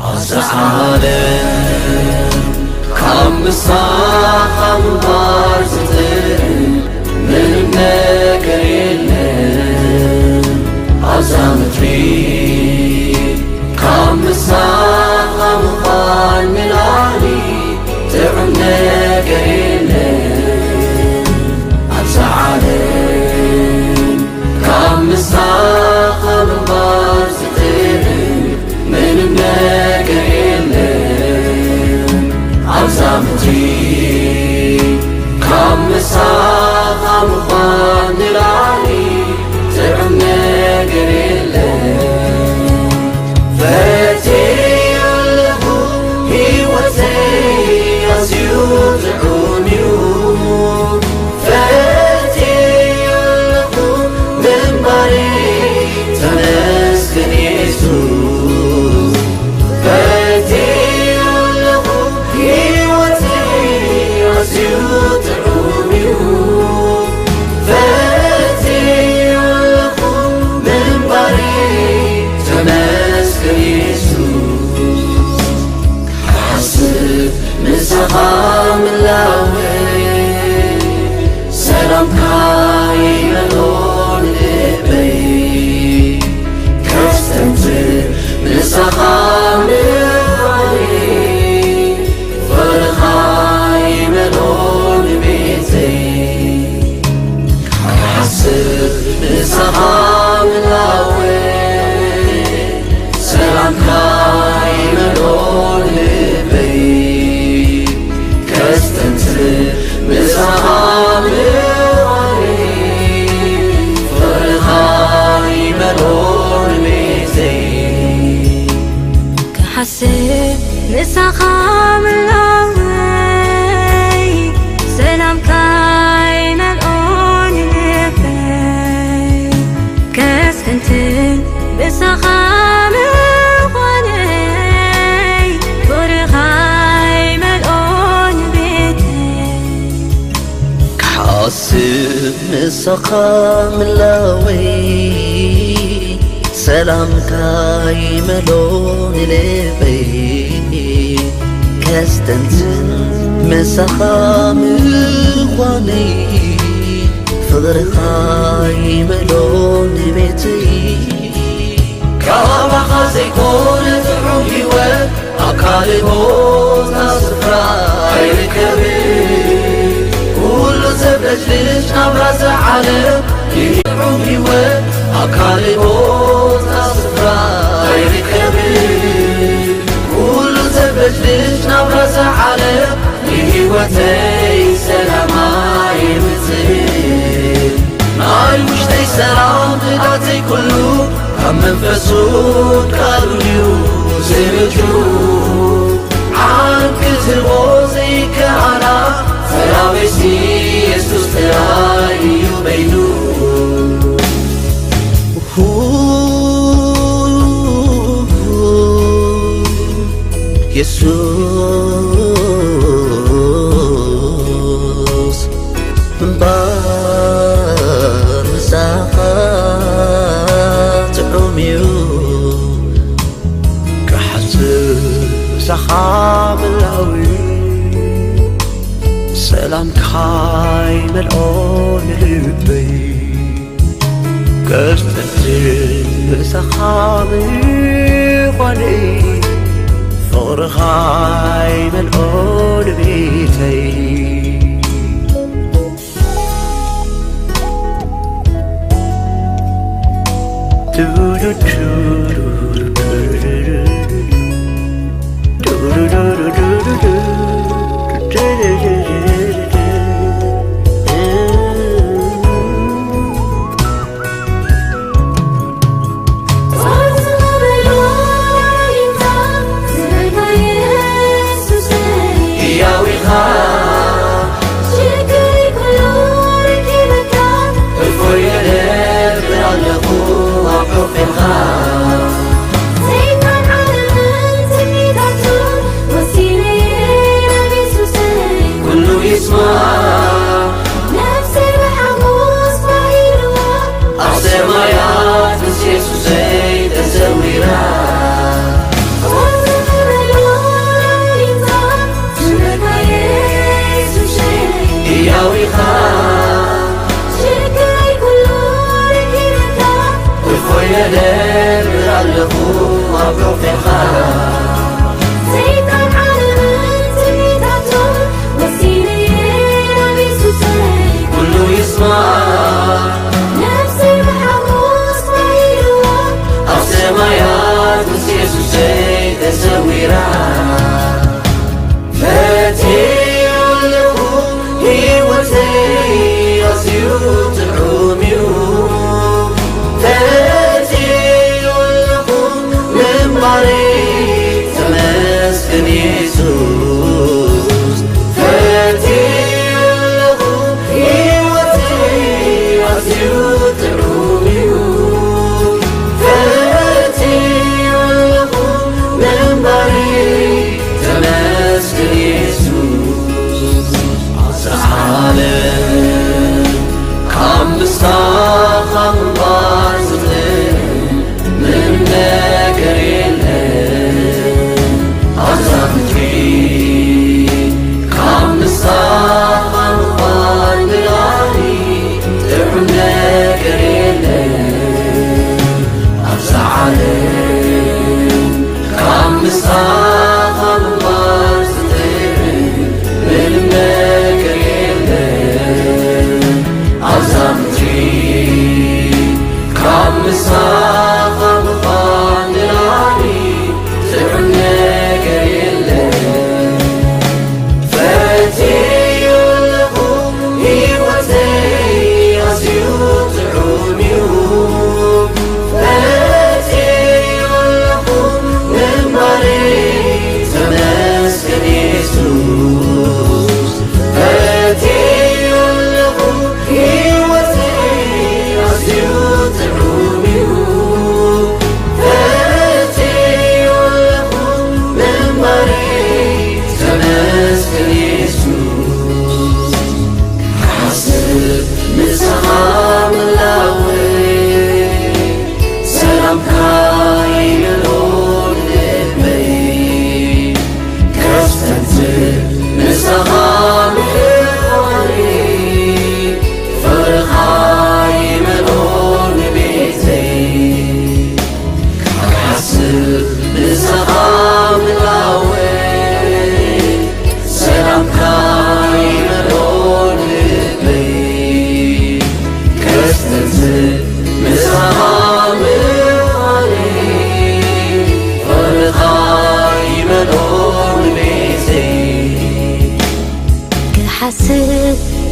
ኣዛ ዓለም ካብ ምሳኻ ምንባር ዝጥዕም ምንም ነገር የለን። ኣብዛ ምድሪ ካብ ምሳኻ ምዃን ንላዕሊ ጥዑም ነገር የለን። ኣብዛ ዓለም ካብ ምሳኻ ምንባር ዝጥዕም ምንም ነገር የለን። ኣብዛ ምድሪ ካብ ምሳኻ ምዃን ንላዕሊ ጥዑም ነገር የለን። ፈትየ ኣለኹ፣ ህይወተይ ኣዝዩ ጥዑም እዩ። ፈትየ ኣለኹ፣ ምንባረይ ተመስገን የሱስ። ፈትየ ኣለኹ፣ ህይወተይ ኣዝዩ ጥዑም እዩ። ፈትየ ኣለኹ፣ ምንባረይ ተመስገን የሱስ። ክሓስብ ምሳኻ ምላወይ፣ ሰላምካ ይመልኦ ልበይ። ከስተንትር ምሳኻ ምዃነይ፣ ፍቕርኻ ይመልኦ ንቤተይ። ክሓስብ ምሳኻ ምላወይ፣ ሰላምካ ይመልኦ ልበይ። ከስተንትር ምሳኻ ምዃነይ፣ ፍቕርኻ ይመልኦ ንቤተይ። ክሓስብ ምሳኻ ምላወይ፣ ሰላምካ ይመልኦ ልበይ። ከስተንትን ምሳኻ ምዃነይ፣ ፍቕርኻ ይመልኦ ንቤተይ። ክሓስብ ምሳኻ ምላወይ፣ ሰላምካ ይመልኦ ንልበይ። ከስተንትን ምሳኻ ምዃነይ፣ ፍቕርኻ ይመልኦ ንቤተይ። ካባኻ ዘይኮነ ጥዑም ህይወት ኣብ ካልእ ቦታ ስፍራ ኣይርከብን። ኩሉ ዘብለጭልጭ ናብራ እዛ ዓለም፣ ይህ ጥዑም ህይወት ኣብ ካልእ ቦታ ስፍራ ኣይርከብን። ኩሉ ዘብለጭልጭ ናብራ እዛ ዓለም ንህይወተይ ሰላም ኣየምጽእን። ናይ ውሽጠይ ሰላም ህድኣተይ ኩሉ ካብ መንፈሱን ቃሉን እዩ ዝምንጩ። ዓለም ክትህቦ ዘይከኣላ ሰላመይሲ የሱስ ጥራይ እዩ በይኑ። የሱስ እምበር ምሳኻ ጥዑም እዩ። ክሓስብ ምሳኻ ምላዊ፣ ሰላምካ ይመልኦ ንልበይ። ከስተንትን ምሳኻ ምዃነይ፣ ፍቕርኻ ይመልኦ ንቤተይ። ህያው ኢኻ፣ ችግረይ ኩሉ ረኪበካ፣ እፎይ እነብር ኣለኹ ኣብ ሕቑፍኻ።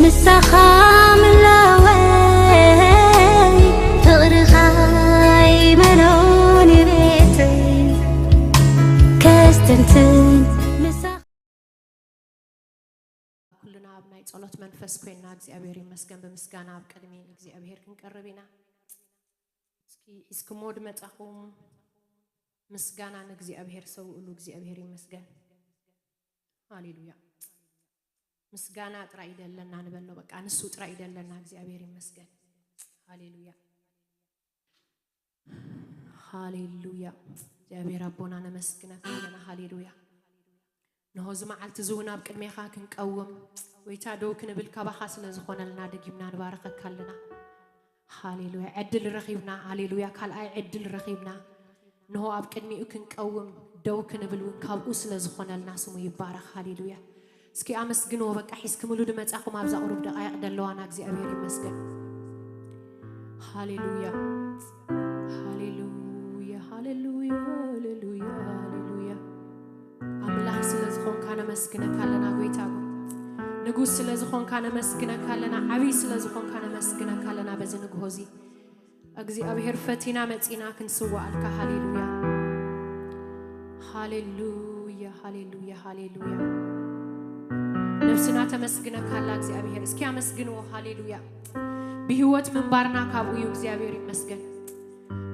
ንስኻ ምለወይ ፍቕርኻ ይመሎ ንቤተይ ከስተንትን ንስኻ ኩልና ኣብ ናይ ጸሎት መንፈስ ኮይና እግዚኣብሔር ይመስገን ብምስጋና ኣብ ቅድሚ እግዚኣብሔር ክንቀርብ ኢና። እስኪ ሒዝክሞ ድመጻኹም ምስጋና ንእግዚኣብሔር ሰውእሉ እግዚኣብሔር ይመስገን። ሃሌሉያ። ምስጋና ጥራይ ይደለና ንበሎ፣ በቃ ንሱ ጥራይ ይደለና። እግዚኣብሔር ይመስገን። ሃሌሉያ። ሃሌሉያ። እግዚኣብሔር ኣቦና ነመስግነካ ኣለና። ሃሌሉያ። ንሆ እዚ መዓልቲ እዚ እውን ኣብ ቅድሜኻ ክንቀውም ወይታ ደው ክንብል ካባኻ ስለ ዝኾነልና ደጊምና ንባረኸካ ኣለና። ሃሌሉያ። ዕድል ረኺብና። ሃሌሉያ። ካልኣይ ዕድል ረኺብና። ንሆ ኣብ ቅድሚኡ ክንቀውም ደው ክንብል እውን ካብኡ ስለ ዝኾነልና ስሙ ይባረኽ። ሃሌሉያ። እስኪ ኣመስግንዎ። በቃ ሒዝክምሉ ድመጻኹም ኣብዛ ቁሩብ ደቃይቕ ደለዋና እግዚኣብሔር ይመስገን። ሃሌሉያ። ሃሌሉያ። ሃሌሉያ። ሃሌሉያ። ሃሌሉያ። ኣምላኽ ስለ ዝኾንካ ነመስግነካ ኣለና ጎይታ። ንጉስ ስለ ዝኾንካ ነመስግነካ ኣለና። ዓብይ ስለ ዝኾንካ ነመስግነካ ኣለና በዚ ንግሆ እዚ። እግዚኣብሔር ፈቲና መጺና ክንስዋኣልካ። ሃሌሉያ። ሃሌሉያ። ሃሌሉያ። ሃሌሉያ። ነፍስና ተመስግነካ ኣላ እግዚኣብሔር። እስኪ ኣመስግንዎ። ሃሌሉያ። ብህይወት ምንባርና ካብኡ እዩ። እግዚኣብሔር ይመስገን።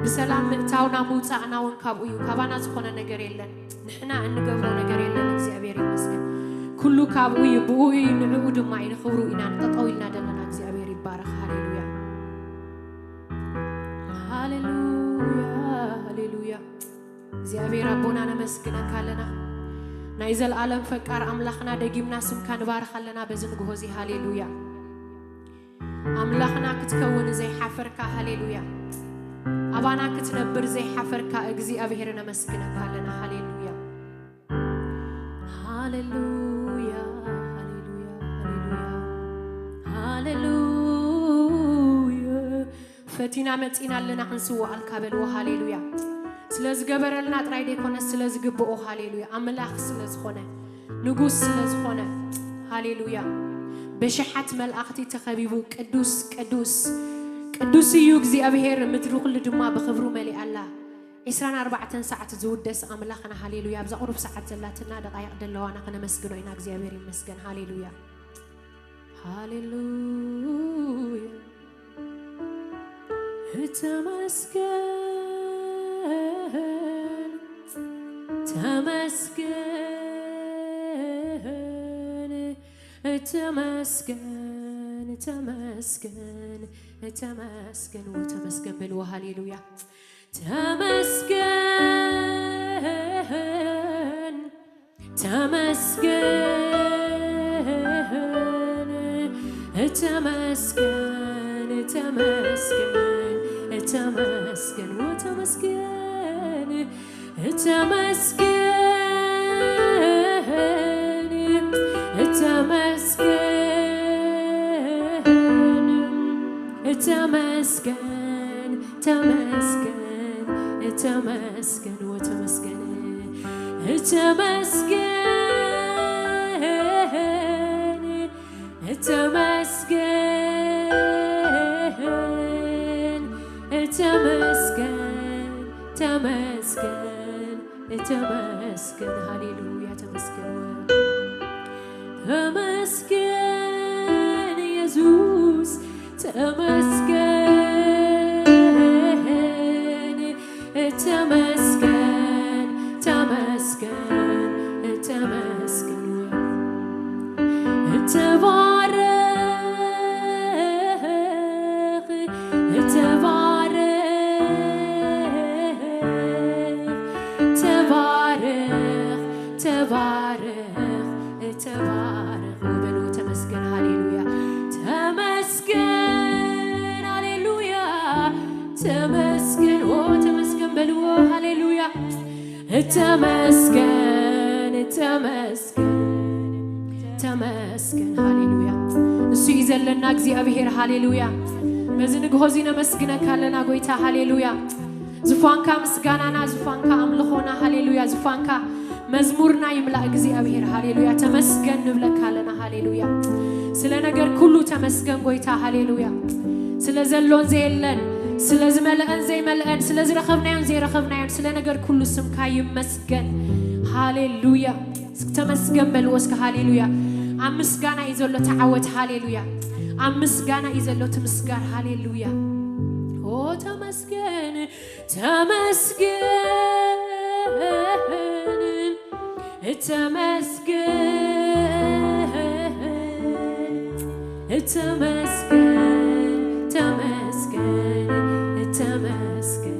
ብሰላም ምእታውና ምውጻእና እውን ካብኡ እዩ። ካባና ዝኾነ ነገር የለን። ንሕና እንገብሮ ነገር የለን። እግዚኣብሔር ይመስገን። ኩሉ ካብኡ እዩ፣ ብኡ እዩ፣ ንዕኡ ድማ እዩ፣ ንኽብሩ ኢና ንጠጠው ኢልና ዘለና። እግዚኣብሔር ይባረኽ። ሃሌሉያ። ሃሌሉያ። ሃሌሉያ። እግዚኣብሔር ኣቦና ነመስግነካ ኣለና። ናይ ዘልኣለም ፈቃር ኣምላኽና ደጊምና ስምካ ንባርኽ ኣለና በዚ ንግሆ እዚ። ሃሌሉያ። ኣምላኽና ክትከውን ዘይሓፈርካ። ሃሌሉያ። ኣባና ክትነብር ዘይሓፈርካ እግዚኣብሔር ነመስግነካ ኣለና። ሃሌሉያ። ሃሌሉያ። ሃሌሉያ። ሃሌሉያ። ሃሌሉያ። ፈቲና መጺና ኣለና ክንስዋኣልካ በልዎ። ሃሌሉያ። ስለ ዝገበረልና ጥራይ ደይኮነ ስለ ዝግብኦ። ሃሌሉያ። ኣምላኽ ስለ ዝኾነ፣ ንጉስ ስለ ዝኾነ። ሃሌሉያ። በሽሓት መላእኽቲ ተኸቢቡ ቅዱስ ቅዱስ ቅዱስ እዩ እግዚኣብሔር፣ ምድሪ ኩሉ ድማ ብኽብሩ መሊኣ ኣላ። ዒስራን ኣርባዕተን ሰዓት ዝውደስ ኣምላኽና። ሃሌሉያ። ኣብዛ ቁሩብ ሰዓት ዘላትና ደቃይቕ ደለዋና ከነመስግኖ ኢና። እግዚኣብሔር ይመስገን። ሃሌሉያ። ሃሌሉያ። ተመስገን፣ ተመስገን፣ ተመስገን፣ ተመስገን፣ ተመስገን። ወተመስገን በልዎ። ሃሌሉያ። ተመስገን፣ ተመስገን፣ ተመስገን፣ ተመስገን፣ ተመስገን፣ ወተመስገን፣ ተመስገን፣ ተመስገን፣ ተመስገን፣ ተመስገን፣ ተመስገን፣ ወተመስገን፣ ተመስገን፣ ተመስገን፣ ተመስገን፣ ተመስገን፣ ተመስገን። ሃሌሉያ። ተመስገን፣ ተመስገን ኢየሱስ፣ ተመስገን፣ ተመስገን፣ ተመስገን፣ ተመስገን። ተባረኽ፣ ተባረኽ፣ ተባረኽ፣ ተባረኽ፣ ተባረኽ። በሉ ተመስገን። ሃሌሉያ። ተመስገን። ሃሌሉያ። ተመስገን። ኦ ተመስገን በልዎ። ሃሌሉያ። ተመስገን፣ ተመስገን፣ ተመስገን። ሃሌሉያ። እሱ እዩ ዘለና እግዚኣብሔር። ሃሌሉያ። በዚ ንግሆ እዚ ነመስግነካ ኣለና ጎይታ። ሃሌሉያ። ዙፋንካ ምስጋናና፣ ዙፋንካ ኣምልኾና። ሃሌሉያ። ዙፋንካ መዝሙርና ይምላእ እግዚኣብሔር። ሃሌሉያ። ተመስገን ንብለካ ኣለና። ሃሌሉያ። ስለ ነገር ኩሉ ተመስገን ጎይታ፣ ሃሌሉያ። ስለ ዘሎን ዘየለን፣ ስለ ዝመልአን ዘይመልአን፣ ስለ ዝረኸብናዮን ዘይረኸብናዮን፣ ስለ ነገር ኩሉ ስምካ ይመስገን። ሃሌሉያ። እስኪ ተመስገን በልዎ እስኪ፣ ሃሌሉያ። ኣብ ምስጋና እዩ ዘሎ ተዓወት፣ ሃሌሉያ። ኣብ ምስጋና እዩ ዘሎ ትምስጋር፣ ሃሌሉያ። ኦ ተመስገን፣ ተመስገን፣ ተመስገን፣ ተመስገን፣ ተመስገን፣ ተመስገን፣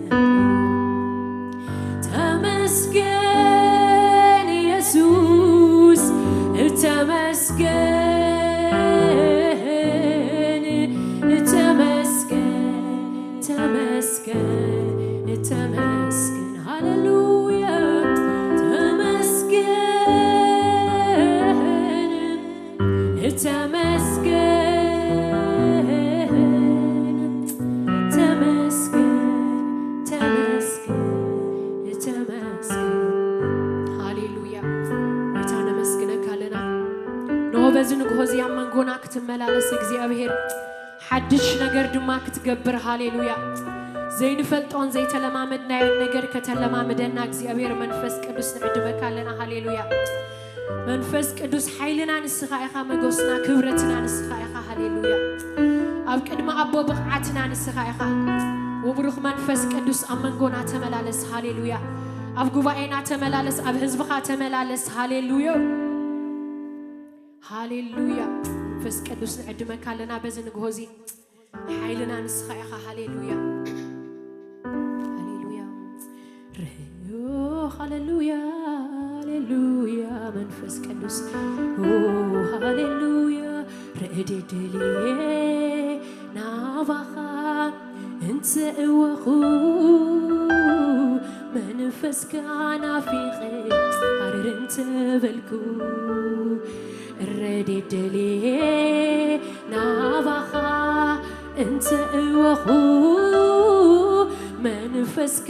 ተመስገን ኢየሱስ፣ ተመስገን፣ ተመስገን፣ ተመስገን፣ ተመስገን፣ ሃሌሉያ፣ ተመስገን፣ ተመስገን፣ ተመስገን፣ ተመስገን፣ ተመስገን። ሃሌሉያ። ጎይታ ነመስግነካ ኣለና። ንሆ በዚ ንግሆ እዚ ኣብ መንጎና ክትመላለስ እግዚኣብሔር ሓድሽ ነገር ድማ ክትገብር፣ ሃሌሉያ። ዘይንፈልጦን ዘይተለማመድናዮን ነገር ከተለማምደና እግዚኣብሔር መንፈስ ቅዱስ ንዕድመካ ኣለና፣ ሃሌሉያ። መንፈስ ቅዱስ ሓይልና ንስኻ ኢኻ፣ መጎስና ክብረትና ንስኻ ኢኻ፣ ሃሌሉያ። ኣብ ቅድሚ ኣቦ ብቕዓትና ንስኻ ኢኻ። ወብሩኽ መንፈስ ቅዱስ ኣብ መንጎና ተመላለስ፣ ሃሌሉያ። ኣብ ጉባኤና ተመላለስ፣ ኣብ ህዝብኻ ተመላለስ፣ ሃሌሉያ። ሃሌሉያ። መንፈስ ቅዱስ ንዕድመካ ኣለና በዚ ንግሆ እዚ። ሓይልና ንስኻ ኢኻ። ሃሌሉያ፣ ሃሌሉያ። ርሑኽ ሃሌሉያ፣ ሃሌሉያ። መንፈስ ቅዱስ፣ ኦ፣ ሃሌሉያ። ረድኤት ደልየ ናባኻ እንተ እወኹ፣ መንፈስካ ናፊቐ ሃረር እንተ በልኩ፣ ረድኤት ደልየ ናባኻ እንተ እወኹ፣ መንፈስካ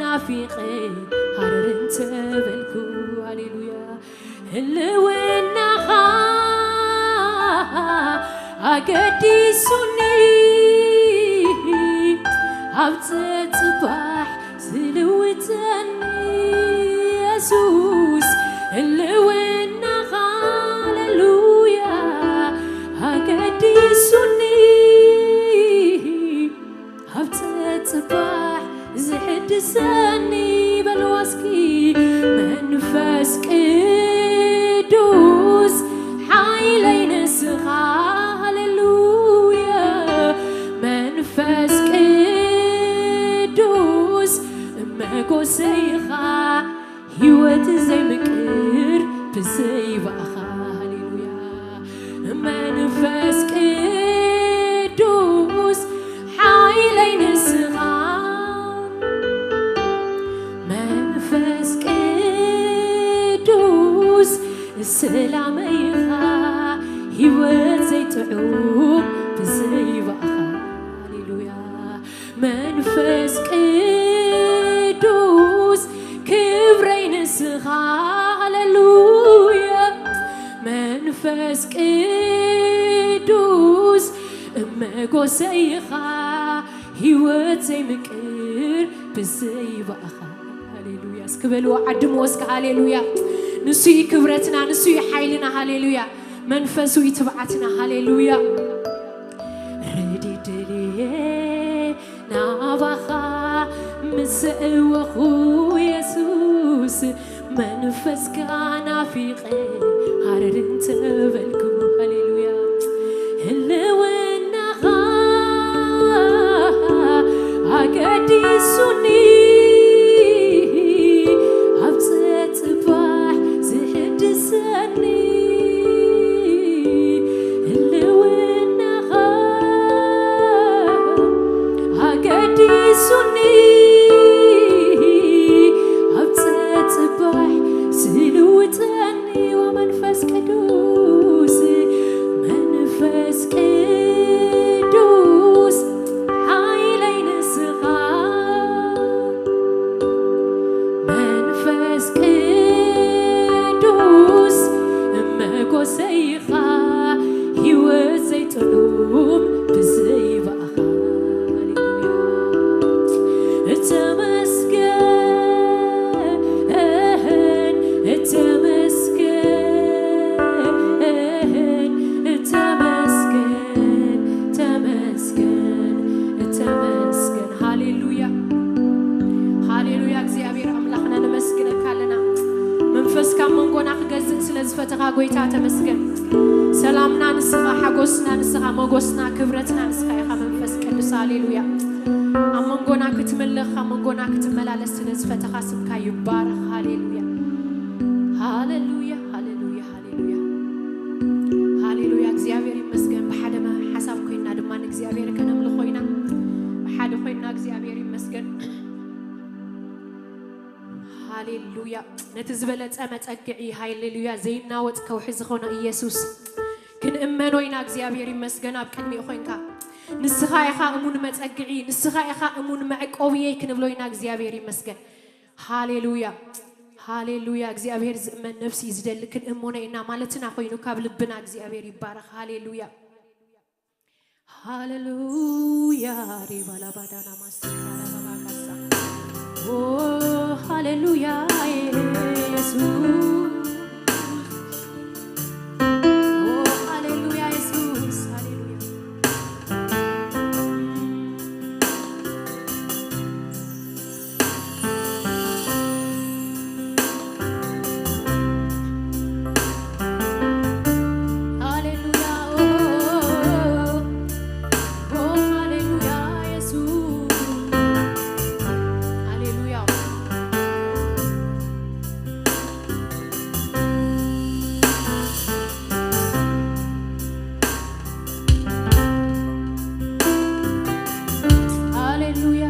ናፊቐ ሃረር እንተ በልኩ። ሃሌሉያ። ህልውናኻ ኣገዲሱኒ፣ ኣብ ጽባሕ ዝልውጠኒ የሱስ፣ ህልውናኻ፣ ሃሌሉያ፣ ኣገዲሱኒ፣ ኣብ ጽባሕ ዝሕድሰኒ። በልዋ እስኪ፣ መንፈስ ቅዱስ ሓይለይ ንስኻ፣ ሃሌሉያ። መንፈስ ቅዱስ መጎሰይኻ፣ ህይወት ዘይምቅር ብዘይ ብኣኻ፣ ሃሌሉያ። መንፈስ ቅዱስ ሓይለይ ንስኻ፣ መንፈስ ቅዱስ ሰላመይኻ፣ ህይወት ዘይጥዑም ብዘይ ብኣኻ፣ ሃሌሉያ። መንፈስ ቅዱስ ክብረይ ንስኻ፣ ሃሌሉያ። መንፈስ ቅዱስ መጎሰይኻ፣ ህይወት ዘይምቅር ብዘይ ብኣኻ፣ ሃሌሉያ። እስኪ በልዎ፣ ዓድምዎ እስኪ፣ ሃሌሉያ። ንሱ እዩ ክብረትና፣ ንሱ እዩ ሓይልና፣ ሃሌሉያ። መንፈሱ እዩ ትብዓትና፣ ሃሌሉያ። ረድኤት ደልየ ናባኻ ምስ እወኹ የሱስ፣ መንፈስካ ናፊቐ ሃረር እንተ በልኩ፣ ሃሌሉያ። ህልውናኻ ኣገዲሱኒ፣ ኣብ ጸጽባሕ ዝሕድሰኒ፣ ህልውናኻ ኣገዲሱኒ፣ ኣብ ጸጽባሕ ዝልውጠኒ። ወመንፈስ ቅዱስ፣ መንፈስ ቅዱስ ሓይለይ ንስኻ፣ መንፈስ ቅዱስ መጎሰይኻ፣ ተመስገን። ሰላምና ንስኻ፣ ሓጎስና ንስኻ፣ ሞጎስና፣ ክብረትና ንስኻ ኢኻ መንፈስ ቅዱስ። ሃሌሉያ። ኣብ መንጎና ክትምልኽ፣ ኣብ መንጎና ክትመላለስ ስለ ዝፈተኻ ስምካ ይባረኽ። ሃሌሉያ። ሃሌሉያ፣ ሃሌሉያ፣ ሃሌሉያ። ሃሌሉያ፣ እግዚኣብሔር ይመስገን። ብሓደ መ-፣ ሓሳብ ኮይና ድማ ንእግዚኣብሔር ከነምልኾ ኢና። ብሓደ ኮይና እግዚኣብሔር ይመስገን። ሃሌሉያ። ነቲ ዝበለጸ መጸግዒ፣ ሃሌሉያ፣ ዘይናወጽ ከውሒ ዝኾነ ኢየሱስ ክንእመኖ ኢና። እግዚኣብሔር ይመስገን። ኣብ ቅድሚኡ ኮይንካ ንስኻ ኢኻ እሙን መጸግዒ፣ ንስኻ ኢኻ እሙን መዕቆብየይ ክንብሎ ኢና። እግዚኣብሔር ይመስገን። ሃሌሉያ፣ ሃሌሉያ። እግዚኣብሔር ዝእመን ነፍሲ እዩ ዝደሊ። ክንእመኖ ኢና ማለትና ኮይኑ ካብ ልብና እግዚኣብሔር ይባረኽ። ሃሌሉያ፣ ሃሌሉያ። ሪባላባዳና ማስታራባጋሳ። ኦ፣ ሃሌሉያ፣ ኢየሱስ። ኦ፣ ሃሌሉያ፣ ኢየሱስ። ሃሌሉያ። ሃሌሉያ፣ ኦ፣ ኦ፣ ሃሌሉያ፣ ኢየሱስ። ሃሌሉያ። ሃሌሉያ።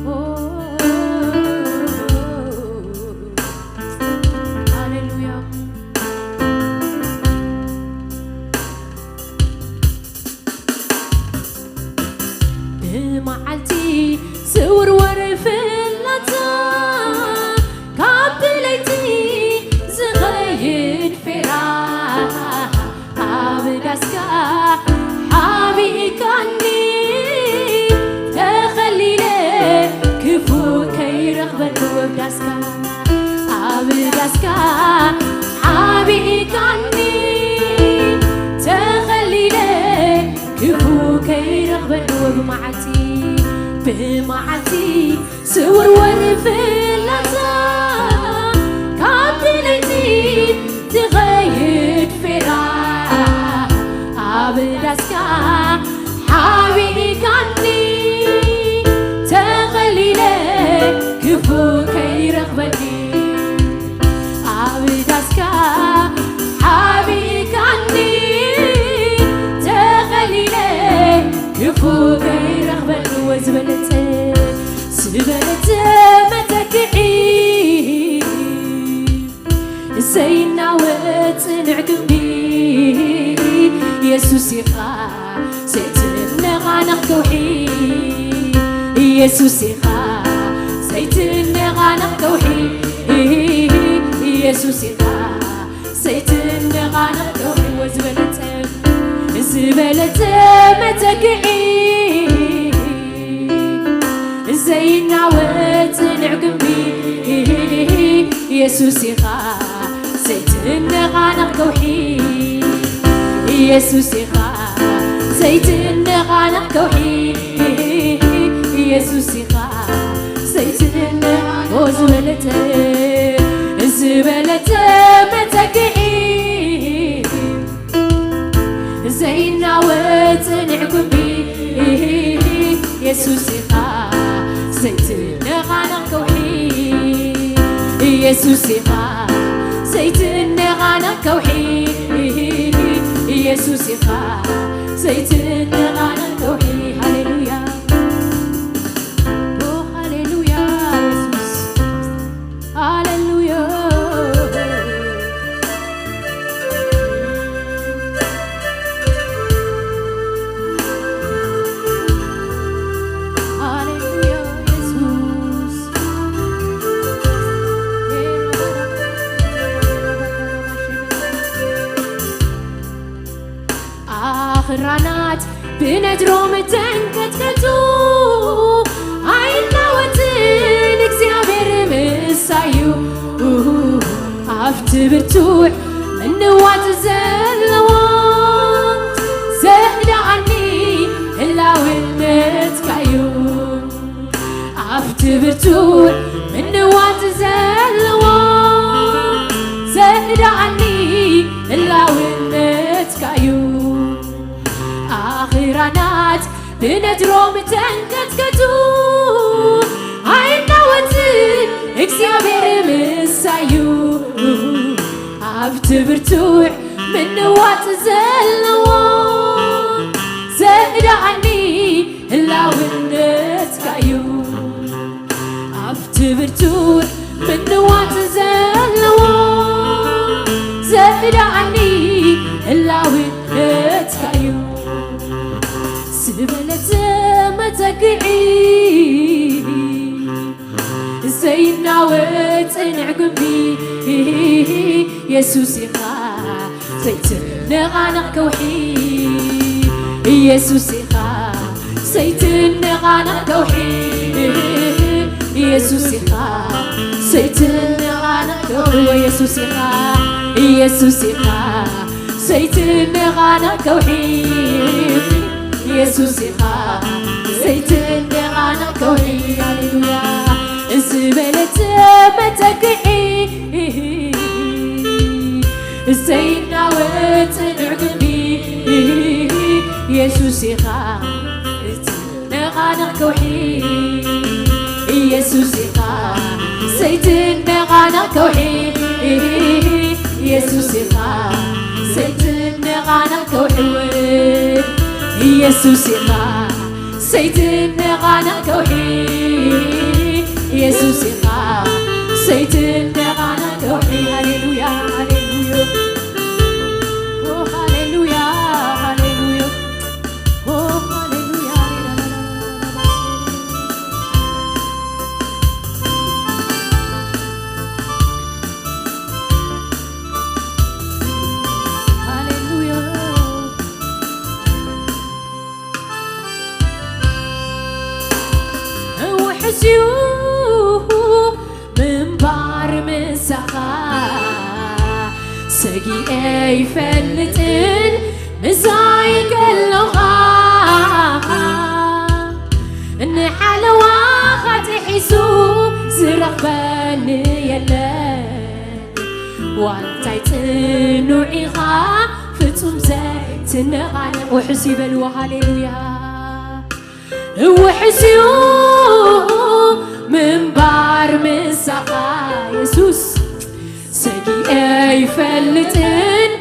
ኦ፣ ሃሌሉያ። ብመዓልቲ ዝውርወር ፍላጻ፣ ካብ ብለይቲ ዝኸይድ ፌራ፣ ኣብ ዳስካ ሓቢእካኒ ተኸሊለ፣ ክፉ ከይረኽበኒ ኣብ ዳስካ፣ ኣብ ዳስካ ሓቢእካኒ ተኸሊለ፣ ክፉ ከይረኽበኒ ብመዓልቲ፣ ብመዓልቲ ዝውርወር ፍላጻ፣ ካብ ብለይቲ ትኸይድ ፌራ፣ ኣብ ዳስካ ሓቢእካኒ ተኸሊለ፣ ክፉ ከይረኽበኒ ኣብ ዳስካ ሓቢእካኒ ተኸሊለ፣ ክፉ ከይረኽበኒ ዝበለጸ፣ ዝበለጸ መተክዒ፣ ዘይናወጽ ጽኑዕ ግምቢ፣ ኢየሱስ ኢኻ ዘይትነቓነቕ ከውሒ፣ ኢየሱስ ኢኻ ዘይትነቓነቕ ከውሒ፣ ኢየሱስ ኢኻ ዘይትነቓነቕ ከውሒ፣ ዝበለጸ፣ ዝበለጸ መተክዒ፣ ዘይናወጽ ጽኑዕ ግምቢ፣ ኢየሱስ ኢኻ ዘይትነቓነቕ ከውሒ፣ ኢየሱስ ኢኻ ዘይትነቓነቕ ከውሒ፣ ኢየሱስ ኢኻ ዘይትነቓነቕ፣ ኦ፣ ዝበለጸ፣ ዝበለጸ መተክዒ፣ ዘይናወጽ ጽኑዕ ግምቢ፣ ኢየሱስ ኢኻ ዘይትነቓነቕ ከውሒ፣ ኢየሱስ ኢኻ ዘይትነቓነቕ ከውሒ፣ ኢየሱስ ኢኻ ዘይትነቓነቕ ከውሒ። ሃሌሉያ፣ ኦ፣ ሃሌሉያ፣ ኢየሱስ። ሃሌሉያ። ሃሌሉያ፣ ኢየሱስ። ኣኽራናት ብነድሮም ተንቀጥቀጡ፣ ኣይናወጽን እግዚኣብሔር ምሳዩ። ኣብቲ ብርቱዕ ምንዋጽ ዘለዎ፣ ዘህድኣኒ ህላውነትካዩ። ኣብቲ ብርቱዕ ምንዋጽ ዘለዎ፣ ዘህድኣኒ ብነድሮም ተንቀጥቀጡ ኣይናወጽን እግዚኣብሔር ምሳዩ ኣብቲ ብርቱዕ ምንዋጽ ዘለዎ ዘእዳኣኒ ህላውነትካዩ ኣብቲ ብርቱዕ ምንዋጽ ዘለዎ ዘእዳኣኒ ህላውነትካዩ ዝበለጸ መተግዒ ዘይናወጽ ጽንዕ ግንቢ የሱስ ኢኻ ዘይትነቓነቕ ከውሒ የሱስ ኢኻ ዘይትነቓነቕ ከውሒ የሱስ ኢኻ ዘይትነቓነቕ ከውሒ የሱስ ኢኻ የሱስ ኢኻ ዘይትነቓነቕ ከውሒ የሱስ ኢኻ ዘይትነቓነቕ ከውሒ ሃሌሉያ ዝበለጸ መተግዒ ዘይናወጽ ጽኑዕ ግንቢ የሱስ ኢኻ ዘይትነቓነቕ ከውሒ የሱስ ኢኻ ዘይትነቓነቕ ከውሒ የሱስ ኢኻ ዘይትነቓነቕ ከውሒ የሱስ ኢኻ ዘይትነቓነቕ ከውሒ የሱስ ኢኻ ዘይትነቓነቕ ከውሒ ሃሌሉያ ሃሌሉያ ኦ ሃሌሉያ ሃሌሉያ ኦ ሃሌሉያ ሃሌሉያ ውሕስዩ ምንባር ምሳኻ ሰጊኤ ይፈልጥን ምሳይ ከለኻ ንሓለዋ ኻትሒሱ ዝረኽበኒ የለን ዋንታይ ጽኑዕ ኢኻ ፍጹም ዘይትነቓነቕ ውሕስ ይበልዎ ሃሌሉያ ውሕስዩ ምንባር ምሳኻ የሱስ ሰጊኤ ይፈልጥን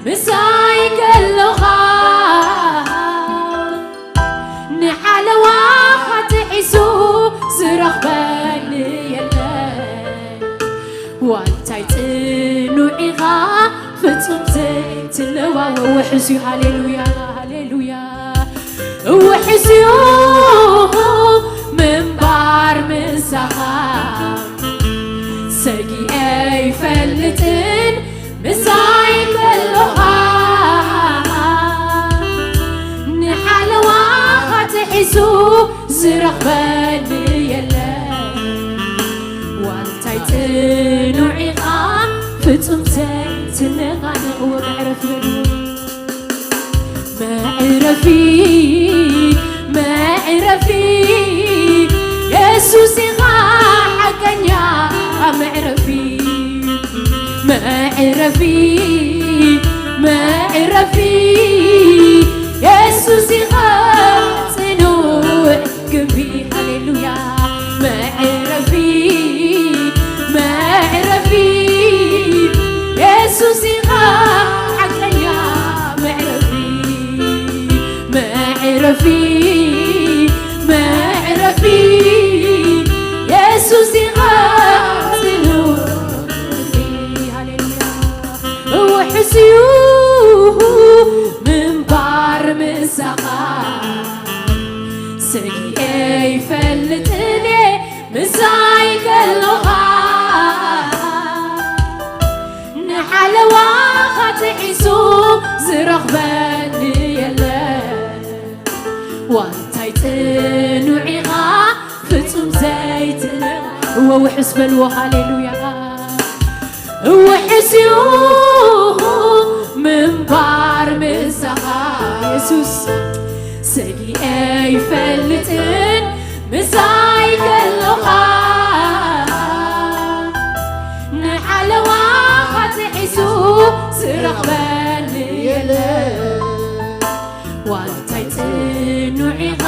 ምሳይ ከለኻ ንሓለዋ ኻትሒሱ ዝረኽበኒ የለን ዋንታይ ጽኑዕ ኢኻ ፍጹም ዘይትለዋወ ውሕስዩ ሃሌሉያ ሃሌሉያ ውሕስዩ ምንባር ምሳኻ ሰጊኤ ይፈልጥን ምሳይ ከለኻ ንሓለዋ ኻትሒሱ ዝረኽበኒ የለን ዋንታይ ጽኑዕ ኢኻ ፍጹም ዘይትነቓነቕዎ መዕረፊ በልዎ መዕረፊ መዕረፊ የሱስ ኢኻ ሓቀኛ መዕረፊ መዕረፊ መዕረፊ የሱስ ኢኻ ጽኑዕ ግንቢ ሃሌሉያ መዕረፊ መዕረፊ የሱስ ኢኻ ሓቀኛ መዕረፊ መዕረፊ መዕረፊ የሱስ ኢኻ ጽኑዕ ሃሌሉያ ውሕስዩ ምንባር ምሳኻ ሰጊኤ ይፈልጥን ምሳይ ከለኻ ንሓለዋ ኻትሒሱ ዝረኽበኒ የለን ዋንታይ ጽኑዕ ኢኻ ፍጹም ዘይትለ እወ ውሕስ በልዎ ሃሌሉያ ውሕስዩ ምንባር ምሳኻ የሱስ ሰጊኤ ይፈልጥን ምሳይ ከለኻ ንሓለዋ ኻትሒሱ ዝረኽበኒ የለ ዋንታይ ጽኑዕ ኢኻ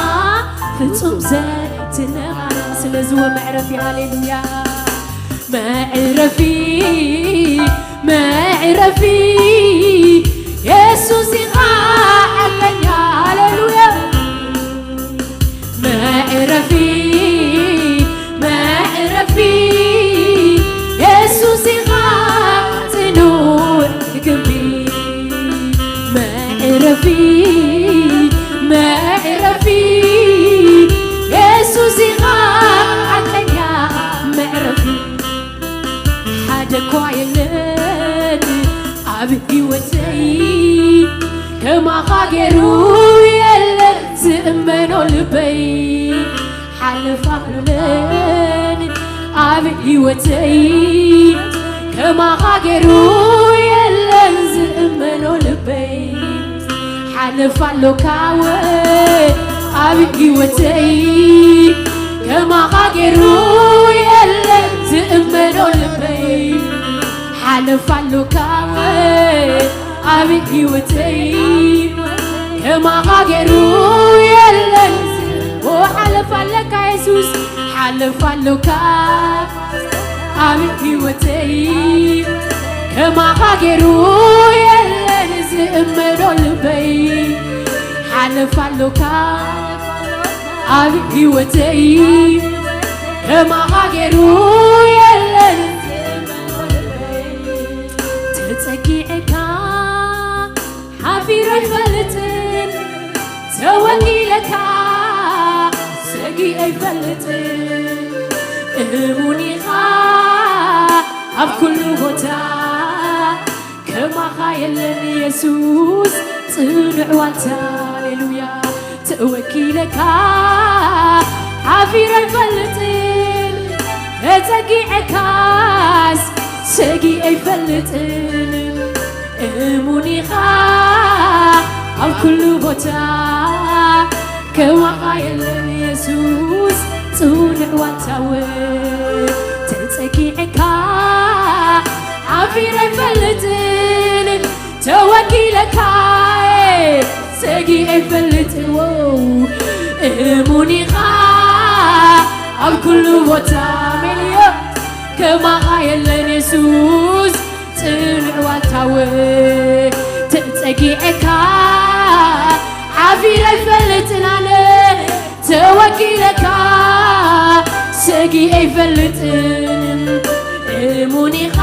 ዘይትነቓነቕ ስለዝወ መዕረፊ። ሃሌሉያ። መዕረፊ፣ መዕረፊ የሱስ ኢኻ ሓቀኛ። ሃሌሉያ። መዕረፊ፣ መዕረፊ የሱስ ኢኻ ጽኑዕ ግንቢ። መዕረፊ፣ መዕረፊ የሱስ ኢኻ ሓቀኛ መዕረፊ። ሓደ እኳ የለን ኣብ ህይወተይ ከማኻ ገይሩ የለን ዝእመኖ ልበይ። ሓለፋ የለን ኣብ ህይወተይ ከማኻ ገይሩ የለን ዝእመኖ ልበይ። ሓለፋ ኣሎካ ወ ኣብ ህይወተይ ከማኻ ገይሩ የለን ዝእመኖ ልበይ። ሓለፋ ኣሎካ ወ ኣብ ህይወተይ ከማኻ ገይሩ የለን። ኦ ሓለፋ ኣለካ የሱስ፣ ሓለፋ ኣሎካ ኣብ ህይወተይ ከማኻ ገይሩ የለን ዝእመኖ ልበይ። ሓለፋ ኣሎካ ኣብ ህይወተይ ከማኻ ገይሩ የለን። ተጸጊዐካ ሓፊረ ኣይፈልጥን፣ ተወኪለካ ሰጊ ኣይፈልጥን። እሙን ኢኻ ኣብ ኩሉ ቦታ፣ ከማኻ የለን የሱስ ጽኑዕ ዋልታ። ሃሌሉያ። ተወኪለካ ሓፊረ ኣይፈልጥን፣ ተጸጊዐካስ ሰጊ ኣይፈልጥን። እሙን ኢኻ ኣብ ኩሉ ቦታ፣ ከማኻ የለን የሱስ ጽኑዕ ዋልታወ። ተጸጊዐካ ሓፊረ ኣይፈልጥን፣ ተወኪለካ ሰጊ ኣይፈልጥን። እሙን ኢኻ ኣብ ኩሉ ቦታ። ኣሜን እዮ። ከማኻ የለን የሱስ ጽኑዕ ዋልታወ። ተጸጊዐካ ሓፊረ ኣይፈልጥን ኣነ፣ ተወኪለካ ሰጊ ኣይፈልጥን። እሙን ኢኻ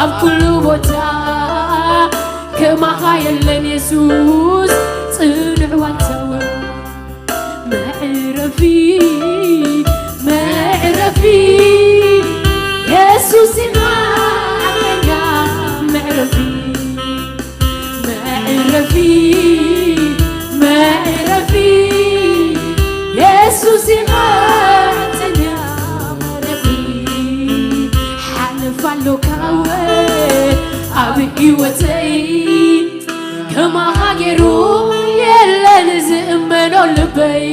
ኣብ ኩሉ ቦታ፣ ከማኻ የለን የሱስ ጽኑዕ ዋልታወ። መዕረፊ፣ መዕረፊ የሱስ ኢኻ ሓቀኛ መዕረፊ። መዕረፊ፣ መዕረፊ የሱስ ኢኻ ሓቀኛ መዕረፊ። ሓለፋ ኣሎካ ወ ኣብ ህይወተይ፣ ከማኻ ገይሩ የለን ዝእመኖ ልበይ።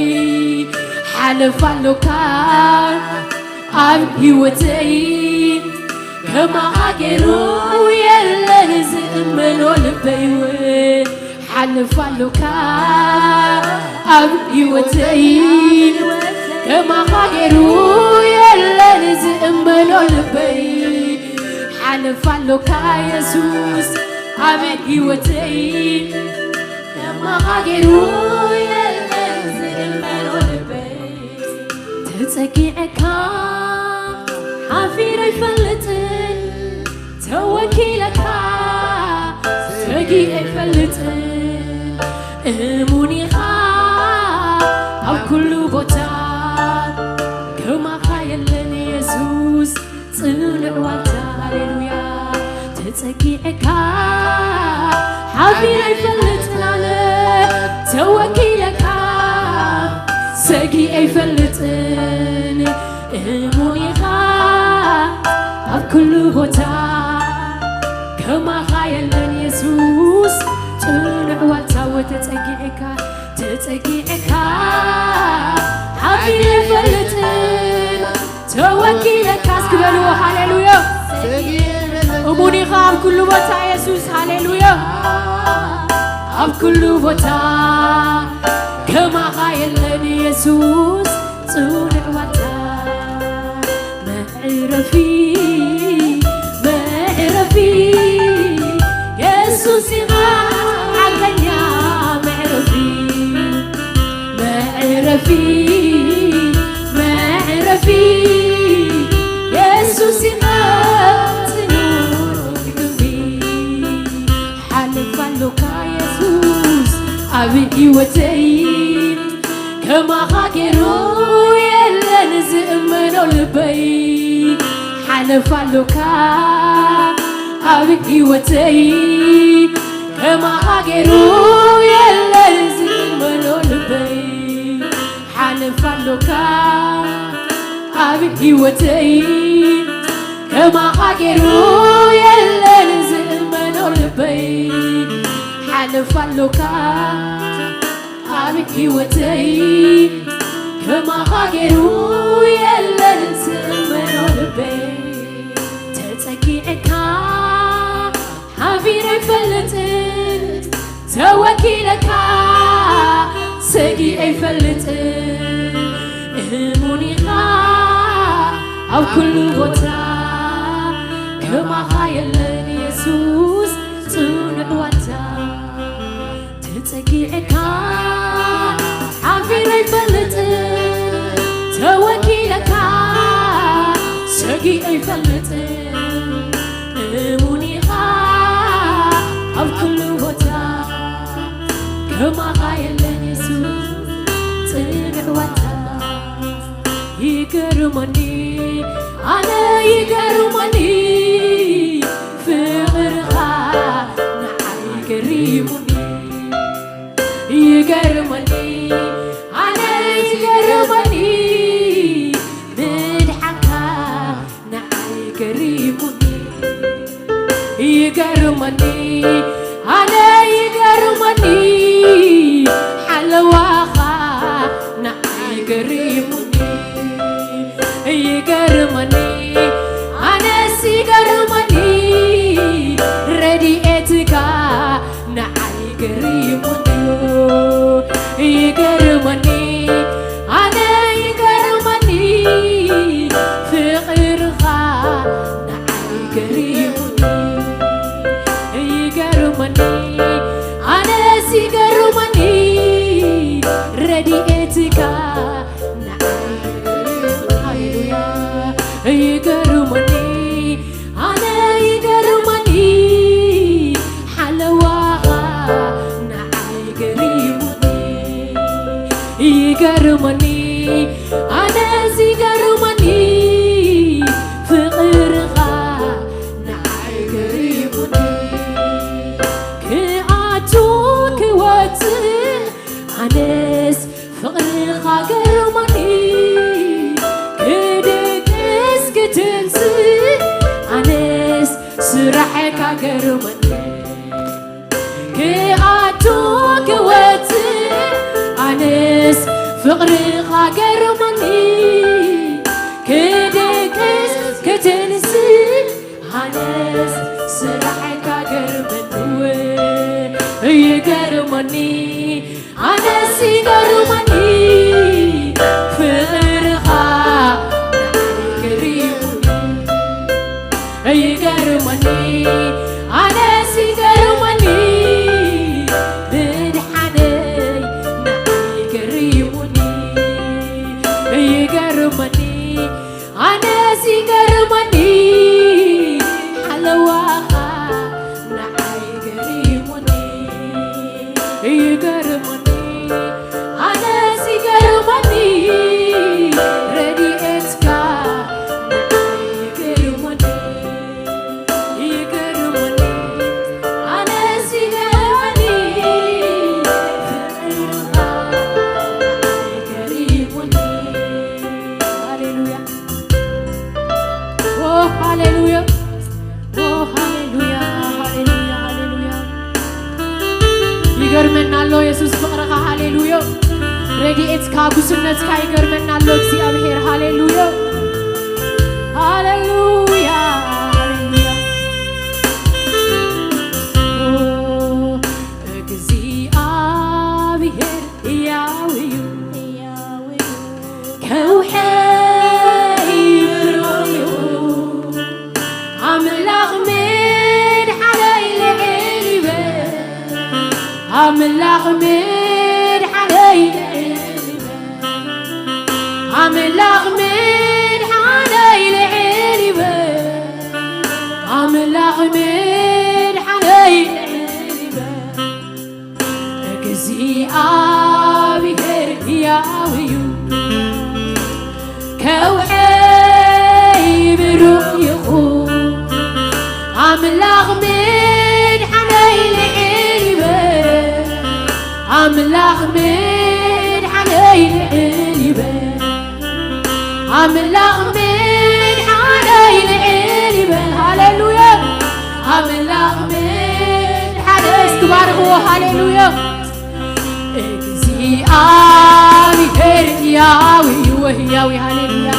ሓለፋ ኣሎካ ኣብ ህይወተይ፣ ከማኻ ገይሩ የለን ዝእመኖ ልበይ። ሓለፋ ኣሎካ ኣብ ህይወተይ፣ ከማኻ ገይሩ የለን ዝእመኖ ልበይ። ሓለፋ ኣሎካ የሱስ ኣብ ህይወተይ፣ ከማኻ ገይሩ የለን ዝእመኖ ልበይ። ተጸጊዐካ ሓፊረ ኣይፈልጥን፣ ተወኪለካ ሰጊ ኣይፈልጥን። እሙን ኢኻ ኣብ ኩሉ ቦታ፣ ከማኻ የለን የሱስ ጽኑዕ ዋልታ። ሃሌሉያ። ተጸጊዐካ ሓፊረ ኣይፈልጥን ኣነ፣ ተወኪለካ ሰጊ ኣይፈልጥን። እሙን ኢኻ ኣብ ኩሉ ቦታ፣ ከማኻ የለን የሱስ ጽኑዕ ዋልታ። ወተጸጊዕካ ተጸጊዕካ ሓፊረ ኣይፈልጥን፣ ተወኪለካ እስኪ በልዎ። ሃሌሉያ። እሙን ኢኻ ኣብ ኩሉ ቦታ የሱስ። ሃሌሉያ። ኣብ ኩሉ ቦታ ከማኻ የለን የሱስ ጽኑዕ ዋልታ መዕረፊ፣ መዕረፊ፣ የሱስ ኢኻ ሓቀኛ መዕረፊ፣ መዕረፊ፣ መዕረፊ፣ የሱስ ኢኻ ጽኑዕ ግንቢ። ሓለፋ ኣሎካ የሱስ ኣብ ህይወተይ፣ ከማኻ ገይሩ የለን ዝእመኖ ልበይ። ሓለፋ ኣሎካ ኣብ ህይወተይ፣ ከማኻ ገይሩ የለን ዝእመኖ ልበይ። ሓለፋ ኣሎካ ኣብ ህይወተይ፣ ከማኻ ገይሩ የለን ዝእመኖ ልበይ። ሓለፋ ኣሎካ ኣብ ህይወተይ፣ ከማኻ ገይሩ የለን ዝእመኖ ልበይ። ተጸጊዕካ ሓፊረ ኣይፈልጥን፣ ተወኪለካ ሰጊ ኣይፈልጥን። እሙን ኢኻ ኣብ ኩሉ ቦታ፣ ከማኻ የለን የሱስ ጽኑዕ ዋልታ። ተጸጊዕካ ሓፊረ ኣይፈልጥን፣ ተወኪለካ ሰጊ ኣይፈልጥን። እሙን ኢኻ ኣብ ኩሉ ቦታ፣ ከማኻ የለን የሱስ ጽኑዕ ዋልታ። ይገርመኒ ኣነ ይገርመኒ ፍቕርኻ ንዓይ ገሪሙኒ። ይገርመኒ ኣነ ይገርመኒ ምድሓንካ ንዓይ ገሪሙኒ። ይገርመኒ ኣነ ይገርመኒ ሓለዋኻ ንዓይ ገሪሙኒ። ይገርመኒ ኣነስ ይገርመኒ ረድኤትካ ንዓይ ገሪሙኒ። ይገርመኒ ኣነ ይገርመኒ ፍቕርኻ ንዓይ ገሪሙኒ። ይገርመኒ ኣነስ ይገርመኒ ረድኤትካ ንዓይ። ሃሌሉያ። ይገርመኒ ኣነ ይገርመኒ ሓለዋኻ ንዓይ ገሪሙኒ። ይገርመኒ ኣነስ ይገርመኒ ፍቕርኻ ንዓይ ገሪሙኒ። ክኣቱ ክወጽእ ኣነስ ፍቕርኻ ገርመኒ። ክድቅስ ክትንስእ ኣነስ ስራሕካ ገርመኒ። ክኣቱ ክወጽእ ኣነስ ፍቕርኻ ገርመኒ። ክድቅስ ክትንስእ ኣነስ ስራሕካ ገርመኒ። ይገርመኒ ኣነስ ይገርመኒ ፍቕርኻ ንዓይ ገሪሙኒ። ይገርመኒ ኣነስ ይገርመኒ ምድሓነይ ንዓይ ገሪሙኒ። ይገርመኒ ኣነስ ይገርመኒ ሓለዋኻ ንዓይ ገሪሙኒ። ይገርመኒ ኣነስ ይገርመኒ ረድኤትካ ንዓይ ገሪሙኒ። ይገርመኒ ኣነስ ይገርመኒ ፍቕርኻ ንዓይ ገሪሙኒ። ሃሌሉያ። ኦ፣ ሃሌሉያ። ኦ፣ ሃሌሉያ፣ ሃሌሉያ፣ ሃሌሉያ። ይገርመና ኣሎ የሱስ ፍቕርኻ። ሃሌሉያ። ረድኤትካ፣ ጉስነትካ ይገርመና ኣሎ እግዚኣብሔር። ሃሌሉያ፣ ሃሌሉያ፣ ሃሌሉያ። ኦ፣ እግዚኣብሔር ሕያው እዩ፣ ሕያው ኣምላኽ መድሓነይ ልዕል ይበል። ኣምላኽ መድሓነይ ልዕል ይበል። ኣምላኽ መድሓነይ ልዕል ይበል። እግዚኣብሔር ሕያው እዩ፣ ከውሕይ ብሩኽ ይኹን። ኣምላኽ መድሓነይ ልዕል ይበል። ኣምላኽ መድሓነይ ልዕል ይበል። ኣምላኽ መድሓነይ ልዕል ይበል። ሃሌሉያ። ኣምላኽ መድሓነይ እስኪ ባርኽዎ። ሃሌሉያ። እግዚኣብሔር ሕያው እዩ፣ ወህያው እዩ። ሃሌሉያ።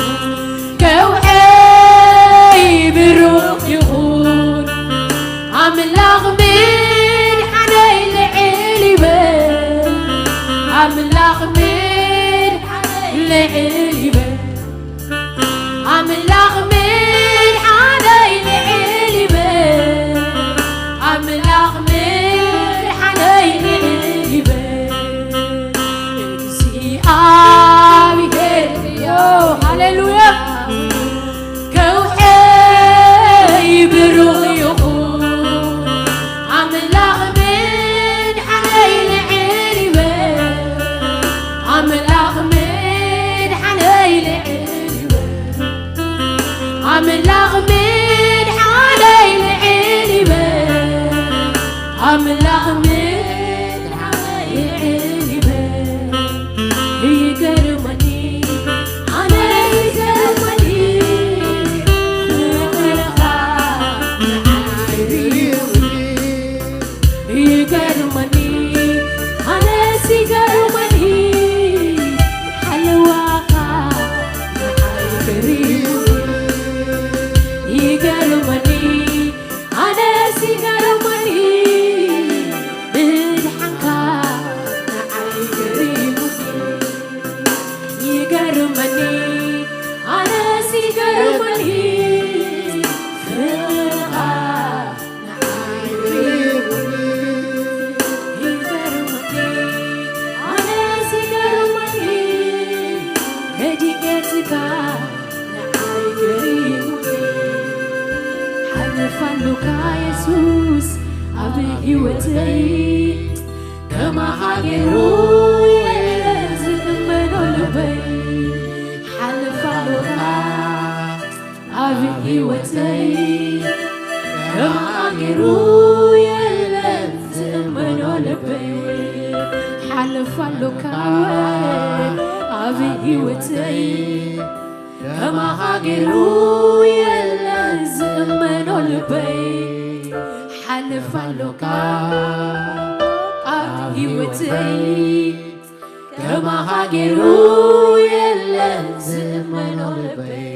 ከውሕይ ብሩኽ ይኹን። ኣምላኽ መድሓነይ ልዕል ይበል። ኣምላኽ መድሓነይ ልዕል ይበል። ኣምላኽ መድሓነይ ልዕል ይበል። ኣምላኽ መድሓነይ ልዕል ይበል። እግዚኣብሔር፣ ዮ፣ ሃሌሉያ። ከውሕይ ብሩኽ ይኹን። ኣምላኽ መድሓነይ ልዕል ይበል። ኣምላኽ መድሓነይ ልዕል ይበል። ኣምላኽ መድሓነይ ልዕል ይበል። ኣምላኽ መድሓነይ ልዕል ይበል። ይገርመኒ፣ ኣነ ይገርመኒ፣ ፍቕርኻ ንዓይ ይገርመኒ። ይገርመኒ፣ ኣነስ ይገርመኒ፣ ሓለዋኻ ንዓይ ገሪሙኒ። ይገርመኒ፣ ኣነስ ይገርመኒ፣ ምድሓንካ ንዓይ ገሪሙኒ። ይገርመኒ፣ ኣነስ ይገርመኒ፣ ፍቕርኻ ንዓይ ገሪሙኒ። ይገርመኒ፣ ኣነስ ይገርመኒ፣ ረድኤትካ ንዓይ ገሪሙኒ። ሓልፍ ኣሎካ የሱስ ኣብ ህይወተይ፣ ከማኻ ገይሩ የለን ዝእመኖ ልበይ። ሓልፍ ኣሎካ ኣብ ህይወተይ፣ ከማኻ ገይሩ የለን ዝእመኖ ልበይ። ሓልፍ ኣሎካ ኣብ ህይወተይ፣ ከማኻ ገይሩ የለን ዝእመኖ ልበይ። ሓልፍ ኣሎካ ኣብ ህይወተይ፣ ከማኻ ገይሩ የለን ዝእመኖ ልበይ።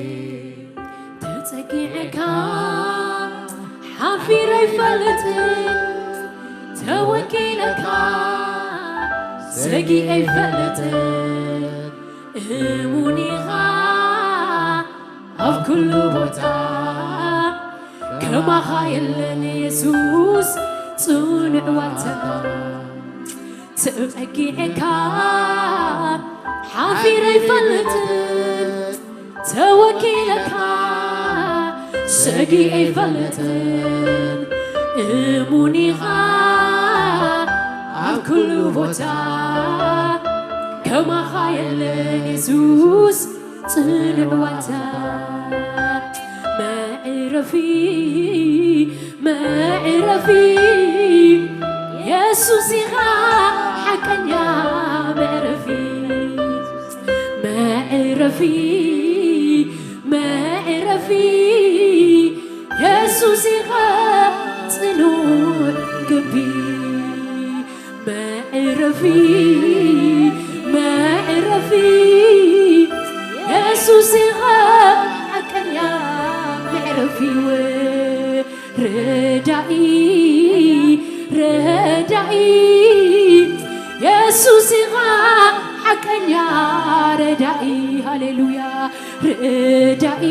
ተጸጊዕካ ሓፊረ ኣይፈልጥን፣ ተወኪለካ ሰጊኤ ኣይፈልጥን። እሙን ኢኻ ኣብ ኩሉ ቦታ፣ ከማኻ የለን የሱስ ጽኑዕ ዋልታ። ተጸጊዕካ ሓፊረ ኣይፈልጥን፣ ተወኪለካ ሰጊኤ ኣይፈልጥን። እሙን ኢኻ ኣብ ኩሉ ቦታ፣ ከማኻ የለን የሱስ ጽኑዕ ዋልታ። መዕረፊ፣ መዕረፊ፣ የሱስ ኢኻ ሓቀኛ መዕረፊ። መዕረፊ፣ መዕረፊ፣ የሱስ ኢኻ ጽኑዕ ግቢ። መዕረፊ፣ መዕረፊ፣ የሱስ ኢኻ ሓቀኛ መዕረፊ። ረዳኢ፣ ረዳኢ፣ የሱስ ኢኻ ሓቀኛ ረዳኢ። ሃሌሉያ። ረዳኢ፣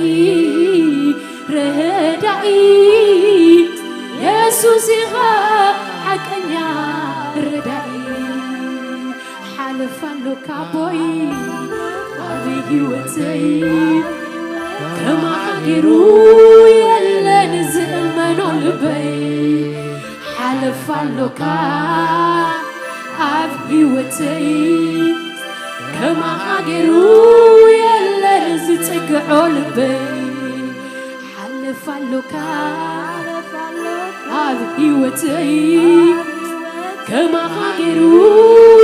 ረዳኢ፣ የሱስ ኢኻ ሓቀኛ ረዳኢ። ካቦይ ኣብ ህይወተይ ከማኻ ገይሩ የለን ዝእመኖ ልበይ። ሓለፍ ኣሎካ ኣብ ህይወተይ ከማኻ ገይሩ የለን ዝጽግዖ ልበይ። ሓለፍ ኣሎካ ኣብ ህይወተይ ከማኻ ገይሩ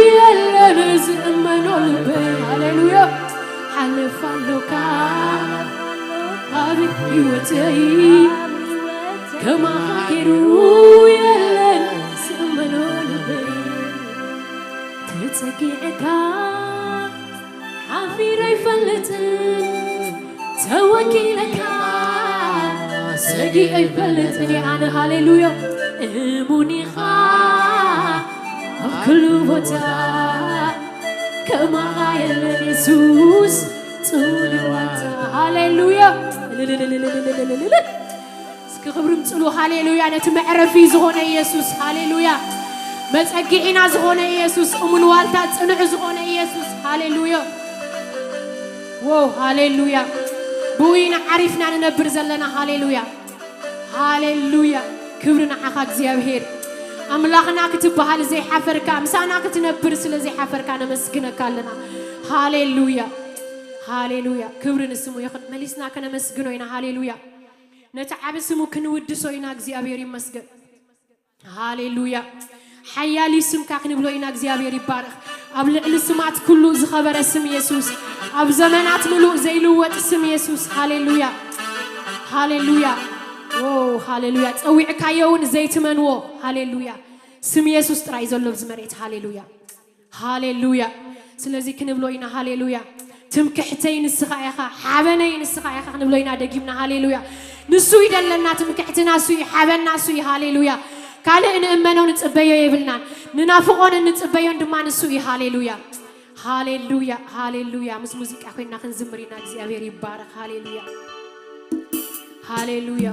የለን ዝእመኖ ልበይ። ሃሌሉያ። ሓለፍ ኣሎካ ኣብ ህይወተይ ከማኻ ገይሩ የለን ዝእመኖ ልበይ። ተጸጊዕካ ሓፊረ ኣይፈልጥን፣ ተወኪለካ ሰጊእ ኣይፈልጥን እየ ኣነ። ሃሌሉያ። እሙን ኢኻ ኣብ ኩሉ ቦታ፣ ከማኻ የለን የሱስ ጽሉል ዋንታ። ሃሌሉያ። እስኪ ክብሪ ምጽሉ። ሃሌሉያ። ነቲ መዕረፊ ዝኾነ ኢየሱስ፣ ሃሌሉያ። መጸግዒና ዝኾነ ኢየሱስ፣ እሙን ዋልታ ጽኑዕ ዝኾነ ኢየሱስ፣ ሃሌሉያ። ዎ፣ ሃሌሉያ። ብኡ ኢና ዓሪፍና ንነብር ዘለና። ሃሌሉያ። ሃሌሉያ። ክብሪ ንዓኻ እግዚኣብሔር። ኣምላኽና ክትበሃል ዘይሓፈርካ፣ ምሳና ክትነብር ስለ ዘይሓፈርካ ነመስግነካ ኣለና። ሃሌሉያ። ሃሌሉያ። ክብሪ ንስሙ ይኹን። መሊስና ከነመስግኖ ኢና። ሃሌሉያ። ነቲ ዓቢ ስሙ ክንውድሶ ኢና። እግዚኣብሔር ይመስገን። ሃሌሉያ። ሓያል እዩ ስምካ ክንብሎ ኢና። እግዚኣብሔር ይባረኽ። ኣብ ልዕሊ ስማት ኩሉ ዝኸበረ ስም የሱስ፣ ኣብ ዘመናት ምሉእ ዘይልወጥ ስም የሱስ። ሃሌሉያ። ሃሌሉያ። ኦ፣ ሃሌሉያ። ጸዊዕካዮ እውን ዘይትመንዎ። ሃሌሉያ። ስም የሱስ ጥራይ ዘሎ ኣብዚ መሬት። ሃሌሉያ። ሃሌሉያ። ስለዚ ክንብሎ ኢና። ሃሌሉያ። ትምክሕተይ ንስኻ ኢኻ፣ ሓበነይ ንስኻ ኢኻ ክንብሎ ኢና ደጊምና። ሃሌሉያ። ንሱ እዩ ደለና፣ ትምክሕትና እሱ እዩ፣ ሓበንና እሱ እዩ። ሃሌሉያ። ካልእ ንእመኖ ንጽበዮ የብልናን፣ ንናፍቖን እንጽበዮን ድማ ንሱ እዩ። ሃሌሉያ። ሃሌሉያ። ሃሌሉያ። ምስ ሙዚቃ ኮይና ክንዝምር ኢና። እግዚኣብሔር ይባረኽ። ሃሌሉያ። ሃሌሉያ።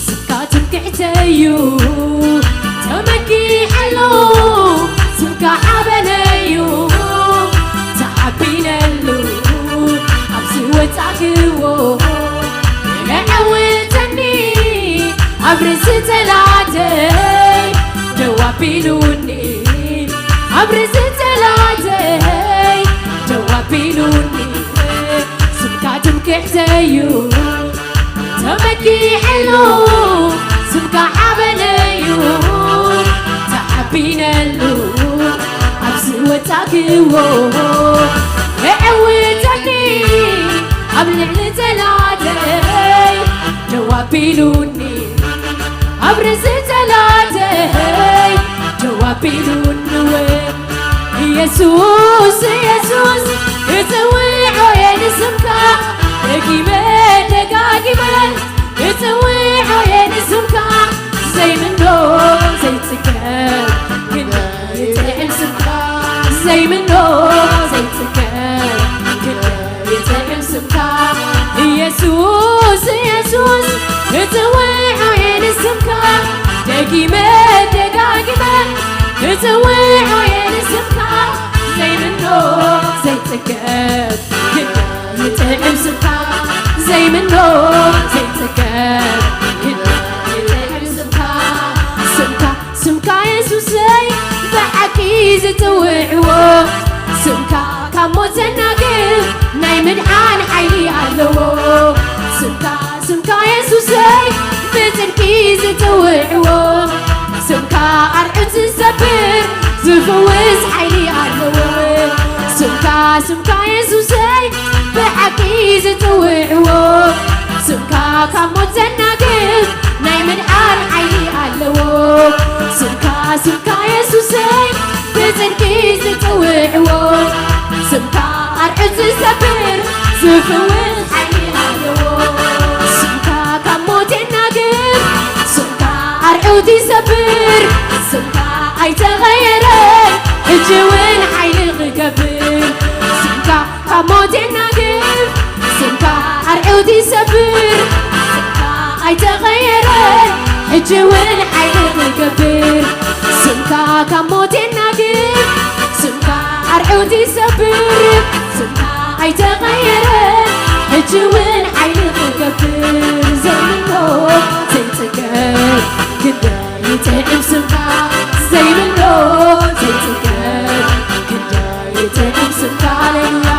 ስምካ ትምክሕተይ እዩ ተመኪሐሉ፣ ስምካ ሓበነይ እዩ ተሓቢነሉ፣ ኣብ ዝወጻእክዎ የዕውተኒ፣ ኣብ ርእሲ ጸላተይ ደው ኣቢሉኒ፣ ኣብ ርእሲ ጸላተይ ደው ኣቢሉኒ፣ ስምካ ትምክሕተይ እዩ ተመኪሐሉ፣ ስምካ ሓበነይ እዩ ተሓቢነሉ፣ ኣብ ዝወጻእክዎ የዕውተኒ፣ ኣብ ልዕሊ ጸላተይ ደው ኣቢሉኒ፣ ኣብ ርእሲ ጸላተይ ደው ኣቢሉኒ። ኢየሱስ፣ ኢየሱስ፣ ክጽውዖ እየ ንስምካ፣ ደጊመ ደጋጊመ ክጽውዖ እየ ንስምካ፣ ዘይምኖ ዘይጽገብ ግን ይጥዕም ስምካ፣ ዘይምኖ ዘይጽገብ ግን ይጥዕም ስምካ። ኢየሱስ፣ ኢየሱስ፣ ክጽውዖ እየ ንስምካ፣ ደጊመ ደጋጊመ ክጽውዖ እየ ንስምካ፣ ዘይምኖ ዘይጽገብ ግን ይጥዕም ስምካ፣ ዘይምኖ ዘይጽገብ ግን ይጥዕም ስምካ፣ ስምካ ስምካ የሱሰይ ብሓቂ ዝጽውዕዎ፣ ስምካ ካብ ሞት ዘናግፍ ናይ ምድሓን ሓይሊ ኣለዎ። ስምካ፣ ስምካ የሱሰይ ብጽ ዝጽውዕዎ፣ ስምካ ኣርዑት ዝሰብር ዝፍውስ ሓይሊ ኣለዎ። ስምካ፣ ስምካ የሱሰይ ብሓቂ ዝጽውዕዎ፣ ስምካ ካብ ሞት ዘናግፍ ናይ ምድሓን ሓይሊ ኣለዎ። ስምካ፣ ስምካ የሱሰይ ብጽድቂ ዝጽውዕዎ፣ ስምካ ኣርዑት ዝሰብር ዝፍውስ ሓይሊ ኣለዎ። ስምካ ካብ ሞት የናግፍ፣ ስምካ ኣርዑት ይሰብር፣ ስምካ ኣይተቐየረን፣ ሕጂ እውን ሓይሊ ክገብር። ስምካ ካብ ሞት የናግፍ፣ ስምካ ኣርዑት ይሰብር፣ ስምካ ኣይተቐየረን፣ ሕጂ እውን ሓይሊ ክገብር። ስምካ ካብ ሞት የናግፍ፣ ስምካ ኣርዑት ይሰብር፣ ስምካ ኣይተቐየረን፣ ሕጂ እውን ሓይሊ ክገብር። ዘይምኖ ዘይጽገብ ክንደይ ይጥዕም ስምካ፣ ዘይምኖ ዘይጽገብ ክንደይ ይጥዕም ስምካ። ሃሌሉያ።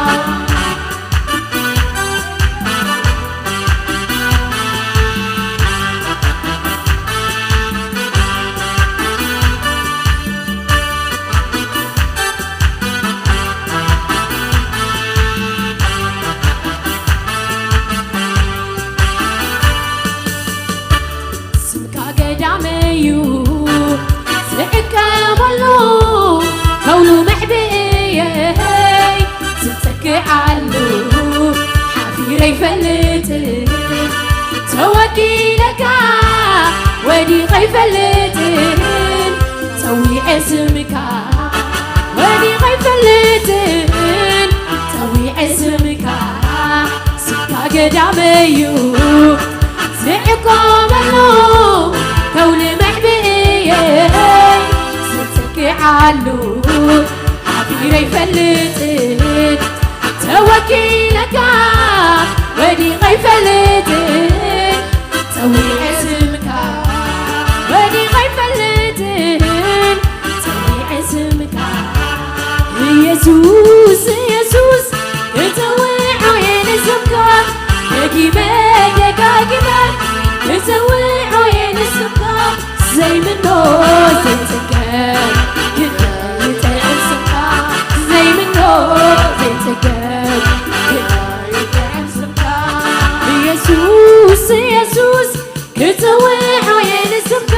ስምካ ገዳመይ እዩ ዝዕቀበሉ፣ ከውሉ መዕብየይ ዝጸግዓሉ፣ ሓፊረ ይፈልጥን ተወኪለካ ወዲቐ ይፈልጥን፣ ጸዊዐ ስምካ ወዲቐ ይፈልጥን፣ ጸዊዐ ስምካ፣ ስምካ ገዳመይ እዩ ዝዕቆበሉ፣ ከውሊ መዕብየይ ዝጽግዓሉ፣ ሓፊረ ይፈልጥን ተወኪለካ ወዲቐ ይፈልጥን፣ ጸዊዐ ስምካ ወዲቐ ይፈልጥን፣ ጸዊዐ ስምካ ኢየሱስ፣ ኢየሱስ፣ ክጽውዖ እየ ንስምካ፣ ደጊመ ደጋጊመ ክጽውዖ እየ ንስምካ፣ ዘይምኖ ዘይጽገብ ክብሪ ይጥዕም ስምካ፣ ዘይምኖ ዘይጽገብ ክብሪ ይጥዕም ስምካ፣ ኢየሱስ፣ ኢየሱስ፣ ክጽውዖ እየ ንስምካ፣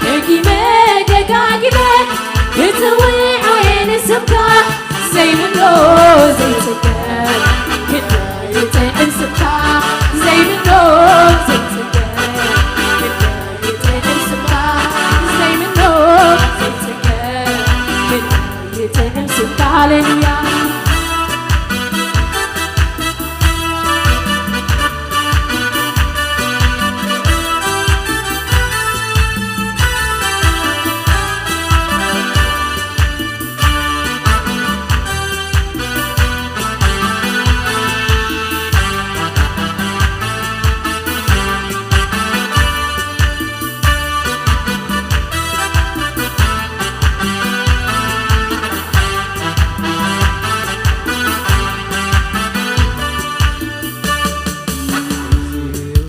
ደጊመ ደጋጊመ ክጽውዖ እየ ንስምካ፣ ዘይምኖ ዘይጽገብ ክብሪ ይጥዕም ስምካ፣ ዘይምኖ ዘይጽገብ ክብሪ ይጥዕም ስምካ፣ ዘይምኖ ዘይጽገብ ክብሪ ይጥዕም ስምካ። ሃሌሉያ።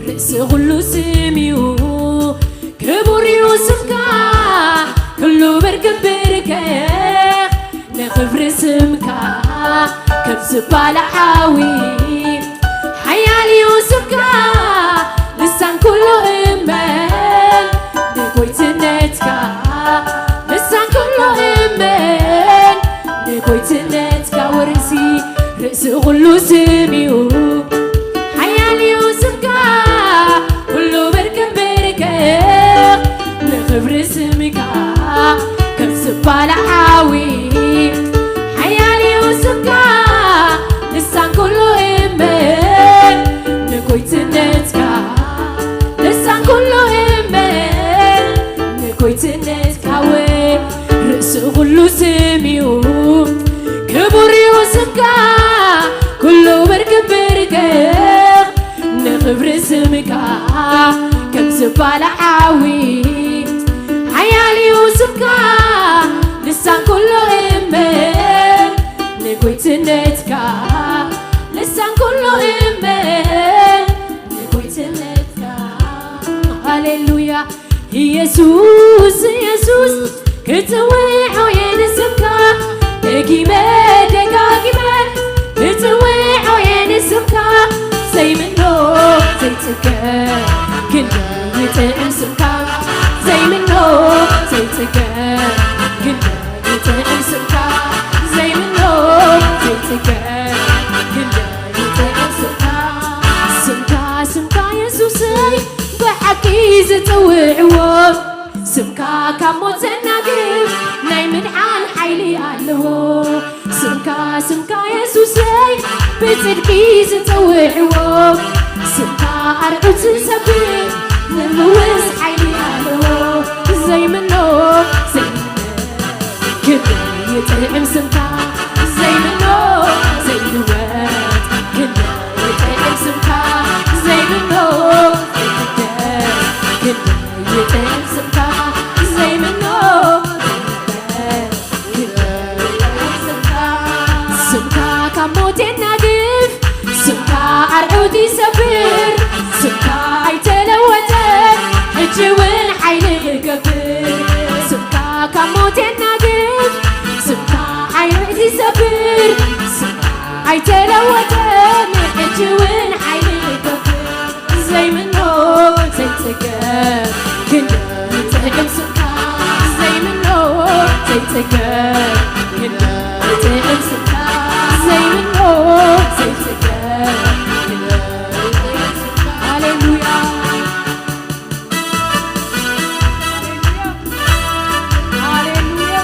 ርእሲ ኩሉ ስም እዩ፣ ክቡር እዩ ስምካ፣ ኩሉ ብርክን ብርከኽ ንኽብሪ ስምካ ከም ዝባላዕ ሓዊ። ሓያል እዩ ስምካ፣ ልሳን ኩሉ እመን ንጎይትነትካ፣ ልሳን ኩሉ እመን ንጎይትነትካ። ወርእሲ ርእሲ ኩሉ ስም እዩ፣ ሓያል እዩ ስምካ፣ ኩሉ ብርክን ብርከኽ ንኽብሪ ስምካ ከም ዝባላዕ ሓዊ። ሓያል እዩ ስምካ፣ ልሳን ኩሉ እመን ንጎይትነትካ፣ ልሳን ኩሉ እመን ንጎይትነትካ። ወይ ርእሲ ኩሉ ስም እዩ፣ ክቡር እዩ ስምካ፣ ኩሉ ብር ኢየሱስ ኢየሱስ ክጽውዖ እየ ንስምካ፣ ደጊመ ደጋጊመ ክጽውዖ እየ ንስምካ፣ ዘይምኖ ዘይጽገ ክንደይ ይጥዕም ስምካ፣ ዘይምኖ ዘይጽገ ክንደይ ይጥዕም ስምካ፣ ዘይምኖ ዘይጽገ ክንደይ ይጥዕም ስምካ፣ ስምካ ስምካ የሱሰይ ብሓቂ ዝጽውዕዎ ስምካ ካብ ሞት ዘናግፍ ናይ ምድሓን ሓይሊ ኣለዎ። ስምካ ስምካ የሱሰይ ብጽድቂ ዝጽውዕዎ ስምካ ኣርዑት ዝሰብር ንምውስ ሓይሊ ኣለዎ። ዘይምኖ ዘይምኖ ክንደይ ይጥዕም ስምካ ዘይምኖ ዘይልወጥ ክንደይ ይጥዕም ስምካ ዘይምኖ ዘይግደስ ክንደይ ይጥዕም ስምካ ዘይምኖ ዘይልወጥ ክንደይ ይጥዕም ስምካ ስምካ ካብ ሞት የናግፍ ስምካ ኣርዑት ይሰብር ስምካ ኣይተለወጠን ሕጂ እውን ሓይሊ ይገብር ስምካ ካብ ሞት የናግፍ ስምካ ኣርዑት ይሰብር ስምካ ኣይተለወጠን ሕጂ እውን ሓይሊ ይገብር ዘይምኖ ዘይጽገ ክንደይ ይጥዕም ስምካ ዘይምኖ ዘይጽገ ክንደይ ይጥዕም ስምካ ዘይምኖ ዘይጽገ ክንደይ ይጥዕም ስምካ ሃሌሉያ ሃሌሉያ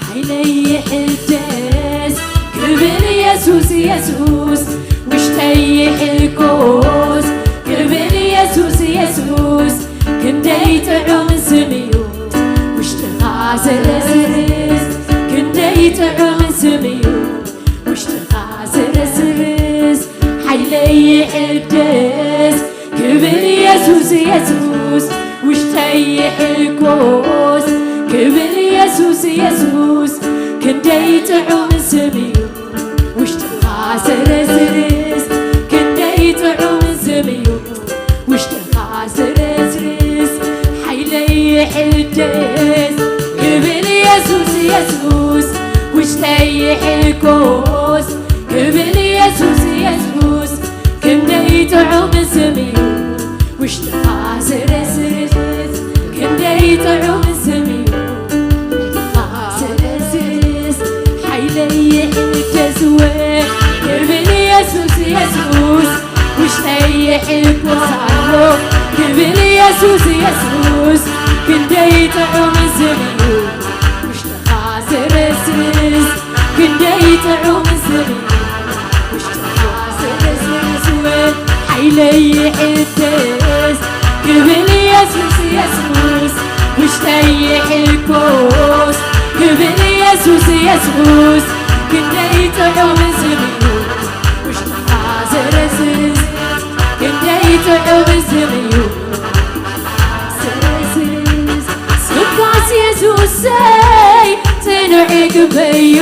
ሓይለይ ይሕደስ ክብል የሱስ የሱስ ውሽጠይ ይሕጎስ ክብል የሱስ የሱስ ክንደይ ጥዑም ስም እዩ ውሽጥኻ ዘረስርስ ክንደይ ጥዑም ስም እዩ ውሽጥኻ ዘረስርስ ሓይለይ ይሕደስ ክብል የሱስ የሱስ ውሽጠይ ይሕጎስ ክብል የሱስ የሱስ ክንደይ ጥዑም ስም እዩ ውሽጥኻ ዘረስርስ ክንደይ ጥዑም ስም እዩ ውሽጥኻ ዘረስርስ ሓይለይ ይሕደስ ክብል የሱስ የሱስ ውሽጠይ ይሕጎስ ክብል የሱስ የሱስ ክንደይ ጥዑም ስም እዩ ውሽጥኻ ዘረስርስ ክንደይ ጥዑም ስም እዩ ውሽጥኻ ዘረስርስ ሓይለይ ይሕደስ እወ ክብል የሱስ የሱስ ውሽጠይ ይሕጎስ ኣሎ ክብል የሱስ የሱስ ክንደይ ጥዑም ስም እዩ ውሽጥኻ ዘረስርስ ክንደይ ጥዑም ስም እዩ ውሽጥኻ ዘረስርስ እወ ሓይለይ ይሕደስ ክብል የሱስ የሱስ ውሽጠይ ይሕጎስ ክብል የሱስ የሱስ ክንደይ ጥዑም ስም እዩ ውሽጥኻ ዘረስርስ ክንደይ ጥዑም ስም እዩ ዘረስርስ ስምካስ የሱሰይ ጽኑዕ ይግበዩ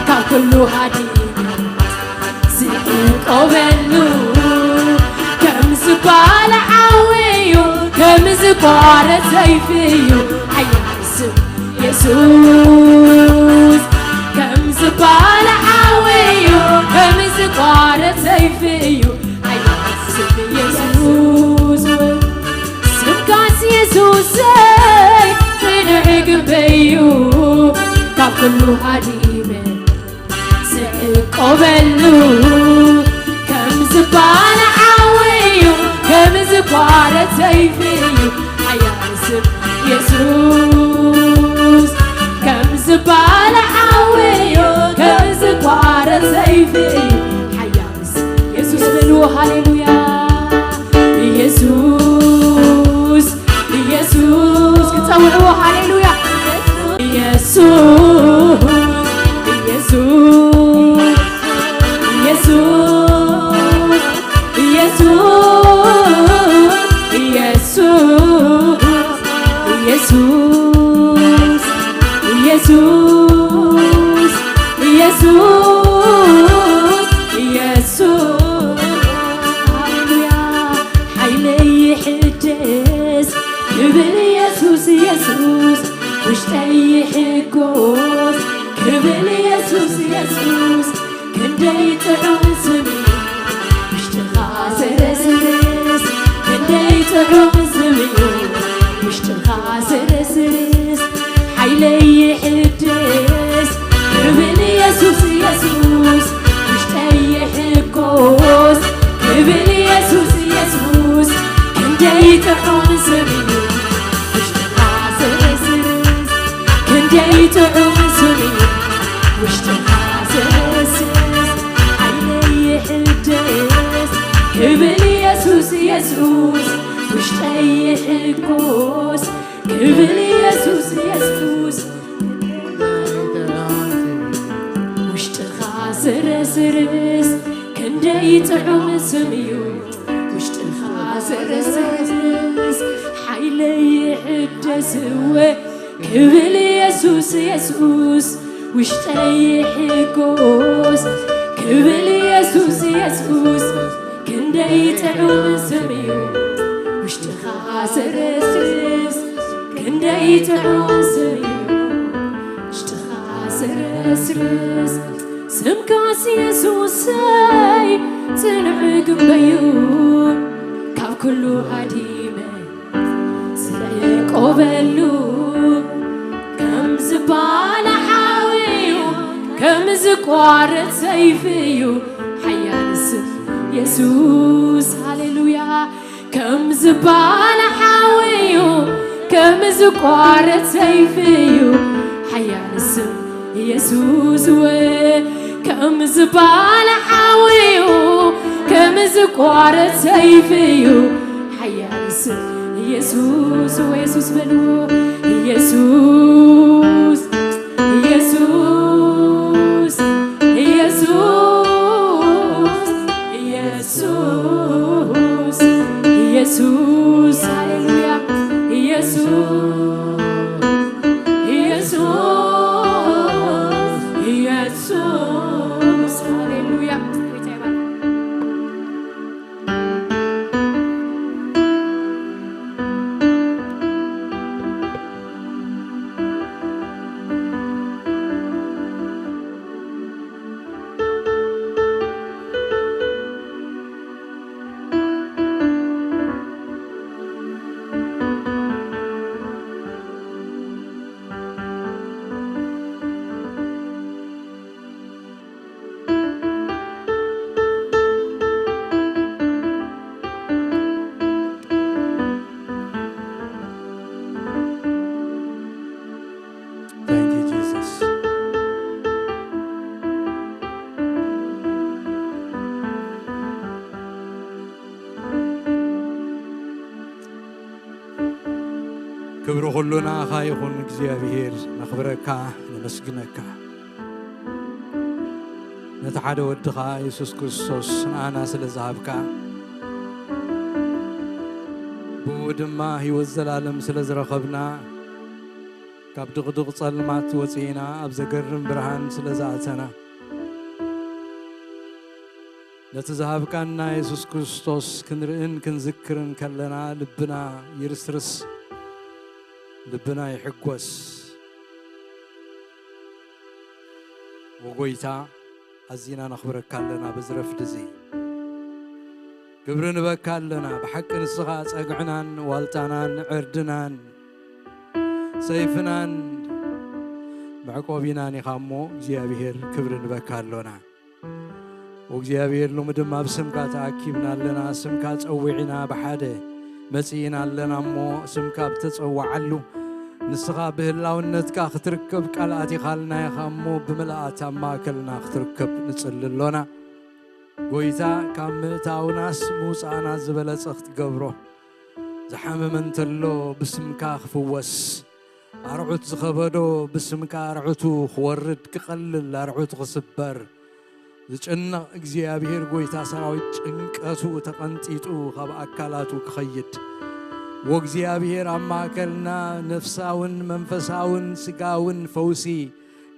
ካብ ኩሉ ሃዲሙ ዝዕቆበሉ ከም ዝባልዓዊ እዩ ከም ዝቋረ ሰይፊ እዩ ሓያል ስም የሱስ ከም ዝባልዓዊ እዩ ከም ዝቋረ ሰይፊ እዩ ሓያል ስም የሱስ ስምካስ የሱሰይ ጽኑዕ ግንበዩ ካብ ኩሉ ሃዲመ ዝዕቆበሉ ከም ዝባልዓዊ እዩ ከም ዝቋረ ሰይፊ እዩ ሓያል ስም የሱስ ከም ዝባልዓዊ እዩ ከም ዝቋረ ሰይፊ እዩ ሓያል ስም የሱስ በልዎ ሃሌሉያ ኢየሱስ ኢየሱስ ክጸውዕዎ ሃሌሉያ ኢየሱስ ኢየሱስ፣ ኢየሱስ፣ ኢየሱስ፣ ኢየሱስ። ሃሌሉያ፣ ሓይለይ ይሕደስ ክብል ኢየሱስ፣ ኢየሱስ፣ ውሽጠይ ይሕጎስ ክብል ኢየሱስ፣ ኢየሱስ፣ ክንደይ ጥዑም ስም እዩ ውሽጥኻ ዘረስርስ፣ ክንደይ ጥዑም ስም እዩ ውሽጥኻ ዘረስርስ። ሓይለይ ይሕደስ ክብል ኢየሱስ፣ ኢየሱስ፣ ውሽጠይ ይሕጎስ ክብል ኢየሱስ፣ ኢየሱስ፣ ክንደይ ጥዑም ስም እዩ ውሽጥኻ ዘረስርስ፣ ክንደይ ጥዑም ስም እዩ ውሽጥኻ ዘረስርስ። ሓይለይ ይሕደስ ክብል ኢየሱስ፣ ኢየሱስ፣ ውሽጠይ ይሕጎስ ክብል ኢየሱስ፣ ኢየሱስ፣ ውሽጥኻ ዘረስርስ። ክንደይ ጥዑም ስም እዩ ውሽጥኻ ዘረስርስ። ሓይለይ ይሕደስ እወ ክብል ኢየሱስ፣ ኢየሱስ፣ ውሽጠይ ይሕጎስ ክብል ኢየሱስ፣ ኢየሱስ፣ ክንደይ ጥዑም ስም እዩ ውሽጥኻ ዘረስርስ። ክንደይ ጥዑም ስም እዩ ውሽጥኻ ዘረስርስ። ስምካስ ኢየሱሰይ ጽኑዕ ግንበዩ ካብ ኩሉ ሃዲመ ስለ እቆበሉ። ከም ዝባላ ሓዊ እዩ፣ ከም ዝቋረጽ ሰይፊ እዩ ሓያል ስም የሱስ። ሃሌሉያ። ከም ዝባላ ሓዊ እዩ፣ ከም ዝቋረጽ ሰይፊ እዩ ሓያል ስም የሱስ። ወ ከም ዝባላ ሓዊ እዩ፣ ከም ዝቋረጽ ሰይፊ እዩ ሓያል ስም የሱስ። ወ የሱስ በልዎ። ኢየሱስ፣ ኢየሱስ፣ ኢየሱስ፣ ኢየሱስ፣ ኢየሱስ፣ ሃሌሉያ። ኢየሱስ፣ ኢየሱስ፣ ኢየሱስ፣ ሃሌሉያ። Thank you, Jesus. ክብሪ ኩሉ ንኣኻ ይኹን እግዚኣብሔር፣ ነኽብረካ፣ ነመስግነካ። ነቲ ሓደ ወድኻ የሱስ ክርስቶስ ንኣና ስለ ዝሃብካ፣ ብኡ ድማ ህይወት ዘላለም ስለ ዝረኸብና፣ ካብ ድቕድቕ ጸልማት ወጺእና ኣብ ዘገርም ብርሃን ስለ ዝኣተና፣ ነቲ ዝሃብካና የሱስ ክርስቶስ ክንርእን ክንዝክርን ከለና ልብና ይርስርስ፣ ልብና ይሕጎስ። ወጎይታ፣ ኣዚና ነኽብረካ ኣለና በዚ ረፍዲ እዚ። ክብሪ ንበካ ኣለና። ብሓቂ ንስኻ ጸግዕናን ዋልታናን ዕርድናን ሰይፍናን መዕቆቢናን ኢኻ እሞ እግዚኣብሔር ክብሪ ንበካ ኣሎና። ወእግዚኣብሔር ሎሚ ድማ ኣብ ስምካ ተኣኪብና ኣለና፣ ስምካ ጸዊዕና ብሓደ መጺእና ኣለና እሞ ስምካ ብተጸዋዓሉ ንስኻ ብህላውነትካ ክትርከብ ቃል ኣቲኻልና ኢኻ እሞ ብምልኣት ኣብ ማእከልና ክትርከብ ንጽሊ ኣሎና። ጎይታ ካብ ምእታውናስ ምውጻእና ዝበለጸ ክትገብሮ፣ ዝሓመመ እንተሎ ብስምካ ክፍወስ፣ ኣርዑት ዝኸበዶ ብስምካ ኣርዑቱ ክወርድ ክቐልል ኣርዑቱ ክስበር፣ ዝጭነቕ እግዚኣብሔር ጎይታ ሰራዊት ጭንቀቱ ተቐንጢጡ ካብ ኣካላቱ ክኸይድ፣ ወእግዚኣብሔር ኣብ ማእከልና ነፍሳውን መንፈሳውን ስጋውን ፈውሲ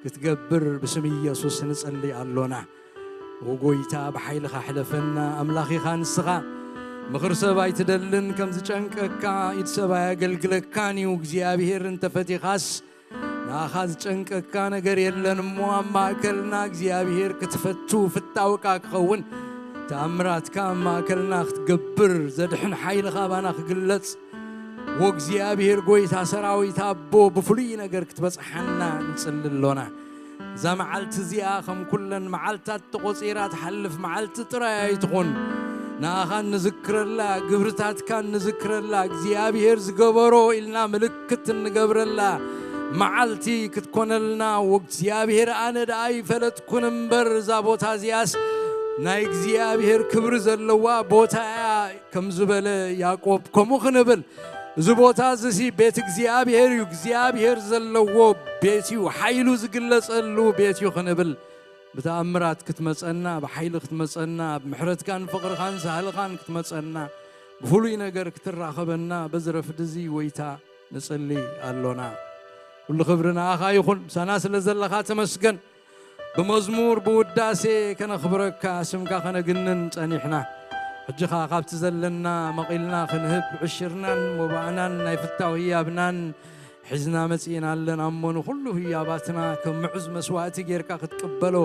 ክትገብር ብስም ኢየሱስ ንጸሊ ኣሎና። ወጎይታ ብሓይልኻ ሕለፈና፣ ኣምላኽ ኢኻ ንስኻ። ምኽሪ ሰብ ኣይትደልን፣ ከም ዝጨንቀካ ኢድ ሰብ ኣየገልግለካን እዩ። እግዚኣብሔር እንተፈቲኻስ ንኣኻ ዝጨንቀካ ነገር የለን እሞ ኣብ ማእከልና እግዚኣብሔር ክትፈቱ ፍታውካ ክኸውን፣ ተኣምራትካ ኣብ ማእከልና ክትገብር፣ ዘድሕን ሓይልኻ ኣባና ክግለጽ፣ ወእግዚኣብሔር ጎይታ ሰራዊት ኣቦ ብፍሉይ ነገር ክትበጽሓና ንጽሊ ኣሎና። እዛ መዓልቲ እዚኣ ከም ኩለን መዓልታት ተቖጺራ ትሓልፍ መዓልቲ ጥራይ ኣይትኹን። ንኣኻ እንዝክረላ፣ ግብርታትካ እንዝክረላ፣ እግዚኣብሔር ዝገበሮ ኢልና ምልክት እንገብረላ መዓልቲ ክትኮነልና። ወእግዚኣብሔር ኣነ ደኣ ይፈለጥኩን እምበር እዛ ቦታ እዚኣስ ናይ እግዚኣብሔር ክብሪ ዘለዋ ቦታ እያ ከም ዝበለ ያዕቆብ ከምኡ ክንብል፣ እዚ ቦታ እዚሲ ቤት እግዚኣብሔር እዩ፣ እግዚኣብሔር ዘለዎ ቤት እዩ፣ ሓይሉ ዝግለጸሉ ቤት እዩ ክንብል፣ ብተኣምራት ክትመጸና፣ ብሓይሊ ክትመጸና፣ ብምሕረትካን ፍቕርኻን ሳህልኻን ክትመጸና፣ ብፍሉይ ነገር ክትራኸበና በዚ ረፍዲ እዚ ወይታ ንጽሊ ኣሎና። ኩሉ ክብሪ ንኣኻ ይኹን። ምሳና ስለ ዘለኻ ተመስገን። ብመዝሙር ብውዳሴ ከነኽብረካ፣ ስምካ ከነግንን ጸኒሕና። ሕጂ ኸኣ ካብቲ ዘለና መቒልና ክንህብ፣ ዕሽርናን ሞባእናን ናይ ፍታው ህያብናን ሒዝና መጺእና ኣለና እሞ፣ ንኹሉ ህያባትና ከም ምዑዝ መስዋእቲ ጌርካ ክትቅበሎ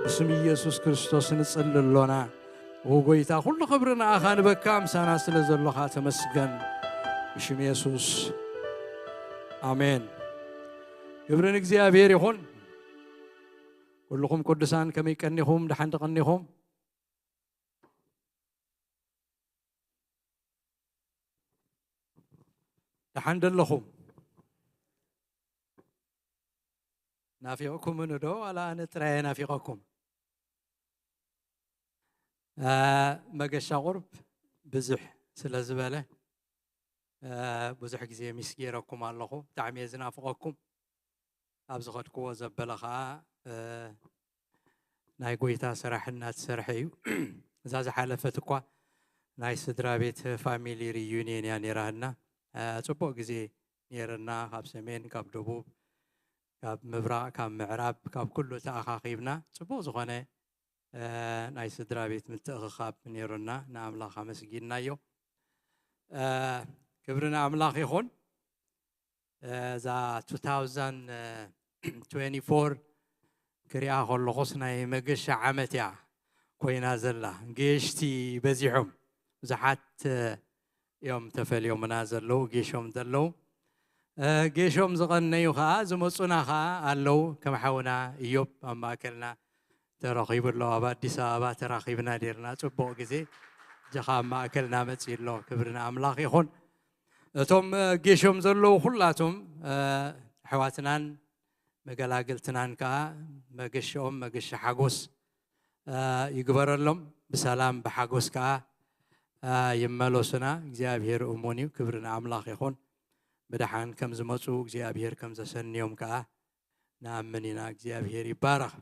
ብስም ኢየሱስ ክርስቶስ ንጽሊ ኣሎና። ኦ ጎይታ፣ ኩሉ ክብሪ ንኣኻ ንበካ፣ ምሳና ስለ ዘሎኻ ተመስገን። ብሽም የሱስ፣ ኣሜን። ክብሪ ንእግዚኣብሔር ይኹን። ኩልኹም ቅዱሳን ከመይ ቀኒኹም? ደሓን ዶ ቀኒኹም? ደሓን ዶ ኣለኹም? ናፊቕኩምኒ ዶ ዋላ ኣነ ጥራይ እየ ናፊቐኩም? እ፣ መገሻ ቁርብ ብዝሕ ስለ ዝበለ፣ እ፣ ብዙሕ ግዜ ሚስ ገይረኩም ኣለኹ። ብጣዕሚ እየ ዝናፍቐኩም። ኣብ ዝኸድክዎ ዘበለ ኸኣ፣ እ፣ ናይ ጎይታ ስራሕ እናተሰርሐ እዩ። እዛ ዝሓለፈት እኳ ናይ ስድራ ቤት ፋሚሊ ሪዩኒየን እያ ነይራትና። እ፣ ጽቡቕ ግዜ ነይርና። ካብ ሰሜን፣ ካብ ደቡብ፣ ካብ ምብራቕ፣ ካብ ምዕራብ፣ ካብ ኩሉ ተኣኻኺብና ጽቡቕ ዝኾነ፣ እ፣ ናይ ስድራ ቤት ምትእኽኻብ ነይሩና። ንኣምላኽ ኣመስጊንናዮ። እ፣ ክብሪ ንኣምላኽ ይኹን። እ፣ እዛ ቱ ታውዘንድ ትዌንቲ ፎር ክሪኣ ከለኹስ ናይ መገሻ ዓመት እያ ኮይና ዘላ። ገየሽቲ በዚሖም፣ ብዙሓት፣ እ፣ እዮም ተፈልዮምና ዘለዉ፣ ጌሾም ዘለዉ። እ፣ ጌሾም ዝቐነዩ ኸኣ ዝመጹና ኸኣ ኣለዉ። ከም ሓውና ኢዮብ ኣብ ማእከልና ተረኺቡ ኣሎ። ኣብ ኣዲስ ኣበባ ተራኺብና ኔርና ጽቡቕ ግዜ። ሕጂ ኸኣ ኣብ ማእከልና መጺኡ ኣሎ። ክብሪ ንኣምላኽ ይኹን። እቶም፣ እ፣ ጌሾም ዘለዉ ኩላቶም፣ እ፣ ኣሕዋትናን መገላግልትናን ከኣ መገሻኦም መገሻ ሓጎስ፣ እ፣ ይግበረሎም። ብሰላም ብሓጎስ ከኣ፣ እ፣ ይመለሱና። እግዚኣብሔር እሙን እዩ። ክብሪ ንኣምላኽ ይኹን። ብደሓን ከም ዝመጹ እግዚኣብሔር ከም ዘሰንዮም ከኣ ንኣምን ኢና። እግዚኣብሔር ይባረኽ።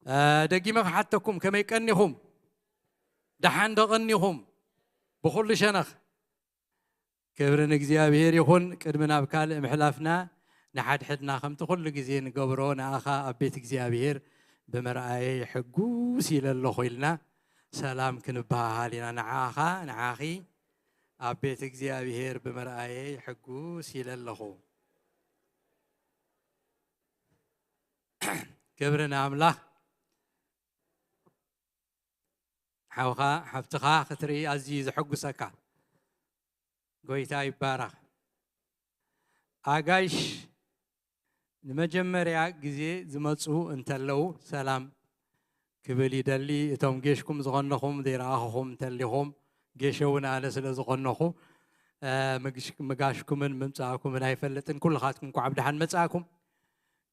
እ፣ ደጊመ ክሓተኩም፣ ከመይ ቀኒኹም? ደሓን ዶ ቀኒኹም? ብኹሉ ሸነኽ ክብሪ ንእግዚኣብሔር ይኹን። ቅድሚ ናብ ካልእ ምሕላፍና ንሓድሕድና ከምቲ ኩሉ ግዜ ንገብሮ፣ ንኣኻ ኣብ ቤት እግዚኣብሔር ብምርኣየይ ሕጉስ ኢለ ኣለኹ ኢልና ሰላም ክንበሃሃል ኢና። ንዓኻ፣ ንዓኺ ኣብ ቤት እግዚኣብሔር ብምርኣየይ ሕጉስ ኢለ ኣለኹ። ክብሪ ንኣምላኽ። ሓውኻ፣ ሓብትኻ ክትርኢ ኣዝዩ ዘሐጉሰካ። ጎይታ ይባረኽ። ኣጋይሽ ንመጀመርያ ግዜ ዝመጹ እንተለዉ ሰላም ክብል ይደሊ። እቶም ጌሽኩም ዝቐነኹም ዘይረኣኹኹም እንተሊኹም፣ ጌሸ እውን ኣነ ስለ ዝቐነኹ፣ እ፣ ምግሽ-፣ ምጋሽኩምን ምምጻእኩምን ኣይፈልጥን። ኩልኻትኩም እንኳዕ ብደሓን መጻእኩም።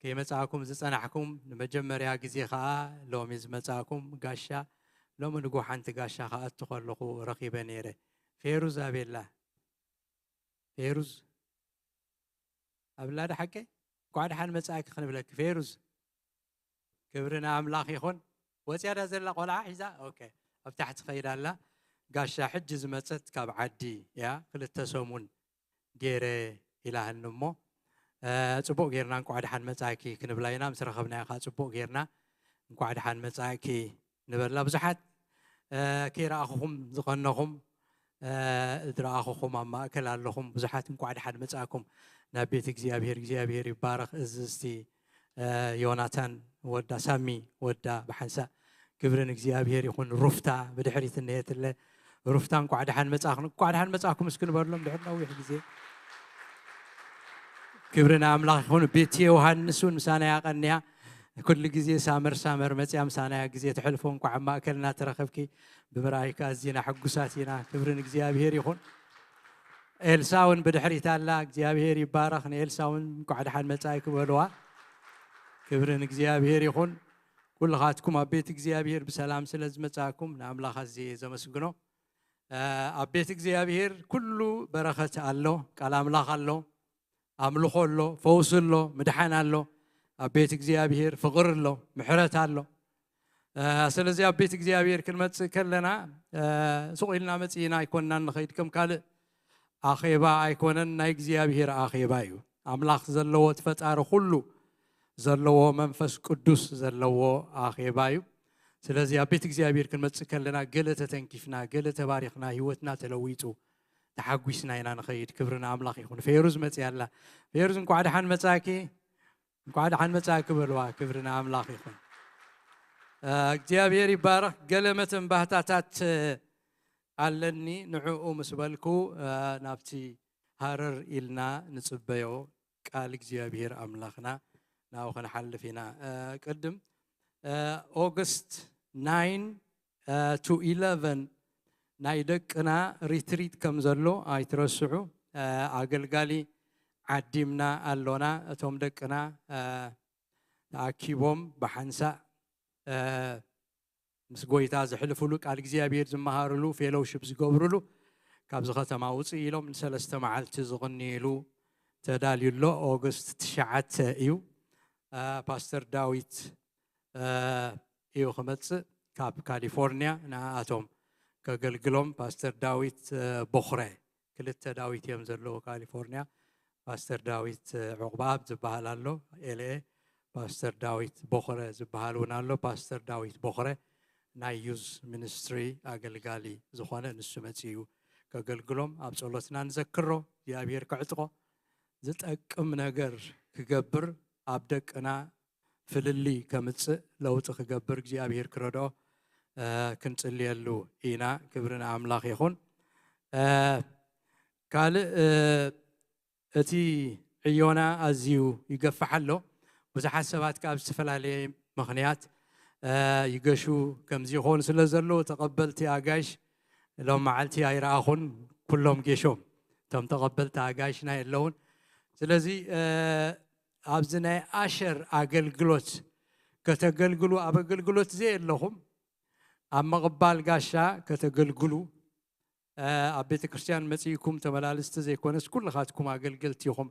ከይመጻእኩም ዝጸናሕኩም፣ ንመጀመርያ ግዜ ኸኣ ሎሚ ዝመጻእኩም ጋሻ፣ ሎሚ ንግሆ ሓንቲ ጋሻ ክኣቱ ከለኹ ረኺበ ነይረ። ፌሩዝ ኣበይ ኣላ? ፌሩዝ ኣብላ ዶ ሓቀይ? እንኳዕ ደሓን መጻእኪ ክንብለኪ ፌሩዝ። ክብሪ ንኣምላኽ ይኹን። ወጽያ ዳ ዘላ ቆልዓ ሒዛ? ኦኬ። ኣብ ታሕቲ ኸይዳ ኣላ። ጋሻ ሕጂ ዝመጸት ካብ ዓዲ እያ፣ ክልተ ሰሙን ገይረ ኢላሃኒ እሞ፣ እ፣ ጽቡቕ ጌርና እንቋዕ ደሓን መጻእኪ ክንብላ ኢና። ምስ ረኸብናዮ ከኣ ጽቡቕ ጌርና እንቋዕ ደሓን መጻእኪ ንበላ። ብዙሓት፣ እ፣ ከይረኣኹኹም ዝቐነኹም፣ እ፣ ዝረኣኹኹም ኣብ ማእከል ኣለኹም። ብዙሓት እንቋዕ ደሓን መጻእኩም ናብ ቤት እግዚኣብሔር። እግዚኣብሔር ይባረኽ። እዝዝቲ፣ እ፣ ዮናታን ወዳ ሳሚ ወዳ ብሓንሳእ ክብሪ ንእግዚኣብሔር ይኹን። ሩፍታ ብድሕሪት እነሄትለ። ሩፍታ እንቋዕ ደሓን መጻእኽን፣ እንቋዕ ደሓን መጻእኩም እስኪ ንበሎም ድሕሪ ነዊሕ ግዜ። ክብሪ ንኣምላኽ ይኹን። ቤቲ ዮሃንስ እውን ምሳና ያቐንያ። ኩሉ ግዜ ሳመር ሳመር መጽያ ምሳና እያ ግዜ ተሕልፎ። እንቋዕ ኣብ ማእከልና ተረኸብኪ። ብምርኣይካ ኣዚና ሕጉሳት ኢና። ክብሪ ንእግዚኣብሔር ይኹን። ኤልሳ እውን ብድሕሪት ኣላ። እግዚኣብሔር ይባረኽ። ንኤልሳ እውን እንቋዕ ደሓን መጻእኪ በልዋ። ክብሪ ንእግዚኣብሔር ይኹን። ኩልኻትኩም ኣብ ቤት እግዚኣብሔር ብሰላም ስለ ዝመጻእኩም ንኣምላኽ ኣዝየ ዘመስግኖ። እ፣ ኣብ ቤት እግዚኣብሔር ኩሉ በረኸት ኣሎ፣ ቃል ኣምላኽ ኣሎ፣ ኣምልኾ ኣሎ፣ ፈውሲ ኣሎ፣ ምድሓን ኣሎ። ኣብ ቤት እግዚኣብሔር ፍቕሪ ኣሎ፣ ምሕረት ኣሎ። እ፣ ስለዚ ኣብ ቤት እግዚኣብሔር ክንመጽእ ከለና፣ እ፣ ሱቕ ኢልና መጺእና ኣይኮንናን ንኸይድ። ከም ካልእ ኣኼባ ኣይኮነን፣ ናይ እግዚኣብሔር ኣኼባ እዩ። ኣምላኽ ዘለዎ፣ እቲ ፈጣሪ ኩሉ ዘለዎ፣ መንፈስ ቅዱስ ዘለዎ ኣኼባ እዩ። ስለዚ ኣብ ቤት እግዚኣብሔር ክንመጽእ ከለና ገለ ተተንኪፍና፣ ገለ ተባሪኽና፣ ህይወትና ተለዊጡ፣ ተሓጒስና ኢና ንኸይድ። ክብሪ ንኣምላኽ ይኹን። ፌሩዝ መጽያ ኣላ። ፌሩዝ እንቋዕ ደሓን መጻእኪ፣ እንቋዕ ደሓን መጻእኪ በልዋ። ክብሪ ንኣምላኽ ይኹን። እ፣ እግዚኣብሔር ይባረኽ። ገለ መተንባህታታት፣ እ፣ ኣለኒ። ንዕኡ ምስ በልኩ፣ እ፣ ናብቲ ሃረር ኢልና ንጽበዮ ቃል እግዚኣብሔር ኣምላኽና ናብኡ ክንሓልፍ ኢና። እ፣ ቅድም፣ እ፣ ኦገስት ናይን፣ እ፣ ቱ ኢለቨን ናይ ደቅና ሪትሪት ከም ዘሎ ኣይትረስዑ። እ፣ ኣገልጋሊ ዓዲምና ኣሎና። እቶም ደቅና፣ እ፣ ተኣኪቦም ብሓንሳእ፣ እ፣ ምስ ጎይታ ዘሕልፉሉ፣ ቃል እግዚኣብሔር ዝመሃሩሉ፣ ፌሎውሺፕ ዝገብሩሉ፣ ካብዚ ከተማ ውፅእ ኢሎም ንሰለስተ መዓልቲ ዝቕንይሉ ተዳልዩ ኣሎ። ኦገስት ትሽዓተ እዩ። እ፣ ፓስተር ዳዊት፣ እ፣ እዩ ክመጽእ ካብ ካሊፎርኒያ ንኣቶም ከገልግሎም። ፓስተር ዳዊት፣ እ፣ ቦኽረ፣ ክልተ ዳዊት እዮም ዘለዉ ካሊፎርኒያ። ፓስተር ዳዊት፣ እ፣ ዑቕባኣብ ዝበሃል ኣሎ፣ ኤልኤ። ፓስተር ዳዊት ቦኽረ ዝበሃል እውን ኣሎ። ፓስተር ዳዊት ቦኽረ ናይ ዩዝ ሚኒስትሪ ኣገልጋሊ ዝኾነ፣ ንሱ መጺኡ ከገልግሎም ኣብ ጸሎትና ንዘክሮ። እግዚኣብሔር ክዕጥቆ። ዝጠቅም ነገር ክገብር፣ ኣብ ደቅና ፍልልይ ከምጽእ፣ ለውጢ ክገብር እግዚኣብሔር ክረድኦ፣ እ፣ ክንጽልየሉ ኢና። ክብሪ ንኣምላኽ ይኹን። እ፣ ካልእ፣ እ፣ እቲ ዕዮና ኣዝዩ ይገፍሕ ኣሎ። ብዙሓት ሰባት ካብ ዝተፈላለየ ምኽንያት፣ እ፣ ይገሹ ከምዚ ይኾኑ ስለ ዘለዉ፣ ተቐበልቲ ኣጋይሽ ሎም መዓልቲ ኣይረኣኹን። ኩሎም ጌሾም፣ እቶም ተቐበልቲ ኣጋይሽና የለውን። ስለዚ፣ እ፣ ኣብዚ ናይ ኣሸር ኣገልግሎት ከተገልግሉ፣ ኣብ ኣገልግሎት ዘየለኹም ኣብ ምቕባል ጋሻ ከተገልግሉ፣ እ፣ ኣብ ቤተ ክርስቲያን መጺእኩም ተመላልስቲ ዘይኮነስ ኩልኻትኩም ኣገልገልቲ ኢኹም።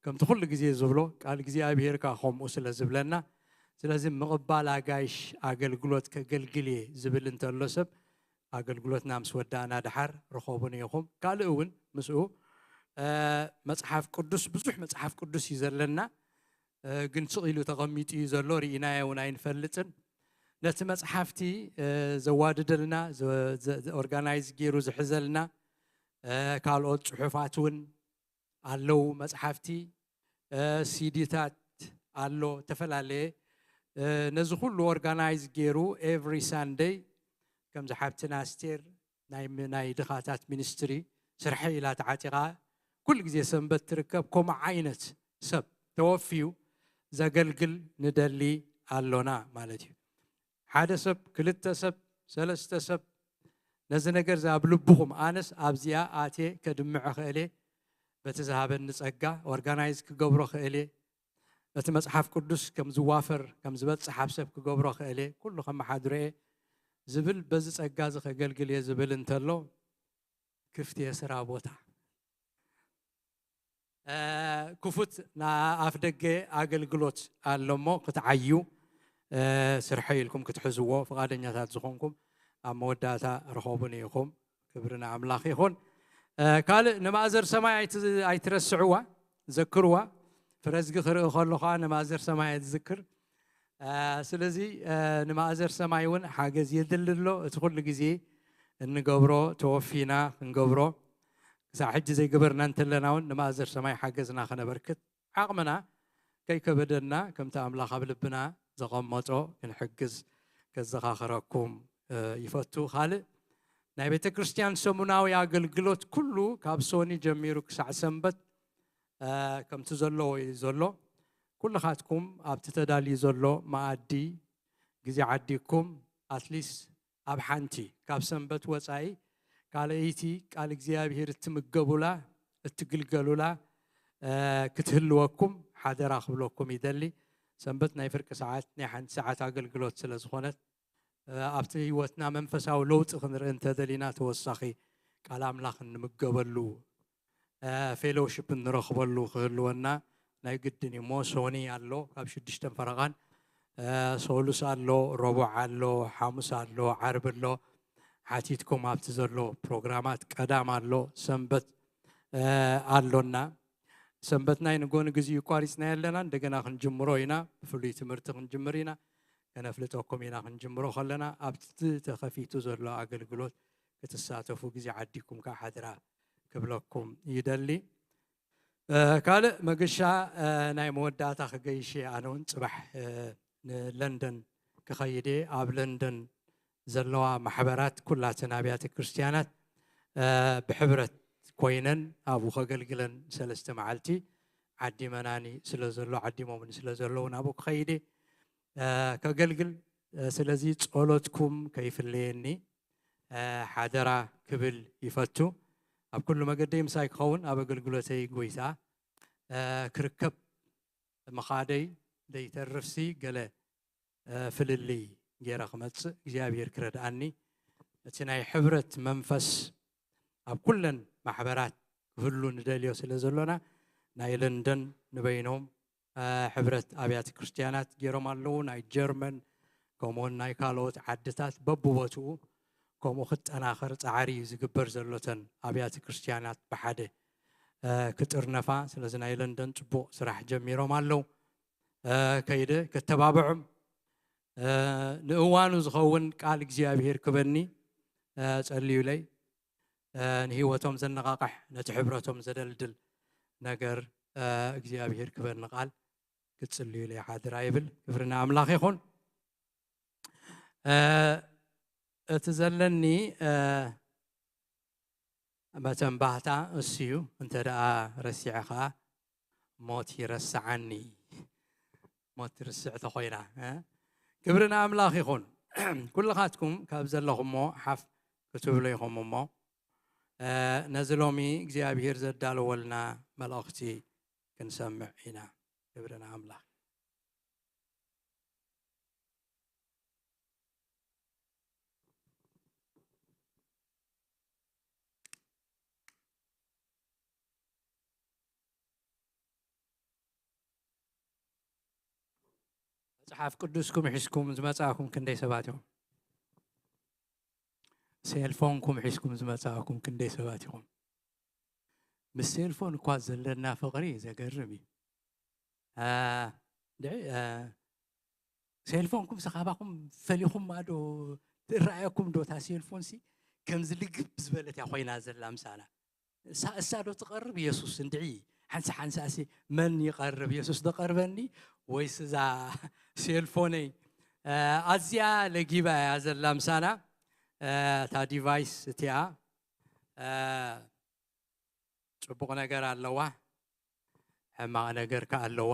ከምቲ ኩሉ ግዜ ዝብሎ ቃል እግዚኣብሔር ከኣ ከምኡ ስለ ዝብለና፣ ስለዚ ምቕባል ኣጋይሽ ኣገልግሎት ከገልግል እየ ዝብል እንተሎ ሰብ፣ ኣገልግሎትና ምስ ወዳእና ደሓር ርኸቡኒ ኢኹም። ካልእ እውን ምስኡ፣ እ፣ መጽሓፍ ቅዱስ፣ ብዙሕ መጽሓፍ ቅዱስ እዩ ዘለና፣ እ፣ ግን ስቕ ኢሉ ተቐሚጡ እዩ ዘሎ፣ ርኢናዮ እውን ኣይንፈልጥን። ነቲ መጽሓፍቲ፣ እ፣ ዘዋድደልና፣ ዘ-፣ ዘ-፣ ዘ-፣ ኦርጋናይዝ ገይሩ ዝሕዘልና፣ እ፣ ካልኦት ጽሑፋት እውን ኣለዉ፣ መጽሓፍቲ፣ እ፣ ሲዲታት ኣሎ፣ ዝተፈላለየ። እ፣ ነዚ ኩሉ ኦርጋናይዝ ገይሩ ኤቭሪ ሳንደይ፣ ከምዚ ሓብትና ኣስቴር ናይ ም-፣ ናይ ድኻታት ሚኒስትሪ ስርሐይ ኢላ ተዓጢቓ፣ ኩሉ ግዜ ሰንበት ትርከብ። ከምኡ ዓይነት ሰብ ተወፍዩ ዘገልግል ንደሊ ኣሎና ማለት እዩ። ሓደ ሰብ፣ ክልተ ሰብ፣ ሰለስተ ሰብ፣ ነዚ ነገር እዚ ኣብ ልብኹም፣ ኣነስ ኣብዚኣ ኣትየ ከድምዖ ክእል እየ፣ በቲ ዝሃበኒ ጸጋ ኦርጋናይዝ ክገብሮ ክእል እየ፣ በቲ መጽሓፍ ቅዱስ ከም ዝዋፈር፣ ከም ዝበጽሕ ኣብ ሰብ ክገብሮ ክእል እየ፣ ኩሉ ከመሓድሮ እየ ዝብል፣ በዚ ጸጋ እዚ ከገልግል እየ ዝብል እንተሎ፣ ክፍት የስራ ቦታ። እ፣ ክፉት ንኣፍ ደገ ኣገልግሎት ኣሎ እሞ ክትዓዩ፣ እ፣ ስርሐይ ኢልኩም ክትሕዝዎ ፍቓደኛታት ዝኾንኩም ኣብ መወዳእታ ርኸቡኒ ኢኹም። ክብሪ ንኣምላኽ ይኹን። እ፣ ካልእ ንማእዘር ሰማይ ኣይት-፣ ኣይትረስዕዋ፣ ዘክርዋ። ፍረዝጊ ክርኢ ከሎ ኸዓ ንማእዘር ሰማይ እየ ዝዝክር። እ፣ ስለዚ፣ እ፣ ንማእዘር ሰማይ እውን ሓገዝ የድሊ ኣሎ። እቲ ኩሉ ግዜ እንገብሮ ተወፊና ክንገብሮ፣ ክሳብ ሕጂ ዘይገበርና እንተለና እውን ንማእዘር ሰማይ ሓገዝና ከነበርክት ዓቕምና ከይከበደና ከምቲ ኣምላኽ ኣብ ልብና ዘቐመጦ ክንሕግዝ ከዘኻኽረኩም፣ እ፣ ይፈቱ። ካልእ ናይ ቤተ ክርስቲያን ሰሙናዊ ኣገልግሎት ኩሉ ካብ ሶኒ ጀሚሩ ክሳዕ ሰንበት፣ እ፣ ከምቲ ዘለዎ እዩ ዘሎ። ኩልኻትኩም ኣብቲ ተዳልዩ ዘሎ መኣዲ ግዜ ዓዲግኩም ኣትሊስት ኣብ ሓንቲ ካብ ሰንበት ወጻኢ ካልኣይቲ ቃል እግዚኣብሔር እትምገቡላ እትግልገሉላ፣ እ፣ ክትህልወኩም ሓደራ ክብለኩም ይደሊ። ሰንበት ናይ ፍርቂ ሰዓት ናይ ሓንቲ ሰዓት ኣገልግሎት ስለ ዝኾነት፣ እ፣ ኣብቲ ህይወትና መንፈሳዊ ለውጢ ክንርኢ እንተደሊና ተወሳኺ ቃል ኣምላኽ እንምገበሉ፣ እ፣ ፌሎውሺፕ እንረኽበሉ ክህልወና ናይ ግድን እዩ እሞ ሶኒ ኣሎ ካብ ሽዱሽተን ፈረቓን፣ እ፣ ሰሉስ ኣሎ፣ ረቡዕ ኣሎ፣ ሓሙስ ኣሎ፣ ዓርቢ ኣሎ። ሓቲትኩም ኣብቲ ዘሎ ፕሮግራማት ቀዳም ኣሎ፣ ሰንበት፣ እ፣ ኣሎና። ሰንበት ናይ ንጎኒ ግዜ ቋሪጽና ኣለና፣ እንደገና ክንጅምሮ ኢና፣ ብፍሉይ ትምህርቲ ክንጅምር ኢና፣ ከነፍልጠኩም ኢና። ክንጅምሮ ከለና ኣብቲ ተኸፊቱ ዘሎ ኣገልግሎት ክትሳተፉ ግዜ ዓዲኩም ከዓ ሓድራ ክብለኩም ይደሊ። እ፣ ካልእ መገሻ፣ እ፣ ናይ መወዳእታ ክገይሽ እየ። ኣነ እውን ጽባሕ፣ እ፣ ንለንደን ክኸይድ እየ። ኣብ ለንደን ዘለዋ ማሕበራት ኩላተን ኣብያተ ክርስቲያናት፣ እ፣ ብሕብረት ኮይነን ኣብኡ ከገልግለን ሰለስተ መዓልቲ ዓዲመናኒ ስለ ዘሎ፣ ዓዲሞምኒ ስለ ዘለዉ ናብኡ ክኸይድ እየ፣ እ፣ ከገልግል። እ፣ ስለዚ ጸሎትኩም ከይፍለየኒ፣ እ፣ ሓደራ ክብል ይፈቱ። ኣብ ኩሉ መገደይ ምሳይ ክኸውን፣ ኣብ ኣገልግሎተይ ጎይታ፣ እ፣ ክርከብ ምኻደይ ዘይተርፍሲ ገለ፣ እ፣ ፍልልይ ገይረ ክመጽእ እግዚኣብሔር ክረድኣኒ፣ እቲ ናይ ሕብረት መንፈስ ኣብ ኩለን ማሕበራት ክህሉ ንደልዮ ስለ ዘሎና፣ ናይ ለንደን ንበይኖም፣ እ፣ ሕብረት ኣብያተ ክርስቲያናት ገይሮም ኣለዉ። ናይ ጀርመን ከምኡውን ናይ ካልኦት ዓድታት በብቦትኡ ከምኡ ክጠናኸር ጻዕሪ እዩ ዝግበር ዘሎ። እተን ኣብያተ ክርስቲያናት ብሓደ፣ እ፣ ክጥርነፋ። ስለዚ ናይ ለንደን ጽቡቕ ስራሕ ጀሚሮም ኣለዉ። እ፣ ከይደ ከተባብዖም፣ እ፣ ንእዋኑ ዝኸውን ቃል እግዚኣብሔር ክበኒ፣ እ፣ ጸልዩለይ። እ፣ ንህይወቶም ዘነቓቕሕ፣ ነቲ ሕብረቶም ዘደልድል ነገር፣ እ፣ እግዚኣብሔር ክበኒ ቃል ክትጽልዩለይ ሓድራ ይብል። ክብሪ ንኣምላኽ ይኹን። እ፣ እቲ ዘለኒ፣ እ፣ መተንባህታ እሱ እዩ። እንተ ደኣ ረሲዐ ኸኣ ሞት ይረስዓኒ። ሞት ትርስዕ ተኾይና፣ እ? ክብሪ ንኣምላኽ ይኹን። ኩልኻትኩም ካብ ዘለኹሞ ሓፍ ክትብሉ ኢኹም እሞ፣ እ፣ ነዚ ሎሚ እግዚኣብሔር ዘዳለወልና መልእኽቲ ክንሰምዕ ኢና። ክብሪ ንኣምላኽ። መጽሓፍ ቅዱስኩም ሒዝኩም ዝመጻእኩም ክንደይ ሰባት ኢኹም? ሴልፎንኩም ሒዝኩም ዝመጻእኩም ክንደይ ሰባት ኢኹም? ምስ ሴልፎን እኳ ዘለና ፍቕሪ ዘገርም እዩ። አ፣ ድዒ፣ አ፣ ሴልፎንኩም ሲ ካባኹም ፈሊኹማ ዶ? ትረኣየኩም ዶ እታ ሴልፎን ሲ? ከምዚ ልግብ ዝበለት እያ ኮይና ዘላ ምሳና። እሳ፣ እሳ ዶ ትቐርብ የሱስ? እንድዒ ሓንሳ ሓንሳ ሲ መን ይቐርብ? የሱስ ዶ ቀርበኒ ወይስ እዛ ሴልፎነይ? አ፣ ኣዝያ ለጊባ እያ ዘላ ምሳና። አ፣ እታ ዲቫይስ እቲኣ፣ አ፣ ጽቡቕ ነገር ኣለዋ፣ ሕማቕ ነገር ከኣ ኣለዋ።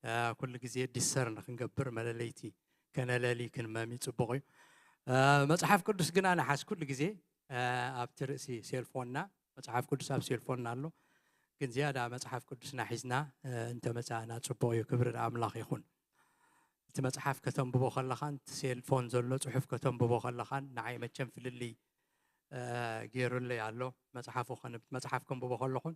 እ፣ ኩሉ ግዜ ዲሰርን ክንገብር፣ መለለይቲ ከነለሊ ክንመሚ ጽቡቕ እዩ። እ፣ መጽሓፍ ቅዱስ ግና ንሓስ ኩሉ ግዜ፣ እ፣ ኣብቲ ርእሲ ሴልፎንና፣ መጽሓፍ ቅዱስ ኣብ ሴልፎንና ኣሎ፣ ግን ዝያዳ መጽሓፍ ቅዱስና ሒዝና፣ እ፣ እንተመጻእና ጽቡቕ እዩ። ክብሪ ንኣምላኽ ይኹን። እቲ መጽሓፍ ከተንብቦ ከለኻን እቲ ሴልፎን ዘሎ ጽሑፍ ከተንብቦ ከለኻን ንዓይ መቸም ፍልልይ፣ እ፣ ገይሩለይ ኣሎ። መጽሓፉ ከን-፣ መጽሓፍ ከንብቦ ከለኹን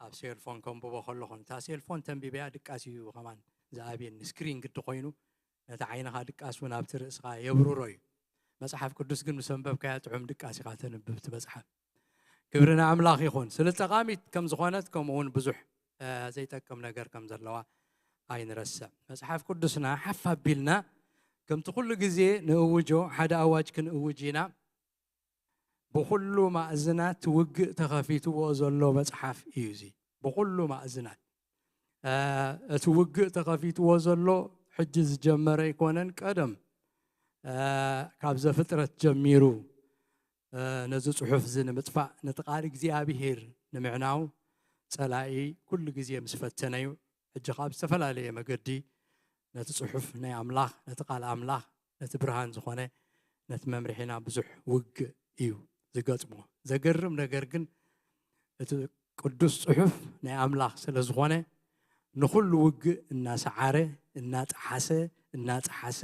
ኣብ ሴልፎን ከንብቦ ከለኹን፣ እታ ሴልፎን ተንቢበያ ድቃስ እዩ ከማን ዝኣብየኒ። ስክሪን ግዲ ኮይኑ ነቲ ዓይንኻ ድቃስ እውን ኣብቲ ርእስኻ የብርሮ እዩ። መጽሓፍ ቅዱስ ግን ምስ ኣንበብካያ ጥዑም ድቃስ ኢኻ ተንብብ እቲ መጽሓፍ። ክብሪ ንኣምላኽ ይኹን። ስለ ጠቓሚት ከም ዝኾነት፣ ከምኡ እውን ብዙሕ፣ እ፣ ዘይጠቅም ነገር ከም ዘለዋ ኣይንረስዕ። መጽሓፍ ቅዱስና ሓፍ ኣቢልና ከምቲ ኩሉ ግዜ ንእውጆ፣ ሓደ ኣዋጅ ክንእውጅ ኢና። ብኹሉ ማእዝናት ውግእ ተኸፊትዎ ዘሎ መጽሓፍ እዩ እዚ። ብኹሉ ማእዝናት፣ እ፣ እቲ ውግእ ተኸፊትዎ ዘሎ ሕጂ ዝጀመረ ኣይኮነን። ቀደም፣ እ፣ ካብ ዘፍጥረት ጀሚሩ፣ እ፣ ነዚ ጽሑፍ እዚ ንምጥፋእ፣ ነቲ ቃል እግዚኣብሄር ንምዕናው ጸላኢ ኩሉ ግዜ ምስ ፈተነዩ፣ ሕጂ ካብ ዝተፈላለየ መገዲ ነቲ ጽሑፍ ናይ ኣምላኽ፣ ነቲ ቃል ኣምላኽ፣ ነቲ ብርሃን ዝኾነ፣ ነቲ መምርሒና ብዙሕ ውግእ እዩ ዝገጥሞ። ዘገርም ነገር ግን፣ እቲ ቅዱስ ጽሑፍ ናይ ኣምላኽ ስለ ዝኾነ፣ ንኹሉ ውግእ እናሰዓረ፣ እናጠሓሰ፣ እናጠሓሰ፣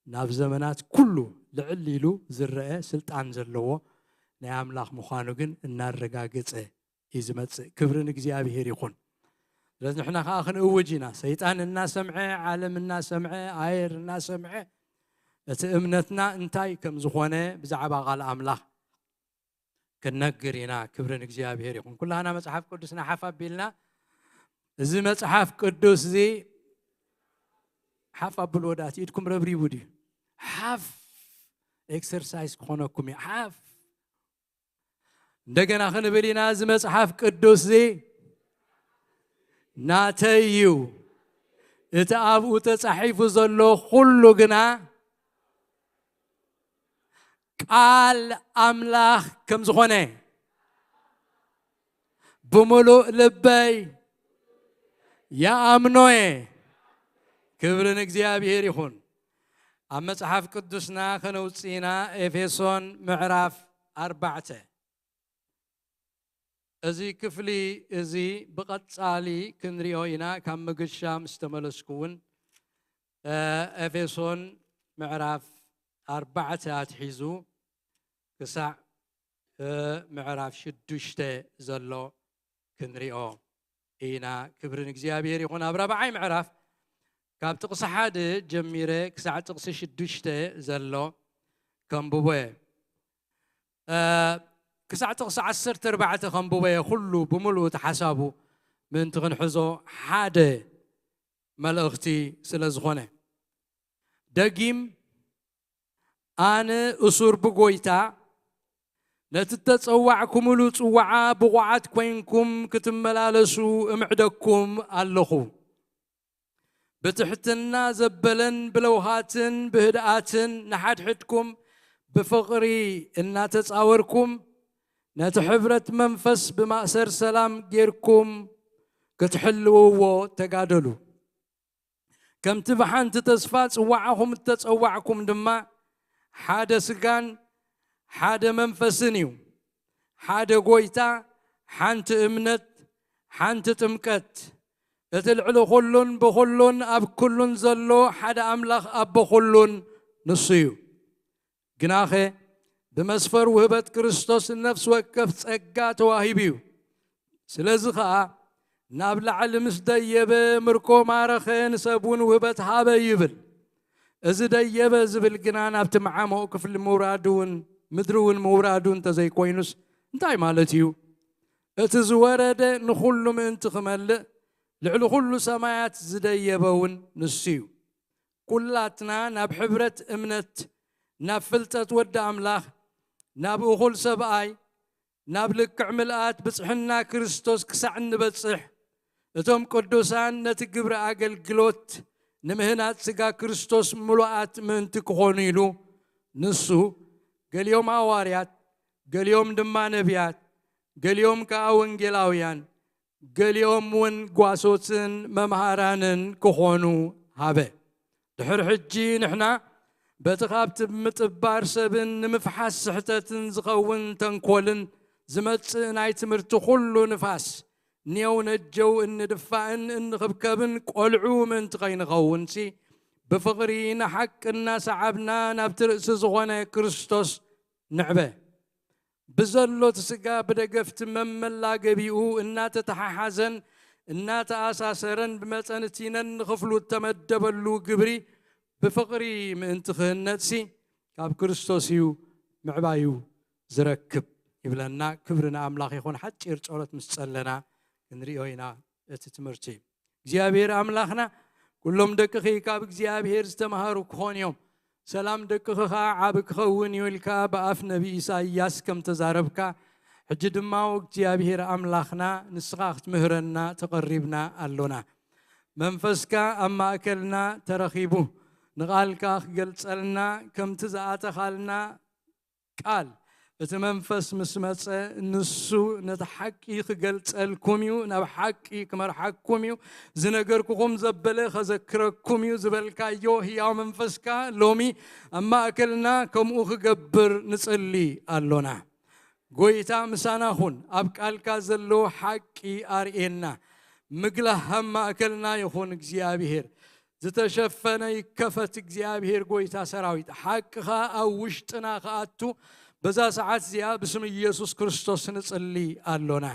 ናብ ዘመናት ኩሉ ልዕል ኢሉ ዝረአ ስልጣን ዘለዎ ናይ ኣምላኽ ምዃኑ ግን እናረጋገጸ እዩ ዝመጽእ። ክብሪ ንእግዚኣብሄር ይኹን። ስለዚ ንሕና ከኣ ክንእውጅ ኢና። ሰይጣን እናሰምዐ፣ ዓለም እናሰምዐ፣ ኣየር እናሰምዐ፣ እቲ እምነትና እንታይ ከም ዝኾነ ብዛዕባ ቃል ኣምላኽ ክንነግር ኢና። ክብሪ ንእግዚኣብሄር ይኹን። ኩላህና መጽሓፍ ቅዱስና ሓፍ ኣቢልና፣ እዚ መጽሓፍ ቅዱስ እዚ ሓፍ ኣብልዎ፣ ዳት ኢድኩም ረብሪቡ ድዩ? ሓፍ ኤክሰርሳይዝ ክኾነኩም እዩ። ሓፍ እንደገና ክንብል ኢና። እዚ መጽሓፍ ቅዱስ እዚ ናተይ እዩ። እቲ ኣብኡ ተጻሒፉ ዘሎ ኩሉ ግና ቃል ኣምላኽ ከም ዝኾነ ብምሉእ ልበይ ይኣምኖ እየ። ክብሪ ንእግዚኣብሄር ይኹን። ኣብ መጽሓፍ ቅዱስና ከነውጽእ ኢና። ኤፌሶን ምዕራፍ ኣርባዕተ። እዚ ክፍሊ እዚ ብቐጻሊ ክንሪኦ ኢና፣ ካብ መገሻ ምስ ተመለስኩ እውን። እ፣ ኤፌሶን ምዕራፍ ኣርባዕተ ኣትሒዙ ክሳዕ፣ እ፣ ምዕራፍ ሽዱሽተ ዘሎ ክንሪኦ ኢና። ክብሪ ንእግዚኣብሔር ይኹን። ኣብ ራብዓይ ምዕራፍ ካብ ጥቕሲ ሓደ ጀሚረ ክሳዕ ጥቕሲ ሽዱሽተ ዘሎ ከንብቦ እየ። እ፣ ክሳዕ ጥቕሲ ዓሰርተ ኣርባዕተ ከንብቦ እየ፣ ኩሉ ብምሉኡ እቲ ሓሳቡ ምእንቲ ክንሕዞ ሓደ መልእኽቲ ስለ ዝኾነ። ደጊም ኣነ እሱር ብጎይታ፣ ነቲ እተጸዋዕኩምሉ ጽዋዓ ብቑዓት ኮይንኩም ክትመላለሱ እምዕደኩም ኣለኹ። ብትሕትና ዘበለን ብለውሃትን ብህድኣትን ንሓድሕድኩም ብፍቕሪ እናተጻወርኩም፣ ነቲ ሕብረት መንፈስ ብማእሰር ሰላም ጌርኩም ክትሕልውዎ ተጋደሉ። ከምቲ ብሓንቲ ተስፋ ጽዋዓኹም እተጸዋዕኩም ድማ፣ ሓደ ስጋን ሓደ መንፈስን እዩ። ሓደ ጎይታ፣ ሓንቲ እምነት፣ ሓንቲ ጥምቀት፣ እቲ ልዕሊ ኩሉን ብኹሉን ኣብ ኩሉን ዘሎ ሓደ ኣምላኽ ኣቦ ኩሉን ንሱ እዩ። ግናኸ ብመስፈር ውህበት ክርስቶስ ንነፍሲ ወከፍ ጸጋ ተዋሂቡ እዩ። ስለዚ ኸኣ ናብ ላዕሊ ምስ ደየበ፣ ምርኮ ማረኸ፣ ንሰብ እውን ውህበት ሃበ ይብል። እዚ ደየበ ዝብል ግና ናብቲ መዓሙቕ ክፍሊ ምውራዱ እውን፣ ምድሪ እውን ምውራዱ እንተዘይኮይኑስ እንታይ ማለት እዩ? እቲ ዝወረደ ንኹሉ ምእንቲ ክመልእ፣ ልዕሊ ኩሉ ሰማያት ዝደየበ እውን ንሱ እዩ። ኩላትና ናብ ሕብረት እምነት፣ ናብ ፍልጠት ወዲ ኣምላኽ፣ ናብ እኹል ሰብኣይ፣ ናብ ልክዕ ምልኣት ብጽሕና ክርስቶስ ክሳዕ እንበጽሕ፣ እቶም ቅዱሳን ነቲ ግብሪ ኣገልግሎት ንምህናጽ ሥጋ ክርስቶስ ምሉኣት ምእንቲ ክኾኑ ኢሉ፣ ንሱ ገሊኦም ሃዋርያት፣ ገሊኦም ድማ ነቢያት፣ ገሊኦም ከኣ ወንጌላውያን፣ ገሊኦም እውን ጓሶትን መምሃራንን ክኾኑ ሃበ። ድሕሪ ሕጂ ንሕና በቲ ካብቲ ምጥባር ሰብን ንምፍሓስ ስሕተትን ዝኸውን ተንኮልን ዝመጽእ ናይ ትምህርቲ ኩሉ ንፋስ፣ ኔው ነጀው እንድፋእን እንኽብከብን ቆልዑ ምእንቲ ከይንኸውንሲ፣ ብፍቕሪ ንሓቂ እናሰዓብና ናብቲ ርእሲ ዝኾነ ክርስቶስ ንዕበ። ብዘሎ እቲ ስጋ ብደገፍቲ መመላገቢኡ እናተተሓሓዘን እናተኣሳሰረን ብመጠን እቲ ነንኽፍሉ እተመደበሉ ግብሪ ብፍቕሪ ምእንቲ ክህነጽሲ፣ ካብ ክርስቶስ እዩ ምዕባዩ ዝረክብ ይብለና። ክብሪ ንኣምላኽ ይኹን። ሓጺር ጸሎት ምስ ጸለና ክንሪኦ ኢና እቲ ትምህርቲ። እግዚኣብሔር ኣምላኽና፣ ኩሎም ደቅኺ ካብ እግዚኣብሔር ዝተምሃሩ ክኾኑ እዮም፣ ሰላም ደቅኺ ኸኣ ዓቢ ክኸውን እዩ ኢልካ ብኣፍ ነቢ ኢሳይያስ ከም ተዛረብካ፣ ሕጂ ድማ እግዚኣብሔር ኣምላኽና ንስኻ ክትምህረና ተቐሪብና ኣሎና። መንፈስካ ኣብ ማእከልና ተረኺቡ ንቓልካ ክገልጸልና ከምቲ ዝኣተኻልና ቃል እቲ መንፈስ ምስ መጸ ንሱ ነቲ ሓቂ ክገልጸልኩም እዩ፣ ናብ ሓቂ ክመርሓኩም እዩ። ዝነገርኩኹም ዘበለ ከዘክረኩም እዩ ዝበልካዮ ህያው መንፈስካ ሎሚ ኣብ ማእከልና ከምኡ ክገብር ንጽሊ ኣሎና። ጎይታ ምሳና ኹን፣ ኣብ ቃልካ ዘሎ ሓቂ ኣርእየና። ምግላህ ኣብ ማእከልና ይኹን እግዚኣብሔር። ዝተሸፈነ ይከፈት እግዚኣብሔር ጎይታ ሰራዊት። ሓቅኻ ኣብ ውሽጥና ክኣቱ በዛ ሰዓት እዚኣ ብስም ኢየሱስ ክርስቶስ ንጽሊ ኣሎና።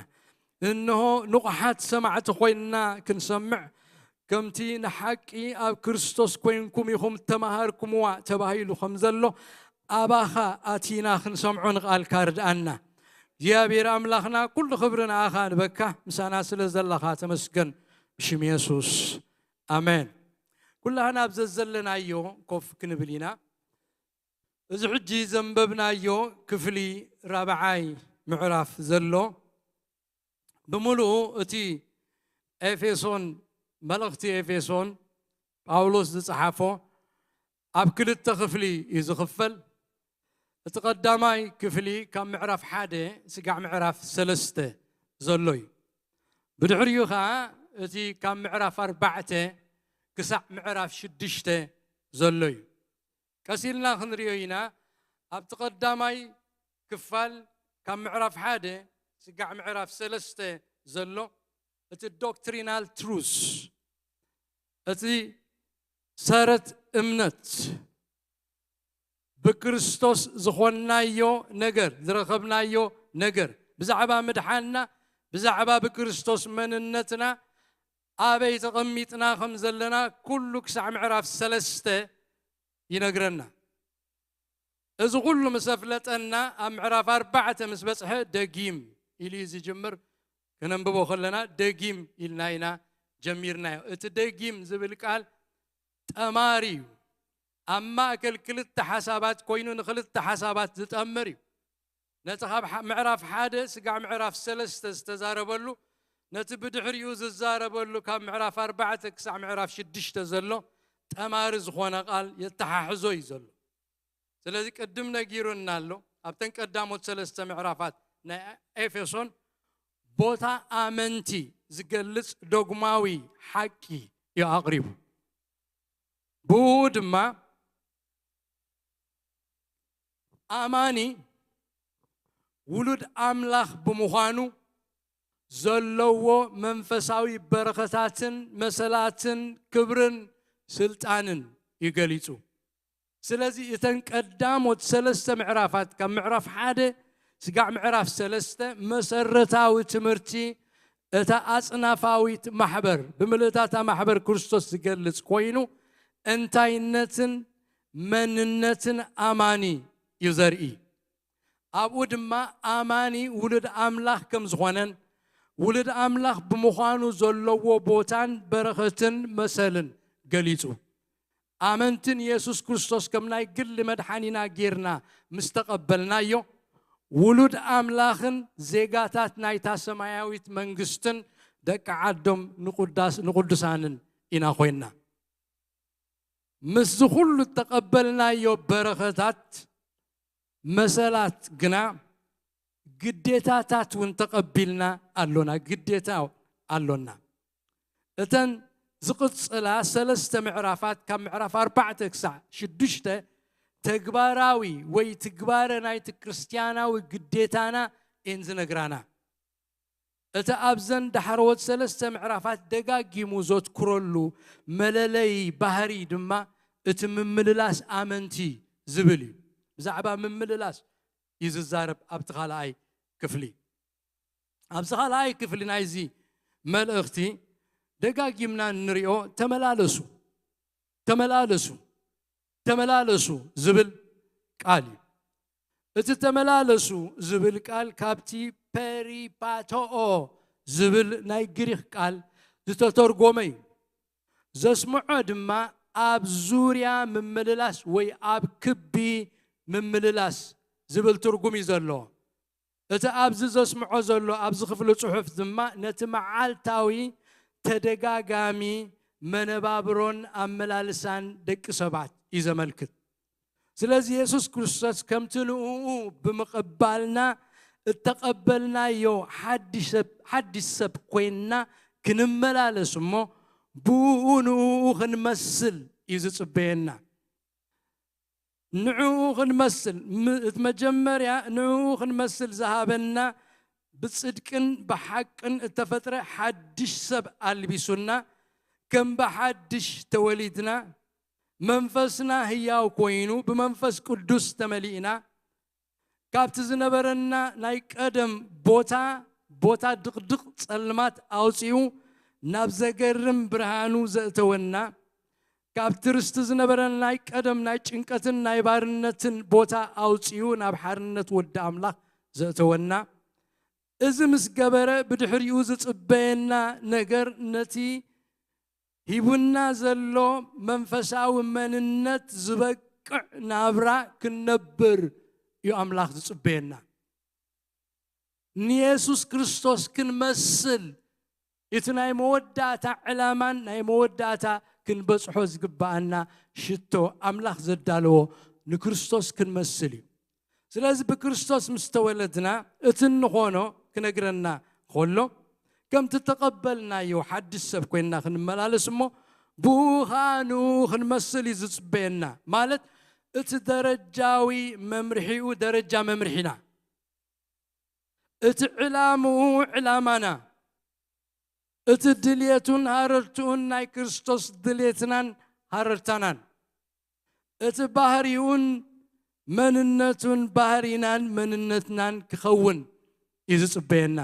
እንሆ ንቑሓት ሰማዕቲ ኮይንና ክንሰምዕ፣ ከምቲ ንሓቂ ኣብ ክርስቶስ ኮይንኩም ኢኹም ተማሃርኩምዋ ተባሂሉ ከም ዘሎ ኣባኻ ኣቲና ክንሰምዖ ንቓልካ ርድኣና። እግዚኣብሔር ኣምላኽና ኩሉ ክብሪ ንኣኻ ንበካ ምሳና ስለ ዘለኻ ተመስገን ብሽም የሱስ ኣሜን። ኩላህና ኣብ ዘዘለናዮ ኮፍ ክንብል ኢና። እዚ ሕጂ ዘንበብናዮ ክፍሊ ራብዓይ ምዕራፍ ዘሎ ብምሉኡ እቲ ኤፌሶን፣ መልእኽቲ ኤፌሶን ጳውሎስ ዝጸሓፎ ኣብ ክልተ ክፍሊ እዩ ዝኽፈል። እቲ ቀዳማይ ክፍሊ ካብ ምዕራፍ ሓደ ስጋዕ ምዕራፍ ሰለስተ ዘሎ እዩ። ብድሕሪኡ ኸዓ እቲ ካብ ምዕራፍ ኣርባዕተ ክሳዕ ምዕራፍ ሽዱሽተ ዘሎ እዩ። ቀስ ኢልና ክንሪኦ ኢና። ኣብቲ ቀዳማይ ክፋል ካብ ምዕራፍ ሓደ ስጋዕ ምዕራፍ ሰለስተ ዘሎ እቲ ዶክትሪናል ትሩስ፣ እቲ ሰረት እምነት፣ ብክርስቶስ ዝኾንናዮ ነገር፣ ዝረኸብናዮ ነገር፣ ብዛዕባ ምድሓንና፣ ብዛዕባ ብክርስቶስ መንነትና፣ ኣበይ ተቐሚጥና ከም ዘለና ኩሉ ክሳዕ ምዕራፍ ሰለስተ ይነግረና። እዚ ኩሉ ምስ ኣፍለጠና ኣብ ምዕራፍ ኣርባዕተ ምስ በጽሐ ደጊም ኢሉ እዩ ዝጅምር። ክነንብቦ ከለና ደጊም ኢልና ኢና ጀሚርናዮ። እቲ ደጊም ዝብል ቃል ጠማሪ እዩ። ኣብ ማእከል ክልተ ሓሳባት ኮይኑ ንክልተ ሓሳባት ዝጠምር እዩ። ነቲ ካብ ሓ-፣ ምዕራፍ ሓደ ስጋዕ ምዕራፍ ሰለስተ ዝተዛረበሉ፣ ነቲ ብድሕሪኡ ዝዛረበሉ ካብ ምዕራፍ ኣርባዕተ ክሳዕ ምዕራፍ ሽዱሽተ ዘሎ ጠማሪ ዝኾነ ቃል የተሓሕዞ እዩ ዘሎ። ስለዚ ቅድም ነጊሩና ኣሎ። ኣብተን ቀዳሞት ሰለስተ ምዕራፋት ናይ ኤፌሶን ቦታ ኣመንቲ ዝገልጽ ዶግማዊ ሓቂ እዩ ኣቕሪቡ። ብኡ ድማ ኣማኒ ውሉድ ኣምላኽ ብምዃኑ ዘለዎ መንፈሳዊ በረኸታትን መሰላትን ክብርን ስልጣንን እዩ ገሊጹ። ስለዚ እተን ቀዳሞት ሰለስተ ምዕራፋት ካብ ምዕራፍ ሓደ ስጋዕ ምዕራፍ ሰለስተ መሰረታዊ ትምህርቲ እታ ኣጽናፋዊት ማሕበር ብምልእታታ ማሕበር ክርስቶስ ዝገልጽ ኮይኑ፣ እንታይነትን መንነትን ኣማኒ እዩ ዘርኢ። ኣብኡ ድማ ኣማኒ ውሉድ ኣምላኽ ከም ዝኾነን ውሉድ ኣምላኽ ብምዃኑ ዘለዎ ቦታን በረኸትን መሰልን ገሊጹ። ኣመንትን የሱስ ክርስቶስ ከም ናይ ግሊ መድሓኒና ጌርና ምስ ተቐበልናዮ፣ ውሉድ ኣምላኽን ዜጋታት ናይታ ሰማያዊት መንግስትን ደቂ ዓዶም ንቁዳስ-፣ ንቁዱሳንን ኢና ኮይንና። ምስዚ ኩሉ እተቐበልናዮ በረኸታት፣ መሰላት ግና ግዴታታት እውን ተቐቢልና ኣሎና፣ ግዴታ ኣሎና። እተን ዝቕጽላ ሰለስተ ምዕራፋት፣ ካብ ምዕራፍ ኣርባዕተ ክሳዕ ሽዱሽተ፣ ተግባራዊ ወይ ትግባረ ናይቲ ክርስትያናዊ ግዴታና እየን ዝነግራና። እቲ ኣብዘን ዳሕረዎት ሰለስተ ምዕራፋት ደጋጊሙ ዘትኩረሉ መለለዪ ባህሪ ድማ እቲ ምምልላስ ኣመንቲ ዝብል እዩ። ብዛዕባ ምምልላስ እዩ ዝዛረብ ኣብቲ ካልኣይ ክፍሊ። ኣብዚ ካልኣይ ክፍሊ ናይዚ መልእኽቲ ደጋጊምና እንሪኦ ተመላለሱ፣ ተመላለሱ፣ ተመላለሱ ዝብል ቃል እዩ። እቲ ተመላለሱ ዝብል ቃል ካብቲ ፐሪፓቶኦ ዝብል ናይ ግሪኽ ቃል ዝተተርጎመ እዩ። ዘስምዖ ድማ ኣብ ዙርያ ምምልላስ ወይ ኣብ ክቢ ምምልላስ ዝብል ትርጉም እዩ ዘለዎ። እቲ ኣብዚ ዘስምዖ ዘሎ ኣብዚ ክፍሊ ጽሑፍ ድማ ነቲ መዓልታዊ ተደጋጋሚ መነባብሮን ኣመላልሳን ደቂ ሰባት እዩ ዘመልክት። ስለዚ የሱስ ክርስቶስ ከምቲ ንእኡ ብምቕባልና እተቐበልናዮ ሓድሽ ሰብ ኮይንና ክንመላለስ እሞ ብእኡ ንእኡ ክንመስል እዩ ዝጽበየና። ንዕኡ ክንመስል እቲ መጀመርያ ንዕኡ ክንመስል ዝሃበና ብጽድቅን ብሓቅን እተፈጥረ ሓድሽ ሰብ ኣልቢሱና ከም ብሓድሽ ተወሊድና መንፈስና ህያው ኮይኑ ብመንፈስ ቅዱስ ተመሊእና ካብቲ ዝነበረና ናይ ቀደም ቦታ ቦታ ድቕድቕ ጸልማት ኣውጺኡ ናብ ዘገርም ብርሃኑ ዘእተወና ካብቲ ርስቲ ዝነበረን ናይ ቀደም ናይ ጭንቀትን ናይ ባርነትን ቦታ ኣውጺኡ ናብ ሓርነት ወዲ ኣምላኽ ዘእተወና እዚ ምስ ገበረ ብድሕሪኡ ዝጽበየና ነገር ነቲ ሂቡና ዘሎ መንፈሳዊ መንነት ዝበቅዕ ናብራ ክንነብር እዩ ኣምላኽ ዝጽበየና። ንየሱስ ክርስቶስ ክንመስል እቲ ናይ መወዳእታ ዕላማን ናይ መወዳእታ ክንበጽሖ ዝግብኣና ሽቶ ኣምላኽ ዘዳለዎ ንክርስቶስ ክንመስል እዩ። ስለዚ ብክርስቶስ ምስ ተወለድና እቲ እንኾኖ ክነግረና ከሎ ከምቲ ተቐበልናዮ ሓድሽ ሰብ ኮይንና ክንመላለስ እሞ ብኡ ኸዓ ንኡ ክንመስል እዩ ዝጽበየና። ማለት እቲ ደረጃዊ መምርሒኡ ደረጃ መምርሒና፣ እቲ ዕላምኡ ዕላማና፣ እቲ ድልየቱን ሃረርትኡን ናይ ክርስቶስ ድልየትናን ሃረርታናን፣ እቲ ባህሪኡን መንነቱን ባህሪናን መንነትናን ክኸውን እዩ ዝጽበየና።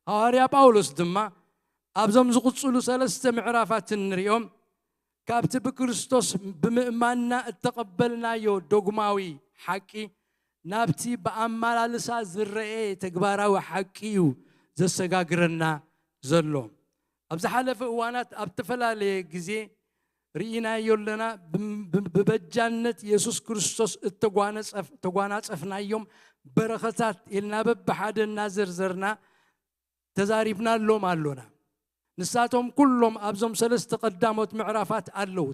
ሃዋርያ ጳውሎስ ድማ ኣብዞም ዝቕጽሉ ሰለስተ ምዕራፋት እንሪኦም ካብቲ ብክርስቶስ ብምእማንና እተቐበልናዮ ዶግማዊ ሓቂ ናብቲ ብኣመላልሳ ዝረኤ ተግባራዊ ሓቂ እዩ ዘሰጋግረና ዘሎ። ኣብ ዝሓለፈ እዋናት ኣብ ዝተፈላለየ ግዜ ርኢናዮ ኣለና። ብበጃነት የሱስ ክርስቶስ እተጓናጸፍናዮም በረኸታት ኢልና በብሓደ እናዘርዘርና ተዛሪብናሎም ኣሎና። ንሳቶም ኩሎም ኣብዞም ሰለስተ ቀዳሞት ምዕራፋት ኣለዉ።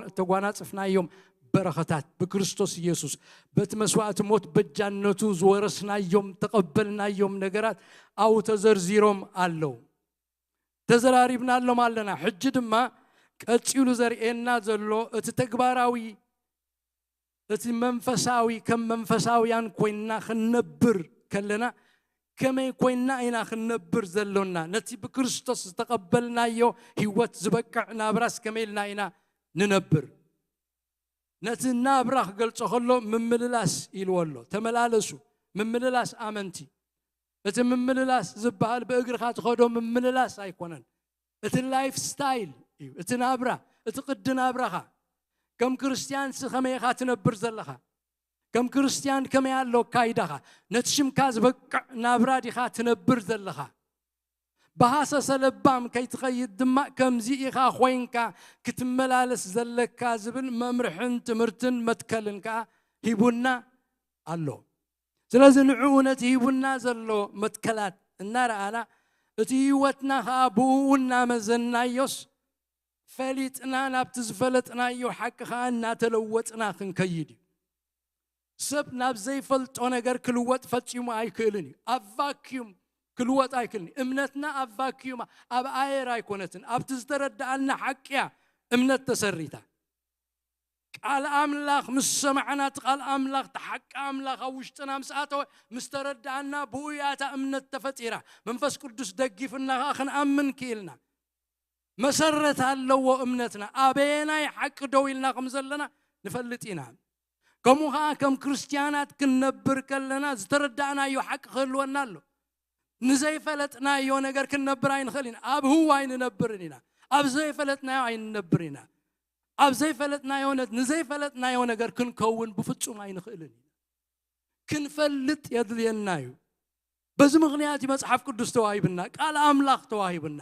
እተጓናጽፍናዮም በረኸታት ብክርስቶስ ኢየሱስ በቲ መስዋእቲ ሞት በጃነቱ ዝወረስናዮም ተቐበልናዮም ነገራት ኣብኡ ተዘርዚሮም ኣለዉ። ተዘራሪብናሎም ኣለና። ሕጂ ድማ ቀጺሉ ዘርእየና ዘሎ እቲ ተግባራዊ እቲ መንፈሳዊ ከም መንፈሳውያን ኮይንና ክንነብር ከለና ከመይ ኮይንና ኢና ክንነብር ዘሎና? ነቲ ብክርስቶስ ዝተቐበልናዮ ህይወት ዝበቅዕ ናብራስ ከመይ ኢልና ኢና ንነብር? ነቲ ናብራ ክገልጾ ከሎ ምምልላስ ኢልዎ ኣሎ። ተመላለሱ፣ ምምልላስ ኣመንቲ። እቲ ምምልላስ ዝበሃል ብእግርኻ ትኸዶ ምምልላስ ኣይኮነን። እቲ ላይፍ ስታይል እዩ። እቲ ናብራ፣ እቲ ቅዲ ናብራኻ። ከም ክርስትያንሲ ከመይ ኢኻ ትነብር ዘለኻ? ከም ክርስትያን ከመይ ኣሎ ኣካይዳኻ? ነቲ ሽምካ ዝበቅዕ ናብራ ዲኻ ትነብር ዘለኻ? ብሃሰሰ ለባም ከይትኸይድ ድማ ከምዚ ኢኻ ኮይንካ ክትመላለስ ዘለካ ዝብል መምርሕን ትምህርትን መትከልን ከኣ ሂቡና ኣሎ። ስለዚ ንዕኡ ነቲ ሂቡና ዘሎ መትከላት እናረኣና እቲ ህይወትና ከኣ ብእኡ እናመዘንናዮስ ፈሊጥና ናብቲ ዝፈለጥናዮ ሓቂ ከኣ እናተለወጥና ክንከይድ እዩ። ሰብ ናብ ዘይፈልጦ ነገር ክልወጥ ፈጺሙ ኣይክእልን እዩ። ኣብ ቫክዩም ክልወጥ ኣይክእልን እዩ። እምነትና ኣብ ቫክዩም ኣብ ኣየር ኣይኮነትን። ኣብቲ ዝተረድኣና ሓቂ እያ እምነት ተሰሪታ። ቃል ኣምላኽ ምስ ሰማዕና እቲ ቃል ኣምላኽ እቲ ሓቂ ኣምላኽ ኣብ ውሽጥና ምስ ኣተወ ምስ ተረድኣና ብኡ እያ እታ እምነት ተፈጢራ። መንፈስ ቅዱስ ደጊፍና ከኣ ክንኣምን ክኢልና። መሰረት ኣለዎ እምነትና። ኣበየናይ ሓቂ ደው ኢልና ከም ዘለና ንፈልጥ ኢና። ከምኡ ኸዓ ከም ክርስትያናት ክንነብር ከለና ዝተረዳእናዮ ሓቂ ክህልወና ኣሎ። ንዘይፈለጥናዮ ነገር ክንነብር ኣይንኽእል ኢና። ኣብ ህዋ ኣይንነብርን ኢና። ኣብ ዘይፈለጥናዮ ኣይንነብር ኢና። ኣብ ዘይፈለጥናዮ ነ- ንዘይፈለጥናዮ ነገር ክንከውን ብፍጹም ኣይንኽእልን ኢና። ክንፈልጥ የድልየና እዩ። በዚ ምኽንያት እዩ መጽሓፍ ቅዱስ ተዋሂብና፣ ቃል ኣምላኽ ተዋሂብና።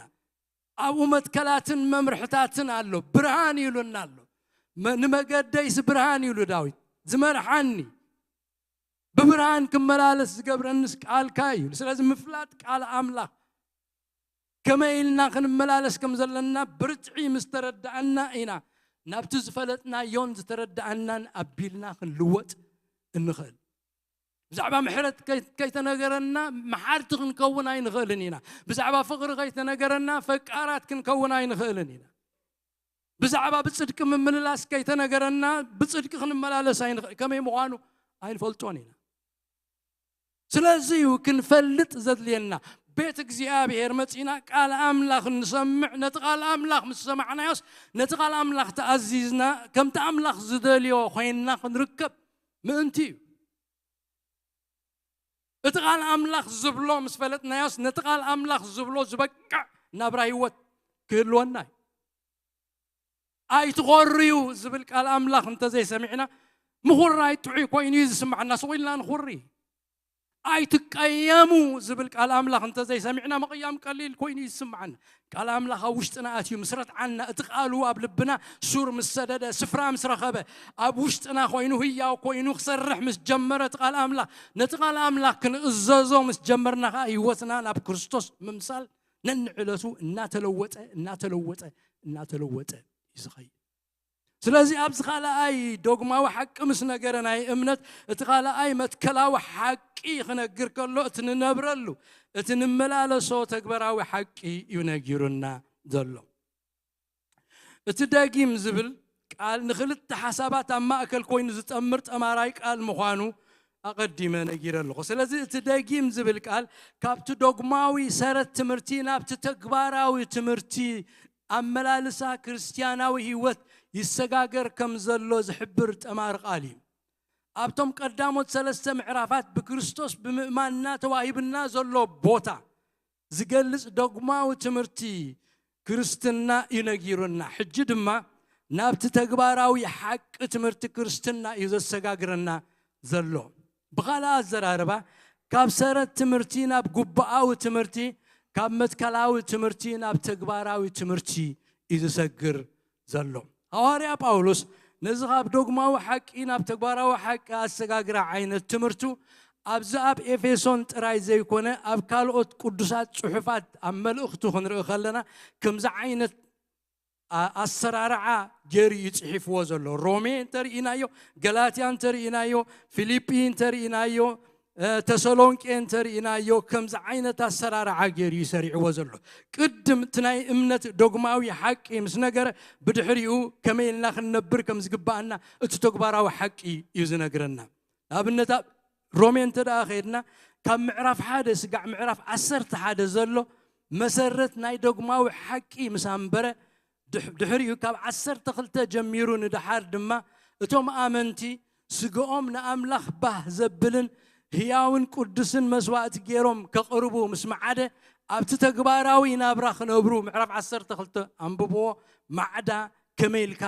ኣብኡ መትከላትን መምርሕታትን ኣሎ። ብርሃን ኢሉና ኣሎ። መ-፣ "ንመገደይስ ብርሃን" ኢሉ ዳዊት፣ "ዝመርሓኒ፣ ብብርሃን ክመላለስ ዝገብረንስ ቃልካ እዩ." ስለዚ ምፍላጥ ቃል ኣምላኽ፣ ከመይ ኢልና ክንመላለስ ከም ዘለና ብርትዒ ምስ ተረዳእና ኢና ናብቲ ዝፈለጥናዮን ዝተረዳእናን ኣቢልና ክንልወጥ እንኽእል። ብዛዕባ ምሕረት ከይ-፣ ከይተነገረና መሓርቲ ክንከውን ኣይንኽእልን ኢና። ብዛዕባ ፍቕሪ ከይተነገረና ፈቃራት ክንከውን ኣይንኽእልን ኢና። ብዛዕባ ብጽድቂ ምምልላስ ከይተነገረና ብጽድቂ ክንመላለስ ኣይንኽእል፣ ከመይ ምዃኑ ኣይንፈልጦን ኢና። ስለዚ እዩ ክንፈልጥ ዘድልየና። ቤት እግዚኣብሔር መጺና ቃል ኣምላኽ ንሰምዕ። ነቲ ቃል ኣምላኽ ምስ ሰማዕናዮስ፣ ነቲ ቃል ኣምላኽ ተኣዚዝና፣ ከምቲ ኣምላኽ ዝደልዮ ኮይንና ክንርከብ ምእንቲ እዩ። እቲ ቃል ኣምላኽ ዝብሎ ምስ ፈለጥናዮስ፣ ነቲ ቃል ኣምላኽ ዝብሎ ዝበቅዕ ናብራ ህይወት ክህልወና እዩ። "ኣይትኾርዩ" ዝብል ቃል ኣምላኽ እንተዘይሰሚዕና፣ ምኹራይ ጥዑይ ኮይኑ እዩ ዝስምዓና። ስቕ ኢልና ንኹሪ። "ኣይትቀየሙ" ዝብል ቃል ኣምላኽ እንተዘይሰሚዕና፣ ምቕያም ቀሊል ኮይኑ እዩ ዝስምዓና። ቃል ኣምላኽ ኣብ ውሽጥና ኣትዩ ምስ ረትዓና፣ እቲ ቃሉ ኣብ ልብና ሱር ምስ ሰደደ፣ ስፍራ ምስ ረኸበ፣ ኣብ ውሽጥና ኮይኑ፣ ህያው ኮይኑ ክሰርሕ ምስ ጀመረ፣ እቲ ቃል ኣምላኽ፣ ነቲ ቃል ኣምላኽ ክንእዘዞ ምስ ጀመርና ኸኣ፣ ህይወትና ናብ ክርስቶስ ምምሳል ነንዕለቱ እናተለወጠ፣ እናተለወጠ፣ እናተለወጠ እዩ ዝኸይድ። ስለዚ ኣብዚ ካልኣይ ዶግማዊ ሓቂ ምስ ነገረ፣ ናይ እምነት እቲ ካልኣይ መትከላዊ ሓቂ ክነግር ከሎ፣ እቲ ንነብረሉ፣ እቲ ንመላለሶ ተግባራዊ ሓቂ እዩ ነጊሩና ዘሎ። እቲ ደጊም ዝብል ቃል ንኽልተ ሓሳባት ኣብ ማእከል ኮይኑ ዝጠምር ጠማራይ ቃል ምዃኑ ኣቐዲመ ነጊረ ኣለኹ። ስለዚ እቲ ደጊም ዝብል ቃል ካብቲ ዶግማዊ ሰረት ትምህርቲ ናብቲ ተግባራዊ ትምህርቲ ኣመላልሳ ክርስትያናዊ ህይወት ይሰጋገር ከም ዘሎ ዝሕብር ጠማሪ ቃል እዩ። ኣብቶም ቀዳሞት ሰለስተ ምዕራፋት ብክርስቶስ ብምእማንና ተዋሂብና ዘሎ ቦታ ዝገልጽ ዶግማዊ ትምህርቲ ክርስትና እዩ ነጊሩና። ሕጂ ድማ ናብቲ ተግባራዊ ሓቂ ትምህርቲ ክርስትና እዩ ዘሰጋግረና ዘሎ። ብኻልእ ኣዘራርባ፣ ካብ ሰረት ትምህርቲ ናብ ጉባኣዊ ትምህርቲ፣ ካብ መትከላዊ ትምህርቲ ናብ ተግባራዊ ትምህርቲ እዩ ዝሰግር ዘሎ። ሃዋርያ ጳውሎስ ነዚ ካብ ዶግማዊ ሓቂ ናብ ተግባራዊ ሓቂ ኣሰጋግራ ዓይነት ትምህርቱ ኣብዚ ኣብ ኤፌሶን ጥራይ ዘይኮነ፣ ኣብ ካልኦት ቅዱሳት ጽሑፋት፣ ኣብ መልእኽቱ ክንርኢ ከለና፣ ከምዚ ዓይነት ኣ-፣ ኣሰራርዓ ገይሩ እዩ ጽሒፍዎ ዘሎ። ሮሜ እንተርኢናዮ፣ ገላትያ እንተርኢናዮ፣ ፊልጲ እንተርኢናዮ፣ እ፣ ተሰሎንቄ እንተርኢናዮ፣ ከምዚ ዓይነት ኣሰራርዓ ገይሩ እዩ ሰሪዕዎ ዘሎ። ቅድም እቲ ናይ እምነት ዶግማዊ ሓቂ ምስ ነገረ፣ ብድሕሪኡ ከመይ ኢልና ክንነብር ከም ዝግባኣና እቲ ተግባራዊ ሓቂ እዩ ዝነግረና። ንኣብነት፣ ኣብ ሮሜ እንተ ደኣ ኸይድና፣ ካብ ምዕራፍ ሓደ ስጋዕ ምዕራፍ ዓሰርተ ሓደ ዘሎ መሰረት ናይ ዶግማዊ ሓቂ ምስ ኣንበረ፣ ድሕ-፣ ድሕሪኡ ካብ ዓሰርተ ክልተ ጀሚሩ ንደሓር ድማ፣ እቶም ኣመንቲ ስግኦም ንኣምላኽ ባህ ዘብልን ህያውን ቅዱስን መስዋእቲ ገይሮም ከቕርቡ ምስ መዓደ፣ ኣብቲ ተግባራዊ ናብራ ክነብሩ፣ ምዕራፍ ዓሰርተ ክልተ ኣንብብዎ፣ ማዕዳ ከመይ ኢልካ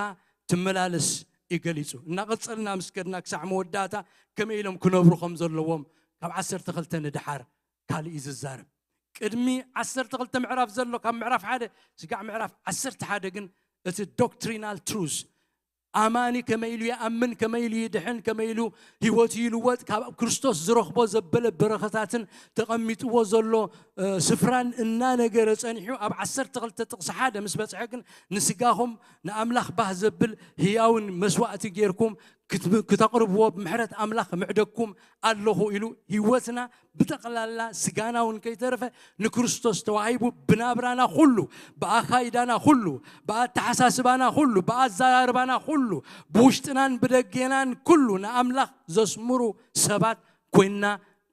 ትመላለስ እዩ ገሊጹ። እናቐጸልና ምስ ከድና ክሳዕ መወዳእታ ከመይ ኢሎም ክነብሩ ከም ዘለዎም ካብ ዓሰርተ ክልተ ንደሓር ካልእ እዩ ዝዛረብ። ቅድሚ ዓሰርተ ክልተ ምዕራፍ ዘሎ፣ ካብ ምዕራፍ ሓደ ስጋዕ ምዕራፍ ዓሰርተ ሓደ ግን እቲ ዶክትሪናል ትሩዝ፣ ኣማኒ ከመይ ኢሉ ይኣምን፣ ከመይ ኢሉ ይድሕን፣ ከመይ ኢሉ ህይወቱ ይልወጥ፣ ካብ ክርስቶስ ዝረኽቦ ዘበለ በረኸታትን ተቐሚጥዎ ዘሎ፣ እ፣ ስፍራን እናነገረ ጸኒሑ፣ ኣብ ዓሰርተ ክልተ ጥቕሲ ሓደ ምስ በጽሐ ግን፣ "ንስጋኹም ንኣምላኽ ባህ ዘብል ህያውን መስዋእቲ ጌርኩም ክት-፣ ክተቕርብዎ ብምሕረት ኣምላኽ ምዕደግኩም ኣለኹ" ኢሉ፣ ህይወትና ብጠቕላላ ስጋና እውን ከይተረፈ ንክርስቶስ ተዋሂቡ፣ ብናብራና ኩሉ፣ ብኣካይዳና ኩሉ፣ ብኣተሓሳስባና ኩሉ፣ ብኣዘራርባና ኩሉ፣ ብውሽጥናን ብደጌናን ኩሉ ንኣምላኽ ዘስምሩ ሰባት ኮይንና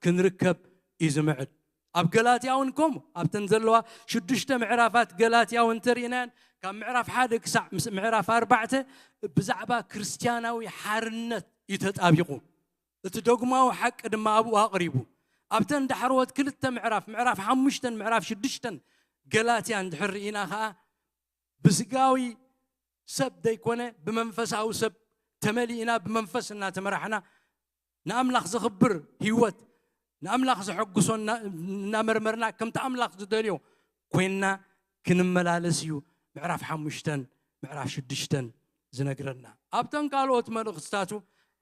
ክንርከብ እዩ ዝምዕድ። ኣብ ገላትያ እውን ከምኡ፣ ኣብተን ዘለዋ ሽዱሽተ ምዕራፋት ገላትያ እውን እንተርኢናየን፣ ካብ ምዕራፍ ሓደ ክሳዕ ምስ-፣ ምዕራፍ ኣርባዕተ ብዛዕባ ክርስትያናዊ ሓርነት እዩ ተጣቢቑ። እቲ ዶግማዊ ሓቂ ድማ ኣብኡ ኣቕሪቡ። ኣብተን ዳሕረዎት ክልተ ምዕራፍ፣ ምዕራፍ ሓሙሽተን ምዕራፍ ሽዱሽተን ገላትያ እንድሕር ርኢና ኸኣ፣ ብስጋዊ ሰብ ዘይኮነ፣ ብመንፈሳዊ ሰብ ተመሊእና፣ ብመንፈስ እናተመራሕና፣ ንኣምላኽ ዘኽብር ህይወት፣ ንኣምላኽ ዘሐጉሶ እና-፣ እናመርመርና ከምቲ ኣምላኽ ዝደልዮ ኮይንና ክንመላለስ እዩ ምዕራፍ ሓሙሽተን ምዕራፍ ሽዱሽተን ዝነግረና። ኣብተን ካልኦት መልእኽትታቱ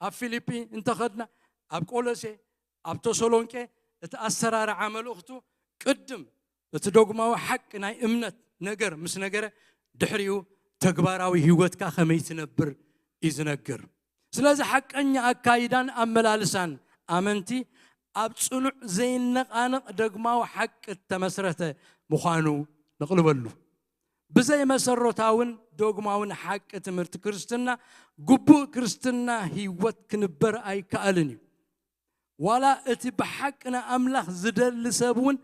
ኣብ ፊልጲ እንተኸድና፣ ኣብ ቆሎሴ፣ ኣብ ተሰሎንቄ እቲ ኣሰራርዓ መልእኽቱ ቅድም እቲ ዶግማዊ ሓቂ ናይ እምነት ነገር ምስ ነገረ፣ ድሕሪኡ ተግባራዊ ህይወትካ ከመይ ትነብር እዩ ዝነግር። ስለዚ ሓቀኛ ኣካይዳን ኣመላልሳን ኣመንቲ ኣብ ጽኑዕ ዘይነቓነቕ ዶግማዊ ሓቂ እተመስረተ ምዃኑ ንቕልበሉ። ብዘይ መሰረታውን ዶግማውን ሓቂ ትምህርቲ ክርስትና፣ ግቡእ ክርስትና ህይወት ክንበር ኣይከኣልን እዩ። ዋላ እቲ ብሓቂ ንኣምላኽ ዝደሊ ሰብ እውን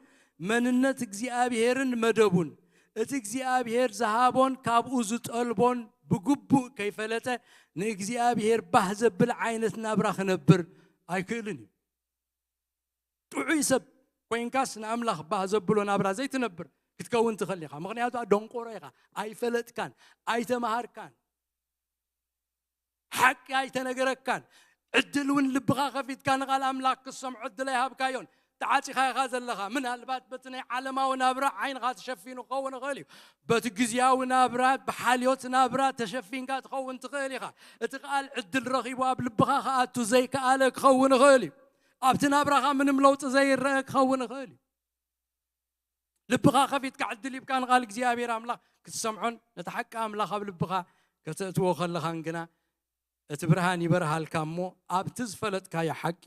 መንነት እግዚኣብሄርን መደቡን፣ እቲ እግዚኣብሄር ዝሃቦን ካብኡ ዝጠልቦን ብግቡእ ከይፈለጠ ንእግዚኣብሄር ባህ ዘብል ዓይነት ናብራ ክነብር ኣይክእልን እዩ። ጥዑይ ሰብ ኮይንካስ ንኣምላኽ ባህ ዘብሎ ናብራ ዘይትነብር ክትከውን ትኽእል ኢኻ። ምኽንያቱ ደንቆሮ ኢኻ፣ ኣይፈለጥካን፣ ኣይተማሃርካን፣ ሓቂ ኣይተነገረካን። ዕድል እውን ልብኻ ከፊትካ ንቓል ኣምላኽ ክትሰምዖ ዕድል ኣይሃብካዮን። ተዓጺኻ ኢኻ ዘለኻ። ምናልባት በቲ ናይ ዓለማዊ ናብራ ዓይንኻ ተሸፊኑ ክኸውን ይኽእል እዩ። በቲ ግዝያዊ ናብራ፣ ብሓልዮት ናብራ ተሸፊንካ ትኸውን ትኽእል ኢኻ። እቲ ቃል ዕድል ረኺቡ ኣብ ልብኻ ክኣቱ ዘይከኣለ ክኸውን ይኽእል እዩ። ኣብቲ ናብራኻ ምንም ለውጢ ዘይረአ ክኸውን ይኽእል እዩ። ልብኻ ከፊትካ ዕድል ሂብካ ንቓል እግዚኣብሔር ኣምላኽ ክትሰምዖን ነቲ ሓቂ ኣምላኽ ኣብ ልብኻ ከተእትዎ ከለኻን ግና እቲ ብርሃን ይበርሃልካ እሞ ኣብቲ ዝፈለጥካዮ ሓቂ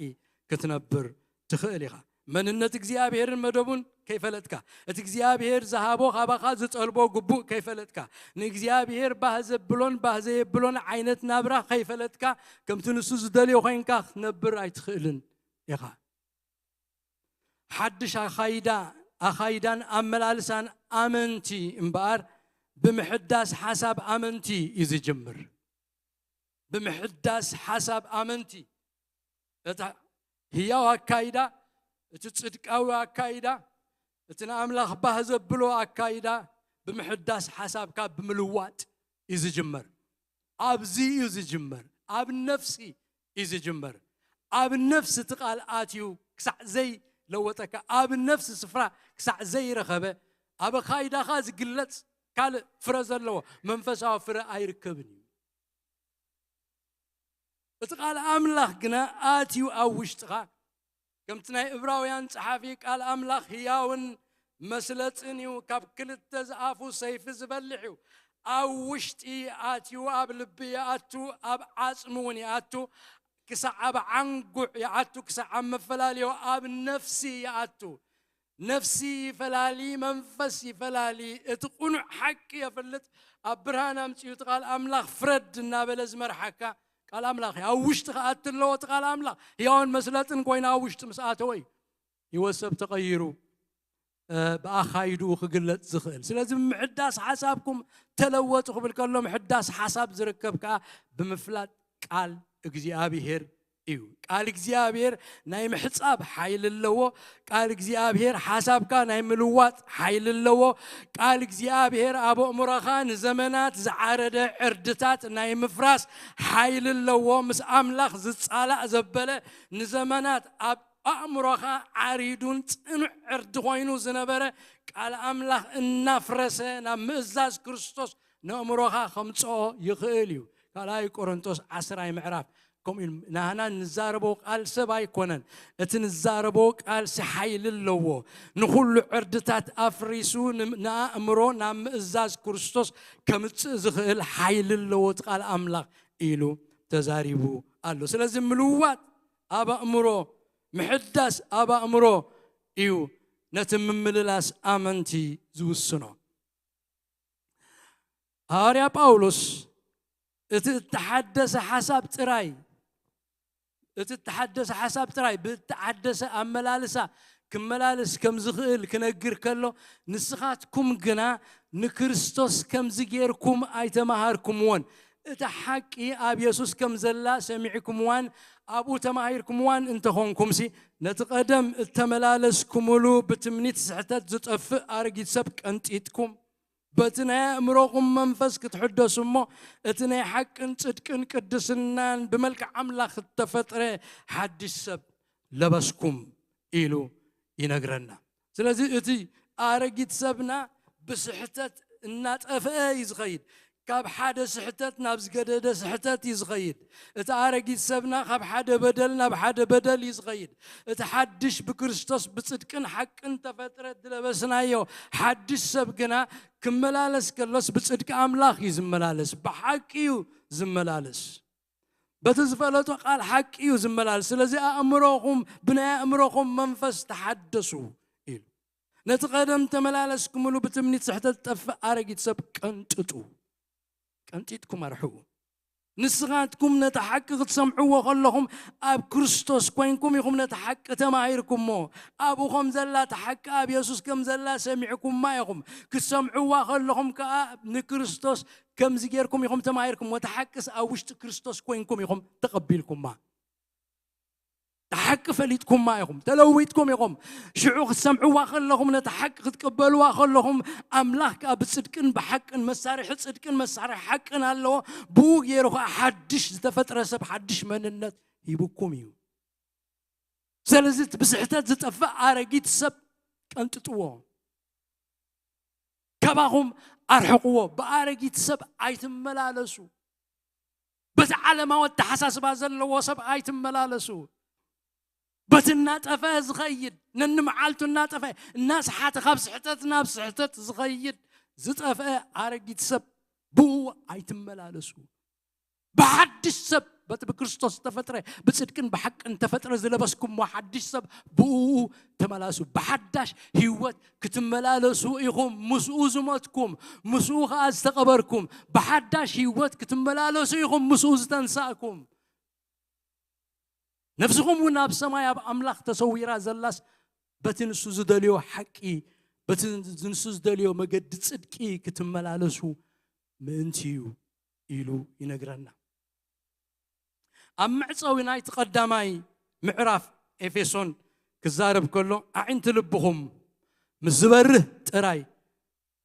ክትነብር ትኽእል ኢኻ። መንነት እግዚኣብሔርን መደቡን ከይፈለጥካ፣ እቲ እግዚኣብሔር ዝሃቦ ካባኻ ዝጠልቦ ግቡእ ከይፈለጥካ፣ ንእግዚኣብሔር ባህ ዘብሎን ባህ ዘየብሎን ዓይነት ናብራ ከይፈለጥካ፣ ከምቲ ንሱ ዝደልዮ ኮይንካ ክትነብር ኣይትኽእልን ኢኻ። ሓድሽ ኣኻይዳ፣ ኣኻይዳን ኣመላልሳን ኣመንቲ እምበኣር፣ ብምሕዳስ ሓሳብ ኣመንቲ እዩ ዝጅምር። ብምሕዳስ ሓሳብ ኣመንቲ፣ እታ ህያው ኣካይዳ፣ እቲ ጽድቃዊ ኣካይዳ፣ እቲ ንኣምላኽ ባህ ዘብሎ ኣካይዳ፣ ብምሕዳስ ሓሳብካ ብምልዋጥ እዩ ዝጅመር። ኣብዚ እዩ ዝጅመር። ኣብ ነፍሲ እዩ ዝጅመር። ኣብ ነፍሲ እቲ ቃል ኣትዩ ክሳዕ ዘይለወጠካ፣ ኣብ ነፍሲ ስፍራ ክሳዕ ዘይረኸበ፣ ኣብ ኣኻይዳኻ ዝግለጽ ካልእ ፍረ ዘለዎ መንፈሳዊ ፍረ ኣይርከብን እዩ። እቲ ቃል ኣምላኽ ግና ኣትዩ ኣብ ውሽጥኻ፣ ከምቲ ናይ እብራውያን ጸሓፊ፣ ቃል ኣምላኽ ህያውን መስለጥን እዩ፣ ካብ ክልተ ዝኣፉ ሰይፊ ዝበልሕ እዩ። ኣብ ውሽጢ ኣትዩ፣ ኣብ ልቢ ይኣቱ፣ ኣብ ዓጽሚ እውን ይኣቱ፣ ክሳዕ ኣብ ዓንጉዕ ይኣቱ፣ ክሳዕ ኣብ መፈላለዮ ኣብ ነፍሲ ይኣቱ። ነፍሲ ይፈላሊ፣ መንፈስ ይፈላሊ። እቲ ቁኑዕ ሓቂ የፍልጥ፣ ኣብ ብርሃን ኣምጺኡ እቲ ቃል ኣምላኽ ፍረድ እናበለ ዝመርሓካ ቃል ኣምላኽ እዩ። ኣብ ውሽጢ ክኣቲ ኣለዎ እቲ ቃል ኣምላኽ። ህያውን መስለጥን ኮይኑ ኣብ ውሽጢ ምስ ኣተወ እዩ ህይወት ሰብ ተቐይሩ፣ እ፣ ብኣኻይድኡ ክግለጽ ዝኽእል። ስለዚ ብምሕዳስ ሓሳብኩም ተለወጡ ክብል ከሎ፣ ምሕዳስ ሓሳብ ዝርከብ ከኣ ብምፍላጥ ቃል እግዚኣብሔር እዩ። ቃል እግዚኣብሔር ናይ ምሕጻብ ሓይሊ ኣለዎ። ቃል እግዚኣብሔር ሓሳብካ ናይ ምልዋጥ ሓይሊ ኣለዎ። ቃል እግዚኣብሔር ኣብ ኣእምሮኻ ንዘመናት ዝዓረደ ዕርድታት ናይ ምፍራስ ሓይሊ ኣለዎ። ምስ ኣምላኽ ዝጻላእ ዘበለ፣ ንዘመናት ኣብ ኣእምሮኻ ዓሪዱን ጽኑዕ ዕርዲ ኮይኑ ዝነበረ ቃል ኣምላኽ እናፍረሰ ናብ ምእዛዝ ክርስቶስ ነእምሮኻ ከምጽኦ ይኽእል እዩ። ካልኣይ ቆሮንቶስ ዓስራይ ምዕራፍ ከምኡ ኢሉ። ናህና ንዛረቦ ቃል ሰብ ኣይኮነን። እቲ ንዛረቦ ቃል ሲ ሓይሊ ኣለዎ። ንኹሉ ዕርድታት ኣፍሪሱ ን-፣ ንኣእምሮ ናብ ምእዛዝ ክርስቶስ ከምጽእ ዝኽእል ሓይሊ ኣለዎ እቲ ቃል ኣምላኽ ኢሉ ተዛሪቡ ኣሎ። ስለዚ ምልዋጥ ኣብ ኣእምሮ፣ ምሕዳስ ኣብ ኣእምሮ እዩ ነቲ ምምልላስ ኣመንቲ ዝውስኖ። ሃዋርያ ጳውሎስ እቲ እተሓደሰ ሓሳብ ጥራይ፣ እቲ እተሓደሰ ሓሳብ ጥራይ ብእተሓደሰ ኣመላልሳ ክመላለስ ከም ዝኽእል ክነግር ከሎ፣ ንስኻትኩም ግና ንክርስቶስ ከምዚ ጌርኩም ኣይተማሃርኩምዎን። እታ ሓቂ ኣብ የሱስ ከም ዘላ ሰሚዕኩምዋን ኣብኡ ተማሂርኩምዋን እንተኾንኩምሲ፣ ነቲ ቀደም እተመላለስኩምሉ ብትምኒት ስሕተት ዝጠፍእ ኣረጊት ሰብ ቀንጢጥኩም፣ በቲ ናይ ኣእምሮኹም መንፈስ ክትሕደሱ እሞ፣ እቲ ናይ ሓቅን ጽድቅን ቅድስናን ብመልክዕ ኣምላኽ እተፈጥረ ሓድሽ ሰብ ለበስኩም ኢሉ ይነግረና። ስለዚ እቲ ኣረጊት ሰብና ብስሕተት እናጠፍአ እዩ ዝኸይድ። ካብ ሓደ ስሕተት ናብ ዝገደደ ስሕተት እዩ ዝኸይድ። እቲ ኣረጊት ሰብና ካብ ሓደ በደል ናብ ሓደ በደል እዩ ዝኸይድ። እቲ ሓድሽ ብክርስቶስ ብጽድቅን ሓቅን ተፈጥረ ዝለበስናዮ ሓድሽ ሰብ ግና ክመላለስ ከሎስ ብጽድቂ ኣምላኽ እዩ ዝመላለስ፣ ብሓቂ እዩ ዝመላለስ። በቲ ዝፈለጦ ቃል ሓቂ እዩ ዝመላለስ። ስለዚ ኣእምሮኹም ብናይ ኣእምሮኹም መንፈስ ተሓደሱ ኢሉ። ነቲ ቀደም ተመላለስኩምሉ ብትምኒት ስሕተት ዝጠፍእ ኣረጊት ሰብ ቀንጥጡ። ቀንጢጥኩም ኣርሕቑ። ንስኻትኩም ነቲ ሓቂ ክትሰምዕዎ ከለኹም ኣብ ክርስቶስ ኮይንኩም ኢኹም ነቲ ሓቂ ተማሂርኩሞ። ኣብኡ ከም ዘላ እታ ሓቂ ኣብ የሱስ ከም ዘላ ሰሚዕኩማ ኢኹም። ክትሰምዕዋ ከለኹም ከኣ ንክርስቶስ ከምዚ ጌርኩም ኢኹም ተማሂርኩሞ። እታ ሓቅስ ኣብ ውሽጢ ክርስቶስ ኮይንኩም ኢኹም ተቐቢልኩማ። እታ ሓቂ ፈሊጥኩማ ኢኹም፣ ተለዊጥኩም ኢኹም። ሽዑ ክትሰምዕዋ ከለኹም፣ ነታ ሓቂ ክትቅበልዋ ከለኹም፣ ኣምላኽ ከኣ ብጽድቅን ብሓቅን፣ መሳርሒ ጽድቅን መሳርሒ ሓቅን ኣለዎ። ብኡ ገይሩ ከኣ ሓድሽ ዝተፈጥረ ሰብ ሓድሽ መንነት ሂብኩም እዩ። ስለዚ እቲ ብስሕተት ዝጠፍእ ኣረጊት ሰብ ቀንጥጥዎ። ካባኹም ኣርሕቕዎ። ብኣረጊት ሰብ ኣይትመላለሱ። በቲ ዓለማዊ ኣተሓሳስባ ዘለዎ ሰብ ኣይትመላለሱ። በቲ እናጠፍአ ዝኸይድ፣ ነንመዓልቱ እናጠፍአ፣ እናሰሓተ፣ ካብ ስሕተት ናብ ስሕተት ዝኸይድ፣ ዝጠፍአ ኣረጊት ሰብ ብኡ ኣይትመላለሱ። ብሓድሽ ሰብ፣ በቲ ብክርስቶስ ዝተፈጥረ፣ ብጽድቅን ብሓቅን ተፈጥረ ዝለበስኩሞ ሓድሽ ሰብ ብኡ ተመላለሱ። ብሓዳሽ ህይወት ክትመላለሱ ኢኹም ምስኡ ዝሞትኩም፣ ምስኡ ኸኣ ዝተቐበርኩም። ብሓዳሽ ህይወት ክትመላለሱ ኢኹም ምስኡ ዝተንሳእኩም። ነፍስኹም እውን ኣብ ሰማይ ኣብ ኣምላኽ ተሰዊራ ዘላስ በቲ ንሱ ዝደልዮ ሓቂ፣ በቲ ንሱ ዝደልዮ መገዲ ጽድቂ ክትመላለሱ ምእንቲ እዩ ኢሉ ይነግረና። ኣብ መዕጸዊ ናይቲ ቀዳማይ ምዕራፍ ኤፌሶን ክዛረብ ከሎ፣ ኣዒንቲ ልብኹም ምስ ዝበርህ ጥራይ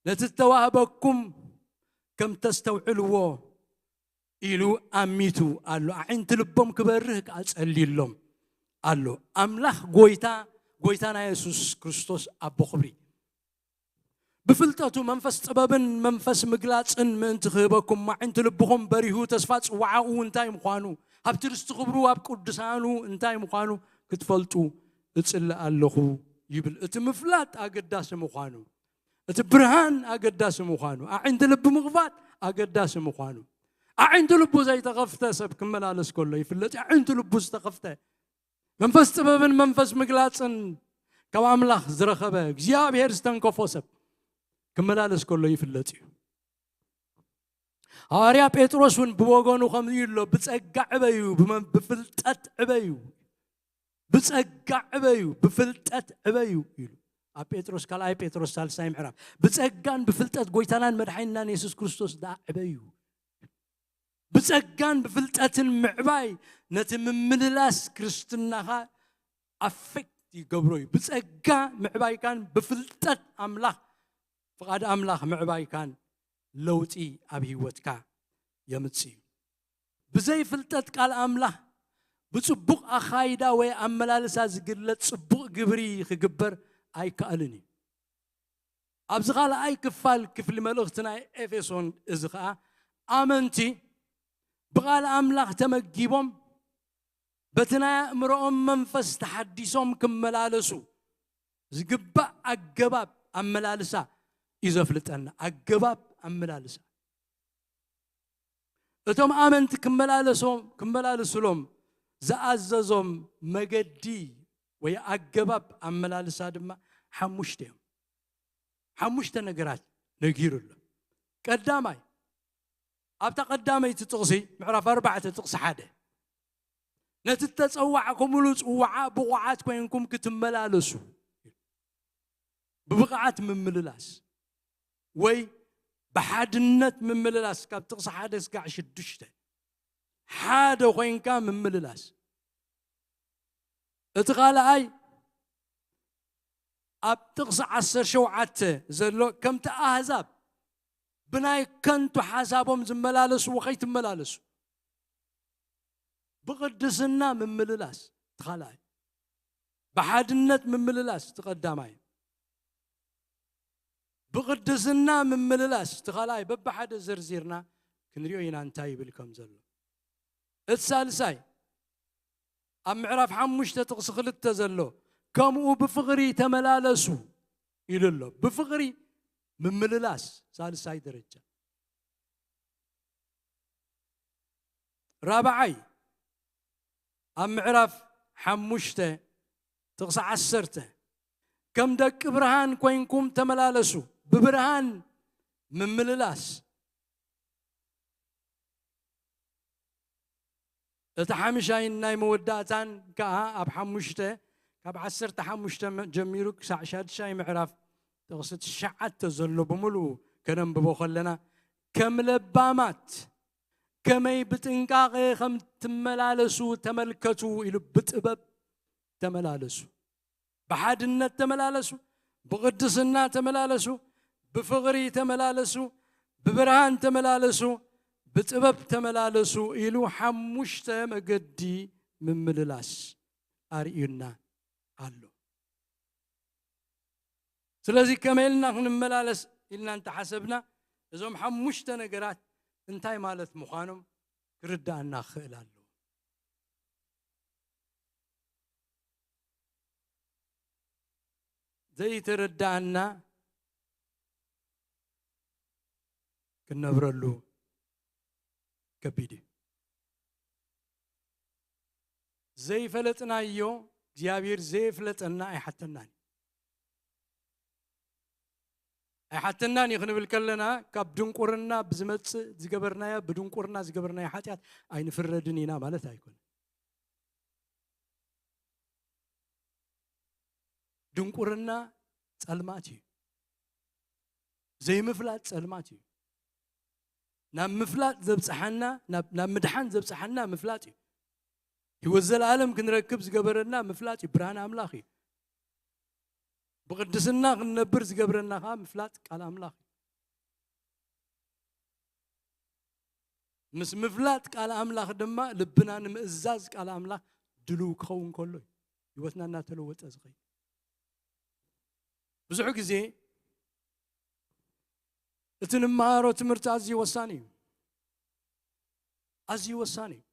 ነቲ እተዋህበኩም ከም ተስተውዕልዎ ኢሉ ኣሚቱ ኣሎ። ኣዒንቲ ልቦም ክበርህ ከኣ ጸልዩሎም ኣሎ። ኣምላኽ ጎይታ፣ ጎይታና የሱስ ክርስቶስ ኣቦ ክብሪ፣ ብፍልጠቱ መንፈስ ጥበብን መንፈስ ምግላጽን ምእንቲ ክህበኩም፣ ኣዒንቲ ልብኹም በሪሁ፣ ተስፋ ጽዋዓኡ እንታይ ምዃኑ፣ ሃብቲ ርስቲ ክብሩ ኣብ ቅዱሳኑ እንታይ ምዃኑ ክትፈልጡ እጽሊ ኣለኹ ይብል። እቲ ምፍላጥ ኣገዳሲ ምዃኑ፣ እቲ ብርሃን ኣገዳሲ ምዃኑ፣ ኣዒንቲ ልቢ ምኽፋት ኣገዳሲ ምዃኑ። ኣዒንቲ ልቡ ዘይተኸፍተ ሰብ ክመላለስ ከሎ ይፍለጥ። ኣዒንቲ ልቡ ዝተኸፍተ፣ መንፈስ ጥበብን መንፈስ ምግላጽን ካብ ኣምላኽ ዝረኸበ፣ እግዚኣብሔር ዝተንከፎ ሰብ ክመላለስ ከሎ ይፍለጥ እዩ። ሃዋርያ ጴጥሮስ እውን ብወገኑ ከምዚ ኢሉ ኣሎ፣ "ብጸጋ ዕበዩ፣ ብመ-፣ ብፍልጠት ዕበዩ፣ ብጸጋ ዕበዩ፣ ብፍልጠት ዕበዩ" ኢሉ። ኣብ ጴጥሮስ፣ ካልኣይ ጴጥሮስ ሳልሳይ ምዕራፍ፣ "ብጸጋን ብፍልጠት ጎይታናን መድሓኒናን የሱስ ክርስቶስ ደኣ ዕበዩ።" ብጸጋን ብፍልጠትን ምዕባይ ነቲ ምምልላስ ክርስትናኻ ኣፌክት ይገብሮ እዩ። ብጸጋ ምዕባይካን ብፍልጠት ኣምላኽ፣ ፍቓድ ኣምላኽ ምዕባይካን ለውጢ ኣብ ህይወትካ የምጽእ እዩ። ብዘይ ፍልጠት ቃል ኣምላኽ ብጽቡቕ ኣኻይዳ ወይ ኣመላልሳ ዝግለጽ ጽቡቕ ግብሪ ክግበር ኣይከኣልን እዩ። ኣብዚ ካልኣይ ክፋል ክፍሊ መልእኽቲ ናይ ኤፌሶን፣ እዚ ኸኣ ኣመንቲ ብቓል ኣምላኽ ተመጊቦም በቲ ናይ ኣእምሮኦም መንፈስ ተሓዲሶም ክመላለሱ ዝግባእ ኣገባብ ኣመላልሳ እዩ ዘፍልጠና። ኣገባብ ኣመላልሳ። እቶም ኣመንቲ ክመላለሶም፣ ክመላለሱሎም ዝኣዘዞም መገዲ ወይ ኣገባብ ኣመላልሳ ድማ ሓሙሽተ እዮም። ሓሙሽተ ነገራት ነጊሩ ኣሎ። ቀዳማይ፣ ኣብታ ቀዳመይቲ ጥቕሲ፣ ምዕራፍ ኣርባዕተ ጥቕሲ ሓደ፣ "ነቲ እተጸዋዕኩምሉ ጽዋዓ ብቑዓት ኮይንኩም ክትመላለሱ"፣ ብብቕዓት ምምልላስ ወይ ብሓድነት ምምልላስ፣ ካብ ጥቕሲ ሓደ እስካዕ ሽዱሽተ ሓደ ኮይንካ ምምልላስ። እቲ ካልኣይ ኣብ ጥቕሲ ዓሰርተ ሸውዓተ ዘሎ፣ "ከምቲ ኣህዛብ ብናይ ከንቱ ሓሳቦም ዝመላለስዎ ከይትመላለሱ። ብቕድስና ምምልላስ እቲ ካልኣይ። ብሓድነት ምምልላስ እቲ ቀዳማይ። ብቕድስና ምምልላስ እቲ ካልኣይ። በብሓደ ዘርዚርና ክንሪኦ ኢና እንታይ ይብል ከም ዘሎ። እቲ ሳልሳይ ኣብ ምዕራፍ ሓሙሽተ ጥቕሲ ክልተ ዘሎ፣ ከምኡ ብፍቕሪ ተመላለሱ ኢሉ ኣሎ። ብፍቕሪ ምምልላስ ሳልሳይ ደረጃ። ራብዓይ ኣብ ምዕራፍ ሓሙሽተ ጥቕሲ ዓሰርተ፣ ከም ደቂ ብርሃን ኮይንኩም ተመላለሱ። ብብርሃን ምምልላስ። እቲ ሓምሻይን ናይ መወዳእታን ከኣ ኣብ ሓሙሽተ፣ ካብ ዓሰርተ ሓሙሽተ ጀሚሩ ክሳዕ ሻድሻይ ምዕራፍ ጥቕሲ ትሽዓተ ዘሎ ብምሉኡ ከነንብቦ ከለና፣ ከም ለባማት ከመይ ብጥንቃቐ ከም ትመላለሱ ተመልከቱ ኢሉ፣ ብጥበብ ተመላለሱ። ብሓድነት ተመላለሱ፣ ብቕድስና ተመላለሱ፣ ብፍቕሪ ተመላለሱ፣ ብብርሃን ተመላለሱ፣ ብጥበብ ተመላለሱ ኢሉ ሓሙሽተ መገዲ ምምልላስ ኣርእዩና ኣሎ። ስለዚ ከመይ ኢልና ክንመላለስ ኢልና እንተሓሰብና፣ እዞም ሓሙሽተ ነገራት እንታይ ማለት ምዃኖም ክርዳኣና ክኽእል ኣለዎ። ዘይተረዳኣና ክንነብረሉ ከቢድ እዩ። ዘይፈለጥናዮ እግዚኣብሔር ዘየፍለጠና ኣይሓተናን እዩ። ኣይሓተናን እዩ ክንብል ከለና፣ ካብ ድንቁርና ብዝመጽእ ዝገበርናዮ፣ ብድንቁርና ዝገበርናዮ ሓጢኣት ኣይንፍረድን ኢና ማለት ኣይኮነን። ድንቁርና ጸልማት እዩ። ዘይምፍላጥ ጸልማት እዩ። ናብ ምፍላጥ ዘብጽሓና፣ ናብ፣ ናብ ምድሓን ዘብጽሓና ምፍላጥ እዩ። ህይወት ዘለኣለም ክንረክብ ዝገበረና ምፍላጥ እዩ። ብርሃን ኣምላኽ እዩ። ብቕድስና ክንነብር ዝገብረና ኸዓ ምፍላጥ ቃል ኣምላኽ እዩ። ምስ ምፍላጥ ቃል ኣምላኽ ድማ ልብና ንምእዛዝ ቃል ኣምላኽ ድሉው ክኸውን ከሎ እዩ ህይወትና እናተለወጠ ዝኸይድ። ብዙሕ ግዜ እቲ ንመሃሮ ትምህርቲ ኣዝዩ ወሳኒ እዩ። ኣዝዩ ወሳኒ እዩ።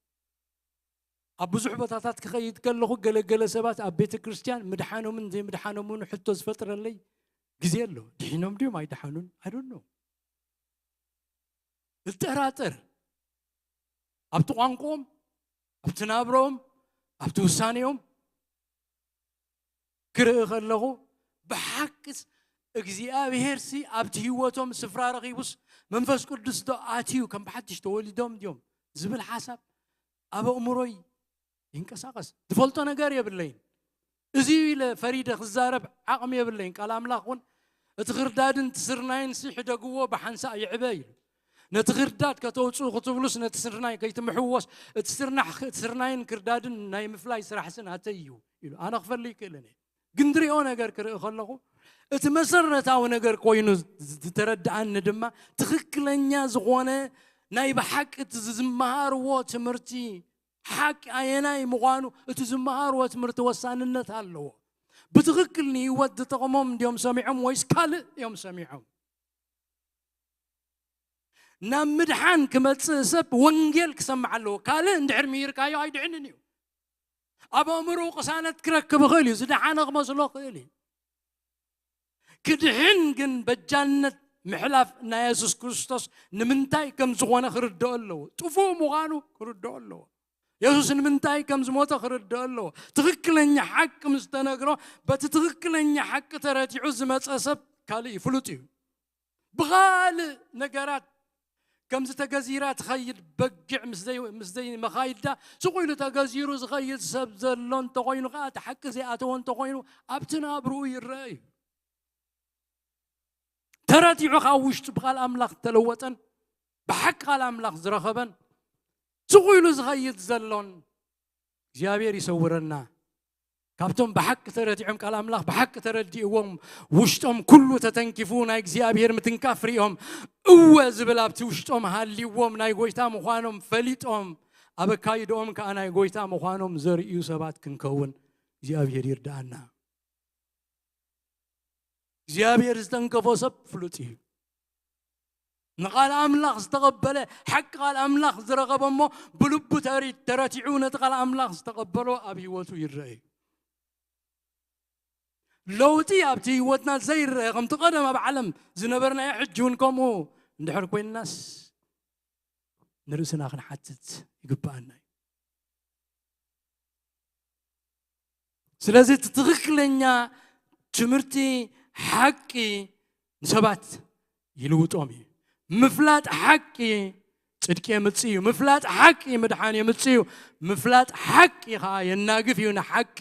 ኣብ ብዙሕ ቦታታት ክኸይድ ከለኹ፣ ገለገለ ሰባት ኣብ ቤተ ክርስቲያን ምድሓኖምን ዘይምድሓኖምን ሕቶ ዝፈጥረለይ ግዜ ኣሎ። ድሒኖም ድዮም ኣይደሓኑን? I don't know። እጠራጠር። ኣብቲ ቋንቋኦም፣ ኣብቲ ናብረኦም፣ ኣብቲ ውሳኔኦም ክርኢ ከለኹ፣ ብሓቅስ እግዚኣብሄርሲ ኣብቲ ህይወቶም ስፍራ ረኺቡስ፣ መንፈስ ቅዱስ ዶ ኣትዩ፣ ከም ብሓድሽ ተወሊዶም ድዮም ዝብል ሓሳብ ኣብ ኣእምሮይ ይንቀሳቐስ። ዝፈልጦ ነገር የብለይን። እዚ ኢለ ፈሪደ ክዛረብ ዓቕሚ የብለይን። ቃል ኣምላኽ እውን፣ "እቲ ክርዳድን እቲ ስርናይን ሲ ሕደግዎ፣ ብሓንሳእ ይዕበ" ኢሉ። "ነቲ ክርዳድ ከተውፅኡ ክትብሉስ፣ ነቲ ስርናይ ከይትምሕዎስ፣ እቲ ስርናሕ፣ እቲ ስርናይን ክርዳድን ናይ ምፍላይ ስራሕሲ ናተይ እዩ" ኢሉ። ኣነ ክፈሊ ይክእልን እየ። ግን ዝሪኦ ነገር ክርኢ ከለኹ፣ እቲ መሰረታዊ ነገር ኮይኑ ዝተረድኣኒ ድማ፣ ትኽክለኛ ዝኾነ ናይ ብሓቂ እቲ ዝመሃርዎ ትምህርቲ ሓቂ ኣየናይ ምዃኑ፣ እቲ ዝመሃርዎ ትምህርቲ ወሳንነት ኣለዎ። ብትኽክል ንህይወት ዝጠቕሞም እንድዮም ሰሚዖም ወይስ ካልእ እዮም ሰሚዖም? ናብ ምድሓን ክመጽእ ሰብ ወንጌል ክሰምዕ ኣለዎ። ካልእ እንድሕር ምሂርካዮ ኣይድሕንን እዩ። ኣብ ኣእምሮኡ ቅሳነት ክረክብ ይኽእል እዩ። ዝደሓነ ክመስሎ ይኽእል እዩ። ክድሕን ግን በጃነት ምሕላፍ ናይ የሱስ ክርስቶስ ንምንታይ ከም ዝኾነ ክርድኦ ኣለዎ። ጥፉእ ምዃኑ ክርድኦ ኣለዎ። የሱስ ንምንታይ ከም ዝሞተ ክርድኦ ኣለዎ። ትኽክለኛ ሓቂ ምስ ተነግሮ፣ በቲ ትኽክለኛ ሓቂ ተረቲዑ ዝመጸ ሰብ ካልእ እዩ፣ ፍሉጥ እዩ። ብኻልእ ነገራት ከምዚ ተገዚራ ትኸይድ በጊዕ ምስ ዘይ-፣ ምስ ዘይመኻይዳ፣ ስቕ ኢሉ ተገዚሩ ዝኸይድ ሰብ ዘሎ እንተኾይኑ ኸዓ፣ እቲ ሓቂ ዘይኣተዎ እንተኾይኑ፣ ኣብቲ ናብርኡ ይረአ እዩ። ተረቲዑ ካብ ውሽጡ ብቃል ኣምላኽ ተለወጠን ብሓቂ ቃል ኣምላኽ ዝረኸበን ስቕ ኢሉ ዝኸይድ ዘሎን እግዚኣብሔር ይሰውረና። ካብቶም ብሓቂ ተረዲዖም፣ ቃል ኣምላኽ ብሓቂ ተረዲእዎም፣ ውሽጦም ኩሉ ተተንኪፉ ናይ እግዚኣብሔር ምትንካፍ ሪኦም፣ እወ ዝብል ኣብቲ ውሽጦም ሃልይዎም፣ ናይ ጎይታ ምዃኖም ፈሊጦም፣ ኣብ ኣካይድኦም ከኣ ናይ ጎይታ ምዃኖም ዘርእዩ ሰባት ክንከውን እግዚኣብሔር ይርድኣና። እግዚኣብሔር ዝተንከፎ ሰብ ፍሉጥ እዩ። ንቓል ኣምላኽ ዝተቐበለ፣ ሓቂ ቃል ኣምላኽ ዝረኸበ እሞ ብልቡ ተሪ-፣ ተረቲዑ ነቲ ቃል ኣምላኽ ዝተቐበሎ ኣብ ህይወቱ ይረአ እዩ። ለውጢ ኣብቲ ህይወትና ዘይረአ፣ ከምቲ ቀደም ኣብ ዓለም ዝነበርናዮ ሕጂ እውን ከምኡ እንድሕር ኮይንናስ ንርእስና ክንሓትት ይግብኣና እዩ። ስለዚ እቲ ትኽክለኛ ትምህርቲ ሓቂ ንሰባት ይልውጦም እዩ። ምፍላጥ ሓቂ ጽድቂ የምጽእ እዩ። ምፍላጥ ሓቂ ምድሓን የምጽእ እዩ። ምፍላጥ ሓቂ ኸኣ የናግፍ እዩ። ንሓቂ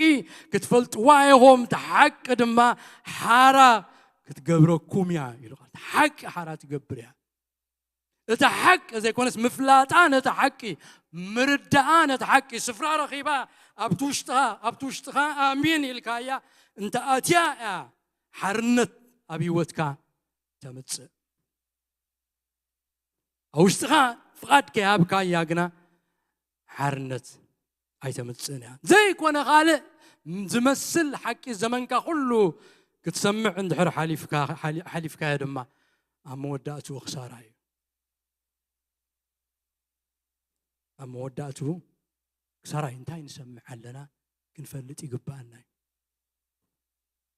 ክትፈልጥዋ ኢኹም፣ እቲ ሓቂ ድማ ሓራ ክትገብረኩም እያ ኢሉ ቃል። ሓቂ ሓራ ትገብር እያ። እቲ ሓቂ ዘይኮነስ ምፍላጣ ነቲ ሓቂ፣ ምርዳኣ ነቲ ሓቂ፣ ስፍራ ረኺባ ኣብቲ ውሽጥኻ፣ ኣብቲ ውሽጥኻ ኣሜን ኢልካያ እንተ ኣትያ እያ ሓርነት ኣብ ህይወትካ ተምጽእ። ኣብ ውሽጥኻ ፍቓድ ከይሃብካያ ግና ሓርነት ኣይተምጽእን እያ። ዘይኮነ ካልእ ዝመስል ሓቂ ዘመንካ ኩሉ ክትሰምዕ እንድሕር ሓሊፍካ፣ ሓሊ-፣ ሓሊፍካዮ ድማ ኣብ መወዳእትኡ ክሳራ እዩ። ኣብ መወዳእትኡ ክሳራ እዩ። እንታይ ንሰምዕ ኣለና ክንፈልጥ ይግብኣና እዩ።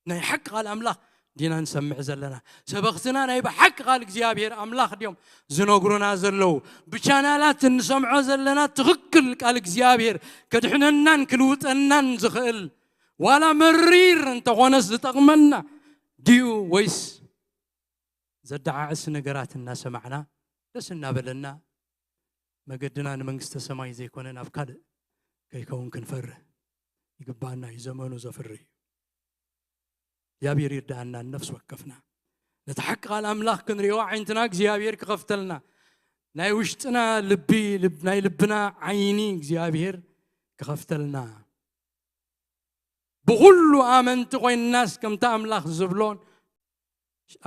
ናይ ሓቂ ቃል ኣምላኽ ዲና ንሰምዕ ዘለና? ሰበኽትና ናይ ብሓቂ ቃል እግዚኣብሔር ኣምላኽ ድዮም ዝነግሩና ዘለዉ? ብቻናላት እንሰምዖ ዘለና ትኽክል ቃል እግዚኣብሔር ከድሕነናን ክልውጠናን ዝኽእል፣ ዋላ መሪር እንተኾነስ ዝጠቕመና ድዩ፣ ወይስ ዘደዓዕስ ነገራት እናሰማዕና ደስ እናበለና መገድና ንመንግስተ ሰማይ ዘይኮነ ናብ ካልእ ከይከውን ክንፈርህ ይግባኣና እዩ። ዘመኑ ዘፍርህ እዩ። እግዚኣብሔር ይርዳኣና። ነፍሲ ወከፍና ነቲ ሓቂ ቃል ኣምላኽ ክንሪኦ ዓይንትና እግዚኣብሔር ክኸፍተልና፣ ናይ ውሽጥና ልቢ፣ ልብ-፣ ናይ ልብና ዓይኒ እግዚኣብሔር ክኸፍተልና፣ ብኹሉ ኣመንቲ ኮይንናስ ከምቲ ኣምላኽ ዝብሎን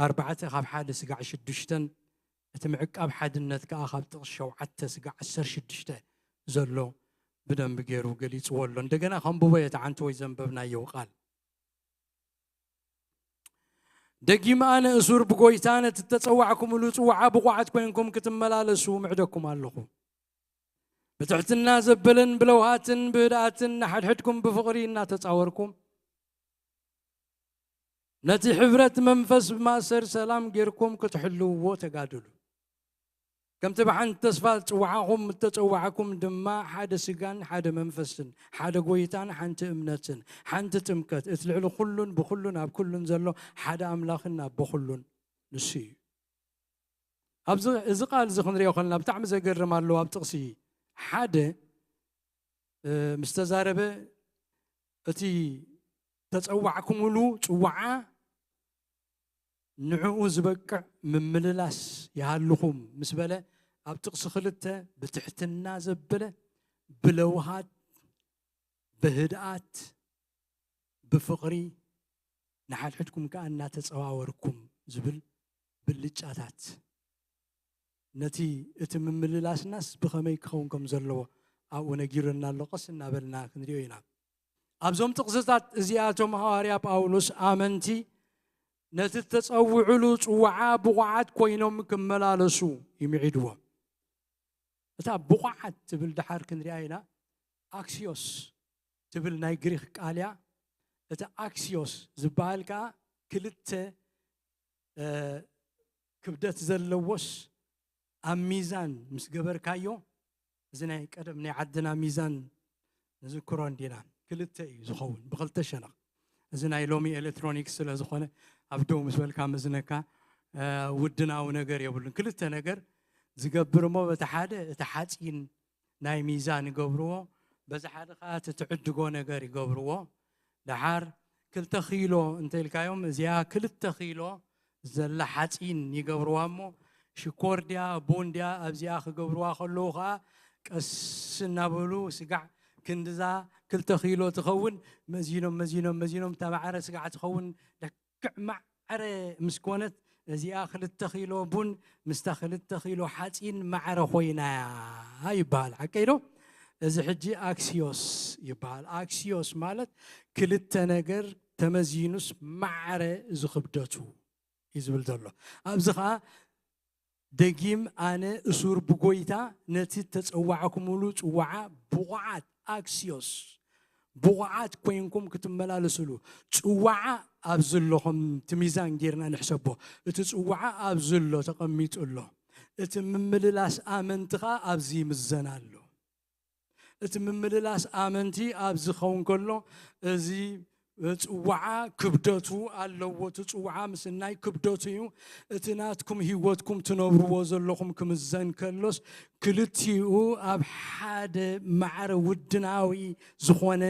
ኣርባዕተ ካብ ሓደ ስጋዕ ሽዱሽተን፣ እቲ ምዕቃብ ሓድነት ከኣ ካብ ጥቕሲ ሸውዓተ ስጋዕ ዓሰርተ ሽዱሽተ ዘሎ ብደንቢ ገይሩ ገሊጽዎ ኣሎ። እንደገና ከንብቦ እየ፣ እቲ ዓንተቦይ ዘንበብናዮ ቃል። ደጊም ኣነ እሱር ብጎይታ ነቲ እተጸዋዕኩምሉ ጽዋዓ ብቑዓት ኮይንኩም ክትመላለሱ ምዕደኩም ኣለኹ። ብትሕትና ዘበለን ብለውሃትን ብህድኣትን ንሓድሕድኩም ብፍቕሪ እናተጻወርኩም፣ ነቲ ሕብረት መንፈስ ብማእሰር ሰላም ጌርኩም ክትሕልውዎ ተጋደሉ። ከምቲ ብሓንቲ ተስፋ ጽውዓኹም እተጸዋዕኩም ድማ ሓደ ስጋን ሓደ መንፈስን፣ ሓደ ጎይታን ሓንቲ እምነትን፣ ሓንቲ ጥምቀት፣ እቲ ልዕሊ ኩሉን ብኩሉን ኣብ ኩሉን ዘሎ ሓደ ኣምላኽን ኣቦ ኩሉን ንሱ እዩ። ኣብዚ፣ እዚ ቃል እዚ ክንሪኦ ከለና ብጣዕሚ ዘገርም ኣለዎ። ኣብ ጥቕሲ ሓደ፣ እ፣ ምስ ተዛረበ እቲ ተጸዋዕኩምሉ ጽዋዓ ንዕኡ ዝበቅዕ ምምልላስ ይሃልኹም ምስ በለ፣ ኣብ ጥቕሲ ክልተ ብትሕትና ዘበለ፣ ብለውሃት፣ ብህድኣት፣ ብፍቕሪ፣ ንሓድሕድኩም ከኣ እናተጸዋወርኩም ዝብል ብልጫታት፣ ነቲ፣ እቲ ምምልላስናስ ብኸመይ ክኸውን ከም ዘለዎ ኣብኡ ነጊሩና ኣሎ። ቀስ እናበልና ክንሪኦ ኢና። ኣብዞም ጥቕስታት እዚኣቶም ሃዋርያ ጳውሎስ ኣመንቲ ነቲ እተጸውዕሉ ጽዋዓ ብቑዓት ኮይኖም ክመላለሱ ይምዒድዎም። እታ ብቑዓት ትብል ደሓር ክንሪኣ ኢና። ኣክሲዮስ ትብል ናይ ግሪኽ ቃል እያ። እቲ ኣክሲዮስ ዝበሃል ከኣ ክልተ፣ እ፣ ክብደት ዘለዎስ ኣብ ሚዛን ምስ ገበርካዮ፣ እዚ ናይ ቀደም ናይ ዓድና ሚዛን ንዝክሮ እንዲና፣ ክልተ እዩ ዝኸውን፣ ብኽልተ ሸነኽ። እዚ ናይ ሎሚ ኤሌክትሮኒክስ ስለ ዝኾነ፣ ኣብ ደው ምስ በልካ መዝነካ፣ እ፣ ውድናዊ ነገር የብሉን። ክልተ ነገር ዝገብር እሞ፣ በቲ ሓደ እቲ ሓፂን ናይ ሚዛን ይገብርዎ፣ በዚ ሓደ ከዓ እቲ ትዕድጎ ነገር ይገብርዎ። ደሓር ክልተ ኪሎ እንተ ኢልካዮም፣ እዚኣ ክልተ ኪሎ ዘላ ሓፂን ይገብርዋ እሞ፣ ሽኮር ድያ ቡን ድያ ኣብዚኣ ክገብርዋ ከለዉ ከዓ ቀስ እናበሉ ስጋዕ ክንድዛ ክልተ ኪሎ ትኸውን። መዚኖም መዚኖም መዚኖም እታ ማዕረ ስጋዕ ትኸውን ልክዕ ማዕረ ምስ ኮነት፣ እዚኣ ክልተ ኪሎ ቡን ምስታ ክልተ ኪሎ ሓፂን ማዕረ ኮይናያ ይበሃል። ሓቀይ ዶ? እዚ ሕጂ ኣክሲዮስ ይበሃል። ኣክሲዮስ ማለት ክልተ ነገር ተመዚኑስ ማዕረ ዝኽብደቱ እዩ ዝብል ዘሎ። ኣብዚ ኸዓ ደጊም ኣነ እሱር ብጎይታ ነቲ ተጸዋዕኩምሉ ጽዋዓ ብቑዓት፣ ኣክሲዮስ፣ ብቑዓት ኮይንኩም ክትመላለስሉ። ጽዋዓ ኣብዚ ኣሎ፣ ከምቲ ሚዛን ጌርና ንሕሰቦ። እቲ ጽዋዓ ኣብዚ ኣሎ፣ ተቐሚጡ ኣሎ። እቲ ምምልላስ ኣመንቲ ኸኣ ኣብዚ ይምዘን ኣሎ። እቲ ምምልላስ ኣመንቲ ኣብ ዝኸውን ከሎ፣ እዚ ጽዋዓ ክብደቱ ኣለዎ። እቲ ጽዋዓ ምስናይ ክብደቱ እዩ። እቲ ናትኩም ህይወትኩም ትነብርዎ ዘለኹም ክምዘን ከሎስ፣ ክልቲኡ ኣብ ሓደ ማዕረ ውድናዊ ዝኾነ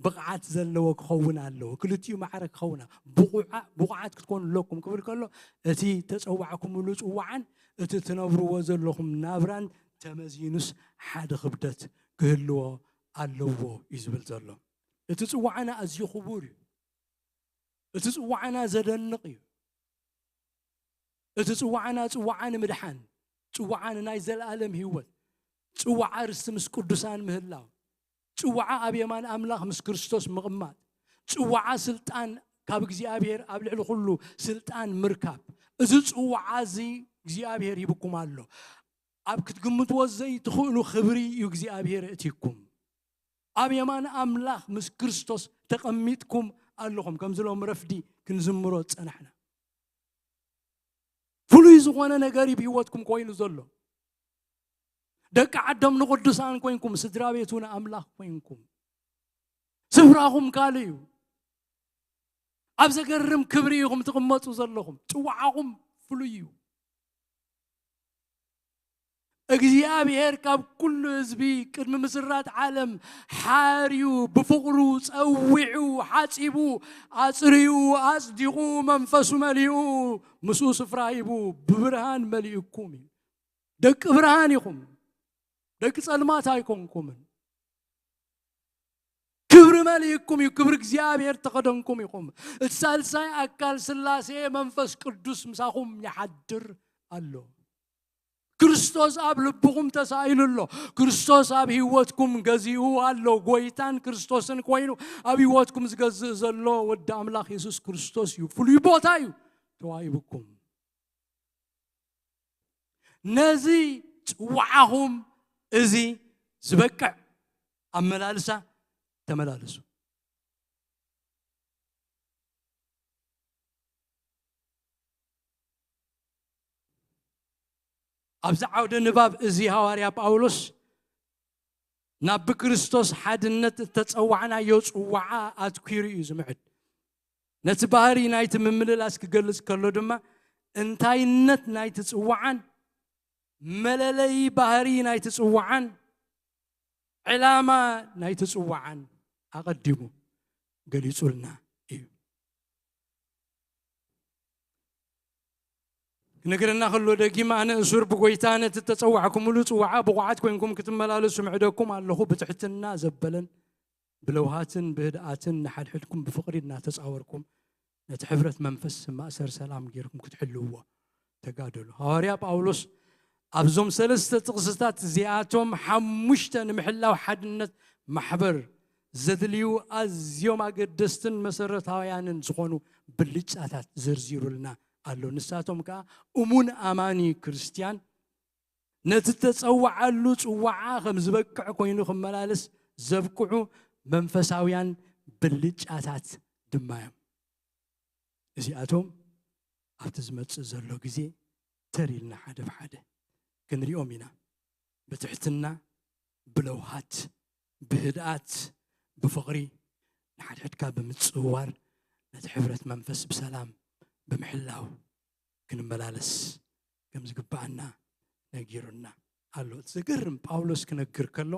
ብቕዓት ዘለዎ ክኸውን ኣለዎ። ክልቲኡ ማዕረ ክኸውን፣ ብቑዓ-፣ ብቑዓት ክትኮኑ ኣለኩም ክብል ከሎ፣ እቲ ተጸዋዕኩምሉ ጽዋዓን እቲ ትነብርዎ ዘለኹም ናብራን ተመዚኑስ ሓደ ክብደት ክህልዎ ኣለዎ እዩ ዝብል ዘሎ። እቲ ጽዋዕና ኣዝዩ ክቡር እዩ። እቲ ጽዋዕና ዘደንቕ እዩ። እቲ ጽዋዕና ጽዋዓ ንምድሓን፣ ጽዋዓ ንናይ ዘለኣለም ህይወት፣ ጽዋዓ ርስቲ ምስ ቅዱሳን ምህላው፣ ጽዋዓ ኣብ የማን ኣምላኽ ምስ ክርስቶስ ምቕማጥ፣ ጽዋዓ ስልጣን ካብ እግዚኣብሔር ኣብ ልዕሊ ኩሉ ስልጣን ምርካብ። እዚ ጽዋዓ እዚ እግዚኣብሔር ሂብኩም ኣሎ። ኣብ ክትግምትዎ ዘይትኽእሉ ክብሪ እዩ እግዚኣብሔር እቲኩም። ኣብ የማን ኣምላኽ ምስ ክርስቶስ ተቐሚጥኩም ኣለኹም። ከምዚ ሎም ረፍዲ ክንዝምሮ ዝጸናሕና። ፍሉይ ዝኾነ ነገር እዩ ብህይወትኩም ኮይኑ ዘሎ። ደቂ ዓዶም ንቕዱሳን ኮይንኩም፣ ስድራ ቤቱ ንኣምላኽ ኮይንኩም። ስፍራኹም ካልእ እዩ። ኣብ ዘገርም ክብሪ ኢኹም ትቕመጡ ዘለኹም። ጽዋዓኹም ፍሉይ እዩ። እግዚኣብሔር ካብ ኩሉ ህዝቢ ቅድሚ ምስራት ዓለም ሓርዩ፣ ብፍቕሩ ጸዊዑ፣ ሓጺቡ፣ ኣጽርዩ፣ ኣጽዲቑ፣ መንፈሱ መሊኡ፣ ምስኡ ስፍራ ሂቡ፣ ብብርሃን መሊኡኩም እዩ። ደቂ ብርሃን ኢኹም። ደቂ ጸልማት ኣይኮንኩምን። ክብሪ መሊእኩም እዩ። ክብሪ እግዚኣብሔር ተኸደንኩም ኢኹም። እቲ ሳልሳይ ኣካል ስላሴ መንፈስ ቅዱስ ምሳኹም ይሓድር ኣሎ። ክርስቶስ ኣብ ልብኹም ተሳኢሉ ኣሎ። ክርስቶስ ኣብ ህይወትኩም ገዚኡ ኣሎ። ጎይታን ክርስቶስን ኮይኑ ኣብ ህይወትኩም ዝገዝእ ዘሎ ወዲ ኣምላኽ የሱስ ክርስቶስ እዩ። ፍሉይ ቦታ እዩ ተዋሂብኩም። ነዚ ጽዋዓኹም እዚ ዝበቅዕ ኣመላልሳ ተመላለሱ። ኣብዚ ዓውደ ንባብ እዚ ሃዋርያ ጳውሎስ ናብ ብክርስቶስ ሓድነት እተጸዋዕናዮ ጽዋዓ ኣትኲሩ እዩ ዝምዕድ። ነቲ ባህሪ ናይቲ ምምልላስ ክገልጽ ከሎ ድማ፣ እንታይነት ናይቲ ጽዋዓን መለለዪ ባህሪ ናይቲ ጽዋዓን ዕላማ ናይቲ ጽዋዓን ኣቐዲሙ ገሊጹልና እዩ። ክነግረና ከሎ ደጊም፣ ኣነ እሱር ብጎይታ ነቲ እተጸዋዕኩምሉ ጽዋዓ ብቑዓት ኮይንኩም ክትመላለሱ ምዕደኩም ኣለኹ። ብትሕትና ዘበለን ብለውሃትን ብህድኣትን ንሓድሕድኩም ብፍቕሪ እናተጻወርኩም ነቲ ሕብረት መንፈስ ማእሰር ሰላም ጌርኩም ክትሕልውዎ ተጋደሉ። ሃዋርያ ጳውሎስ ኣብዞም ሰለስተ ጥቕስታት እዚኣቶም ሓሙሽተ ንምሕላው ሓድነት ማሕበር ዘድልዩ ኣዝዮም ኣገደስትን መሰረታውያንን ዝኾኑ ብልጫታት ዘርዚሩልና ኣሎ። ንሳቶም ከኣ እሙን ኣማኒ ክርስትያን ነቲ እተጸውዓሉ ጽዋዓ ከም ዝበቅዕ ኮይኑ ክመላለስ ዘብቅዑ መንፈሳውያን ብልጫታት ድማ እዮም። እዚኣቶም ኣብቲ ዝመጽእ ዘሎ ግዜ ተር ኢልና ሓደ ብሓደ ክንሪኦም ኢና። ብትሕትና፣ ብለውሃት፣ ብህድኣት፣ ብፍቕሪ፣ ንሓድሕድካ ብምጽውዋር፣ ነቲ ሕብረት መንፈስ ብሰላም ብምሕላው ክንመላለስ ከም ዝግብኣና ነጊሩና ኣሎ። እቲ ዘገርም፣ ጳውሎስ ክነግር ከሎ፣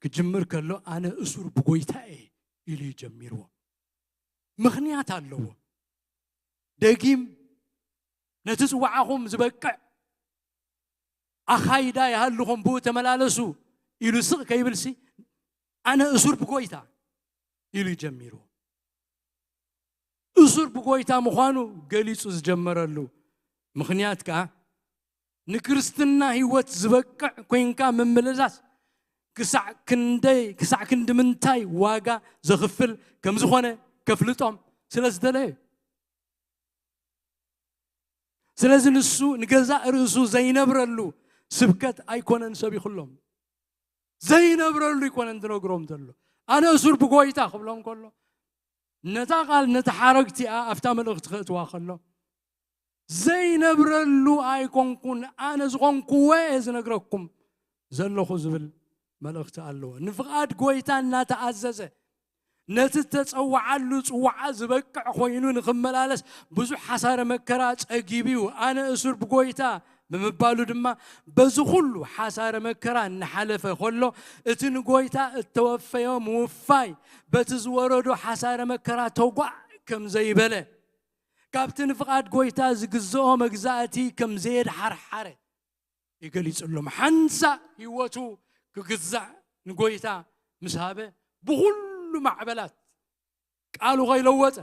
ክጅምር ከሎ፣ "ኣነ እሱር ብጎይታ እየ" ኢሉ እዩ ጀሚርዎ። ምኽንያት ኣለዎ። ደጊም ነቲ ጽዋዓኹም ዝበቅዕ ኣኻይዳ ይሃልኹም፣ ብኡ ተመላለሱ ኢሉ ስቕ ከይብልሲ፣ "ኣነ እሱር ብጎይታ፣ ኢሉ ጀሚሩ። እሱር ብጎይታ ምዃኑ ገሊጹ ዝጀመረሉ ምኽንያት ከኣ ንክርስትና ህይወት ዝበቅዕ ኮይንካ ምምልላስ ክሳዕ ክንደይ ክሳዕ ክንዲ ምንታይ ዋጋ ዘኽፍል ከም ዝኾነ ከፍልጦም ስለ ዝደለየ። ስለዚ ንሱ ንገዛእ ርእሱ ዘይነብረሉ ስብከት ኣይኮነን ሰቢኹሎም። ዘይነብረሉ ኣይኮነን ዝነግሮም ዘሎ። ኣነ እሱር ብጎይታ ክብሎም ከሎ፣ ነታ ቃል ነታ ሓረግቲኣ ኣብታ መልእኽቲ ከእትዋ ከሎ ዘይነብረሉ ኣይኮንኩን፣ ኣነ ዝኾንኩዎ እየ ዝነግረኩም ዘለኹ ዝብል መልእኽቲ ኣለዎ። ንፍቓድ ጎይታ እናተኣዘዘ ነቲ ተጸዋዓሉ ጽዋዓ ዝበቅዕ ኮይኑ ንኽመላለስ ብዙሕ ሓሳረ መከራ ጸጊቡ እዩ። ኣነ እሱር ብጎይታ ብምባሉ ድማ በዚ ኩሉ ሓሳረ መከራ እናሓለፈ ከሎ እቲ ንጎይታ እተወፈዮ ምውፋይ በቲ ዝወረዶ ሓሳረ መከራ ተጓዕ ከም ዘይበለ ካብቲ ንፍቓድ ጎይታ ዝግዝኦ መግዛእቲ ከም ዘየድሓርሓረ ይገሊጽሎም። ሓንሳእ ህይወቱ ክግዛእ ንጎይታ ምስ ሃበ ብኹሉ ማዕበላት ቃሉ ከይለወጠ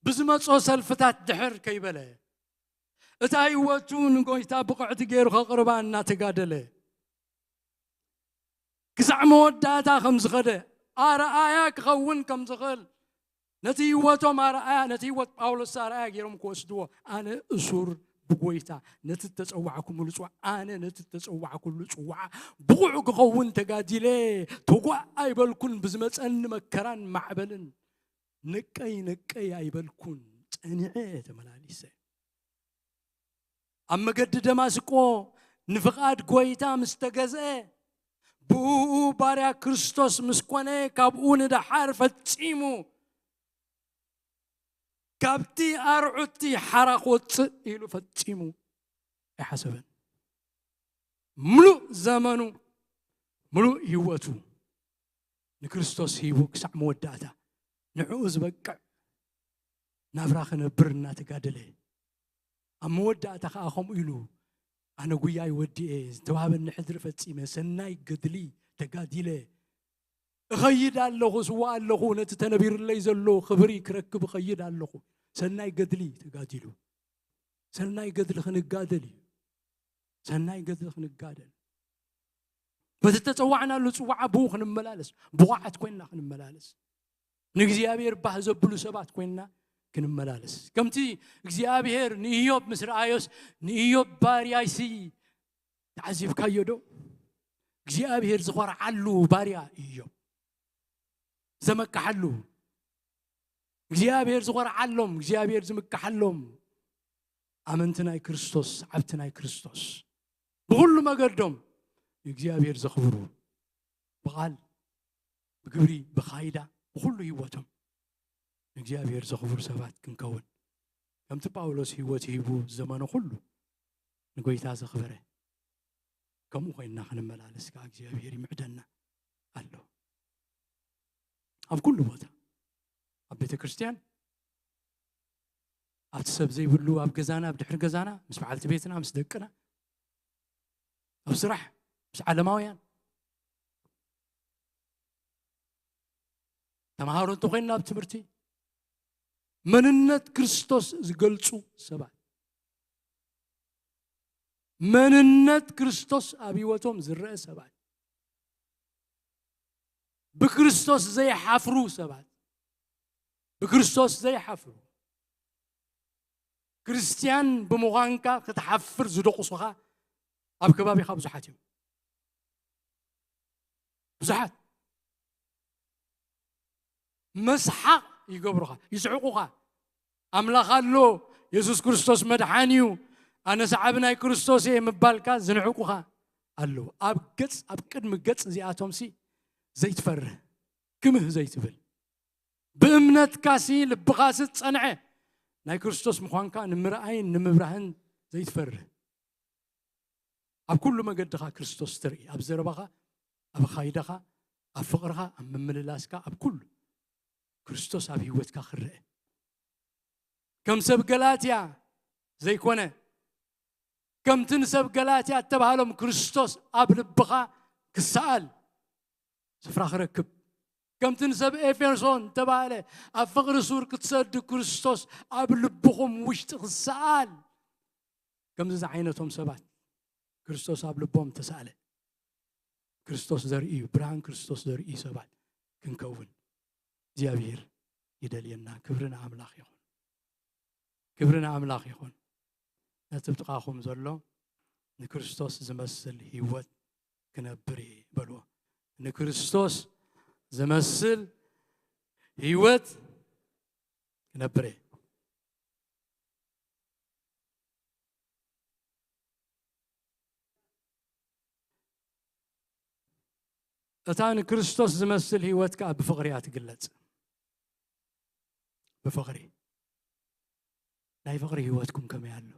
ብዝመጾ ሰልፍታት ድሕር ከይበለ እታ ህይወቱ ንጎይታ ብቕዕቲ ገይሩ ከቕርባ እናተጋደለ ክሳዕ መወዳእታ ከም ዝኸደ ኣርኣያ ክኸውን ከም ዝኽእል ነቲ ህይወቶም ኣርኣያ ነቲ ህይወት ጳውሎስ ኣርኣያ ገይሮም ክወስድዎ ኣነ እሱር ብጎይታ ነቲ ተጸዋዕኩምሉ ጽዋዕ ኣነ ነቲ ተጸዋዕኩሉ ጽዋዕ ብቑዕ ክኸውን ተጋዲለ ተጓእ ኣይበልኩን ብዝመጸኒ መከራን ማዕበልን ነቀይ ነቀይ ኣይበልኩን ጸኒዐ ተመላሊሰ ኣብ መገዲ ደማስቆ ንፍቓድ ጎይታ ምስ ተገዝአ ብኡ ባርያ ክርስቶስ ምስ ኮነ ካብኡ ንደሓር ፈጺሙ ካብቲ ኣርዑቲ ሓራ ክወፅእ ኢሉ ፈጺሙ ኣይሓሰበን። ምሉእ ዘመኑ ምሉእ ህይወቱ ንክርስቶስ ሂቡ ክሳዕ መወዳእታ ንዕኡ ዝበቅዕ ናብራ ክነብር እናተጋደለ ኣብ መወዳእታ ከዓ ከምኡ ኢሉ ኣነ ጉያይ ወዲኤ ዝተዋህበኒ ሕድሪ ፈጺመ ሰናይ ገድሊ ተጋዲለ እኸይድ ኣለኹ ስዋ ኣለኹ ነቲ ተነቢርለይ ዘሎ ክብሪ ክረክብ እኸይድ ኣለኹ ሰናይ ገድሊ ተጋዲሉ ሰናይ ገድሊ ክንጋደል እዩ ሰናይ ገድሊ ክንጋደል በቲ ተፀዋዕናሉ ፅዋዓ ብኡ ክንመላለስ ብቑዓት ኮይንና ክንመላለስ ንእግዚኣብሔር ባህ ዘብሉ ሰባት ኮይንና ክንመላለስ ከምቲ እግዚኣብሔር ንኢዮብ ምስ ረኣዮስ ንኢዮብ ባርያይሲ ተዓዚብካዮ ዶ እግዚኣብሔር ዝኾርዓሉ ባርያ ኢዮብ ዘመካሓሉ እግዚኣብሔር ዝኾርዓሎም እግዚኣብሔር ዝምካሓሎም ኣመንቲ ናይ ክርስቶስ ዓብቲ ናይ ክርስቶስ ብኹሉ መገዶም ንእግዚኣብሔር ዘኽብሩ ብቓል ብግብሪ ብኻይዳ ብኹሉ ህይወቶም ንእግዚኣብሔር ዘኽብሩ ሰባት ክንከውን ከምቲ ጳውሎስ ህይወት ሂቡ ዘመኑ ኩሉ ንጎይታ ዘኽበረ ከምኡ ኮይንና ክንመላለስ ከዓ እግዚኣብሔር ይምዕደና ኣሎ ኣብ ኩሉ ቦታ ኣብ ቤተ ክርስትያን ኣብቲ ሰብ ዘይብሉ ኣብ ገዛና ኣብ ድሕሪ ገዛና ምስ በዓልቲ ቤትና ምስ ደቅና ኣብ ስራሕ ምስ ዓለማውያን ተምሃሮ እንተኮይንና ኣብ ትምህርቲ መንነት ክርስቶስ ዝገልጹ ሰባት መንነት ክርስቶስ ኣብ ህይወቶም ዝረአ ሰባት ብክርስቶስ ዘይሓፍሩ ሰባት ብክርስቶስ ዘይሓፍሩ ክርስትያን ብምዃንካ ክትሓፍር ዝደቑሱኻ ኣብ ከባቢኻ ብዙሓት እዮም ብዙሓት መስሓቕ ይገብሩኻ ይስሕቑኻ ኣምላኽ ኣሎ የሱስ ክርስቶስ መድሓን እዩ ኣነ ሰዓቢ ናይ ክርስቶስ እየ ምባልካ ዝንዕቁኻ ኣለዉ ኣብ ገጽ ኣብ ቅድሚ ገጽ እዚኣቶምሲ ዘይትፈርህ ክምህ ዘይትብል ብእምነትካሲ ልብኻሲ ዝጸንዐ ናይ ክርስቶስ ምዃንካ ንምርኣይን ንምብራህን ዘይትፈርህ ኣብ ኩሉ መገድኻ ክርስቶስ ትርኢ ኣብ ዘረባኻ ኣብ ኣኻይዳኻ ኣብ ፍቕርኻ ኣብ ምምልላስካ ኣብ ኩሉ ክርስቶስ ኣብ ህይወትካ ክረአ ከም ሰብ ገላትያ ዘይኮነ ከምቲ ንሰብ ገላትያ እተባህሎም ክርስቶስ ኣብ ልብኻ ክሰኣል ስፍራ ክረክብ ከምቲ ንሰብ ኤፌሶን ተባሃለ፣ ኣብ ፍቕሪ ሱር ክትሰዱ ክርስቶስ ኣብ ልብኹም ውሽጢ ክሰኣል። ከምዚ ዝዓይነቶም ሰባት ክርስቶስ ኣብ ልቦም ተሳእለ። ክርስቶስ ዘርእዩ፣ ብርሃን ክርስቶስ ዘርእዩ ሰባት ክንከውን እግዚኣብሔር ይደልየና። ክብሪ ንኣምላኽ ይኹን። ክብሪ ንኣምላኽ ይኹን። ነቲ ብጥቓኹም ዘሎ ንክርስቶስ ዝመስል ህይወት ክነብር እየ በልዎ። ንክርስቶስ ዝመስል ህይወት ክነብር እየ። እታ ንክርስቶስ ዝመስል ህይወት ከኣ ብፍቕሪ እያ ትግለጽ። ብፍቕሪ። ናይ ፍቕሪ ህይወትኩም ከመይ ኣሎ?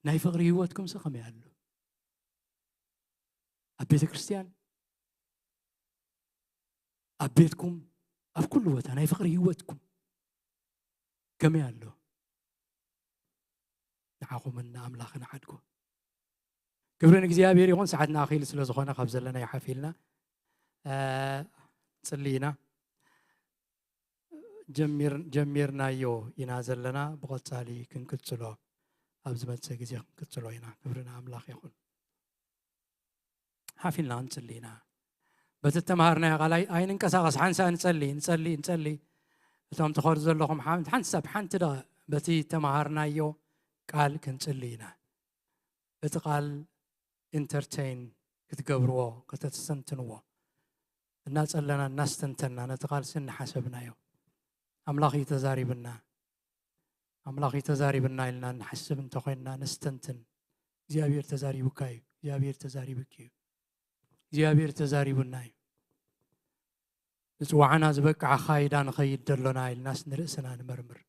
ናይ ፍቕሪ ህይወትኩምስ ከመይ ኣሎ? ኣብ ቤተ ክርስቲያን፣ ኣብ ቤትኩም፣ ኣብ ኩሉ ቦታ ናይ ፍቕሪ ህይወትኩም ከመይ ኣሎ? ንዓኹምን ንኣምላኽን ዓድጎ። ክብሪ ንእግዚኣብሔር ይኹን። ሰዓትና ኣኺሉ ስለ ዝኾነ ካብ ዘለና ይሓፍ ኢልና፣ እ፣ ጽሊ ኢና። ጀሚር-፣ ጀሚርናዮ ኢና ዘለና፣ ብቐጻሊ ክንቅጽሎ፣ ኣብ ዝመጽእ ግዜ ክንቅጽሎ ኢና። ክብሪ ንኣምላኽ ይኹን። ሓፍ ኢልና ክንጽሊ ኢና። በቲ እተምሃርናዮ ቃል ኣይ-፣ ኣይንንቀሳቐስ፣ ሓንሳእ ንጸሊ፣ ንጸሊ፣ ንጸሊ። እቶም ትኸዱ ዘለኹም ሓን-፣ ሓንሳብ ሓንቲ ደቐ በቲ እተምሃርናዮ ቃል ክንጽሊ ኢና። እቲ ቃል ኢንተርቴይን ክትገብርዎ፣ ከተስተንትንዎ፣ እናጸለና እናስተንተና ነቲ ቃልሲ እናሓሰብናዮ፣ ኣምላኽ እዩ ተዛሪብና፣ ኣምላኽ እዩ ተዛሪብና ኢልና እንሓስብ እንተኾይንና፣ ነስተንትን። እግዚኣብሔር ተዛሪቡካ እዩ፣ እግዚኣብሔር ተዛሪቡኪ እዩ፣ እግዚኣብሔር ተዛሪቡና እዩ። ንጽዋዕና ዝበቅዕ ኣኻይዳ ንኸይድ ደሎና ኢልናስ ንርእስና ንመርምር።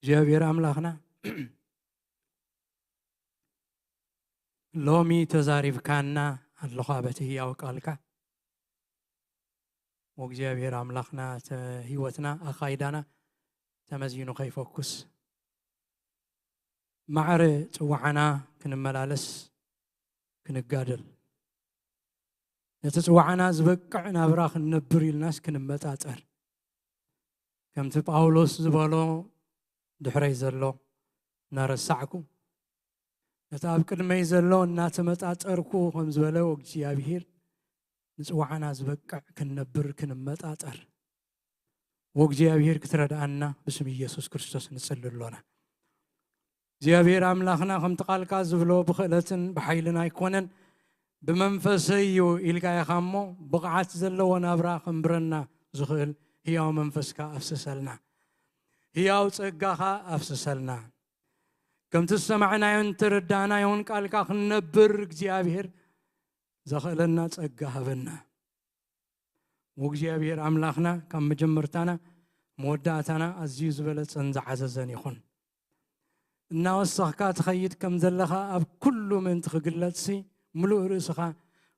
እግዚኣብሔር ኣምላኽና፣ ሎሚ ተዛሪብካና ኣለኻ በቲ ህያው ቃልካ። ወእግዚኣብሔር ኣምላኽና፣ ተ-፣ ህይወትና፣ ኣኻይዳና ተመዚኑ ከይፈኩስ፣ ማዕረ ጽዋዓና ክንመላለስ ክንጋደል፣ ነቲ ጽዋዓና ዝበቅዕ ናብራ ክንነብር ኢልናስ ክንመጣጠር፣ ከምቲ ጳውሎስ ዝበሎ፣ ድሕረይ ዘሎ እናረሳዕኩ፣ ነቲ ኣብ ቅድመይ ዘሎ እናተመጣጠርኩ፣ ከም ዝበለ ወእግዚኣብሔር፣ ንጽዋዓና ዝበቅዕ ክንነብር ክንመጣጠር፣ ወእግዚኣብሔር ክትረድኣና ብስም ኢየሱስ ክርስቶስ ንጽሊ ኣሎና። እግዚኣብሔር ኣምላኽና፣ ከምቲ ቃልካ ዝብሎ፣ ብኽእለትን ብሓይልን ኣይኮነን፣ ብመንፈሰይ እዩ ኢልካ ኢኻ እሞ፣ ብቕዓት ዘለዎ ናብራ ከንብረና ዝኽእል ህያው መንፈስካ ኣፍስሰልና፣ ህያው ጸጋኻ ኣፍስሰልና። ከምቲ ዝሰማዕናዮን ተረዳእናዮን ቃልካ ክንነብር እግዚኣብሔር ዘኽእለና ጸጋ ሃበና። ወእግዚኣብሔር ኣምላኽና፣ ካብ መጀመርታና መወዳእታና ኣዝዩ ዝበለጸን ዝዓዘዘን ይኹን። እናወሰኽካ ትኸይድ ከም ዘለኻ ኣብ ኩሉ ምእንቲ ክግለጽሲ፣ ምሉእ ርእስኻ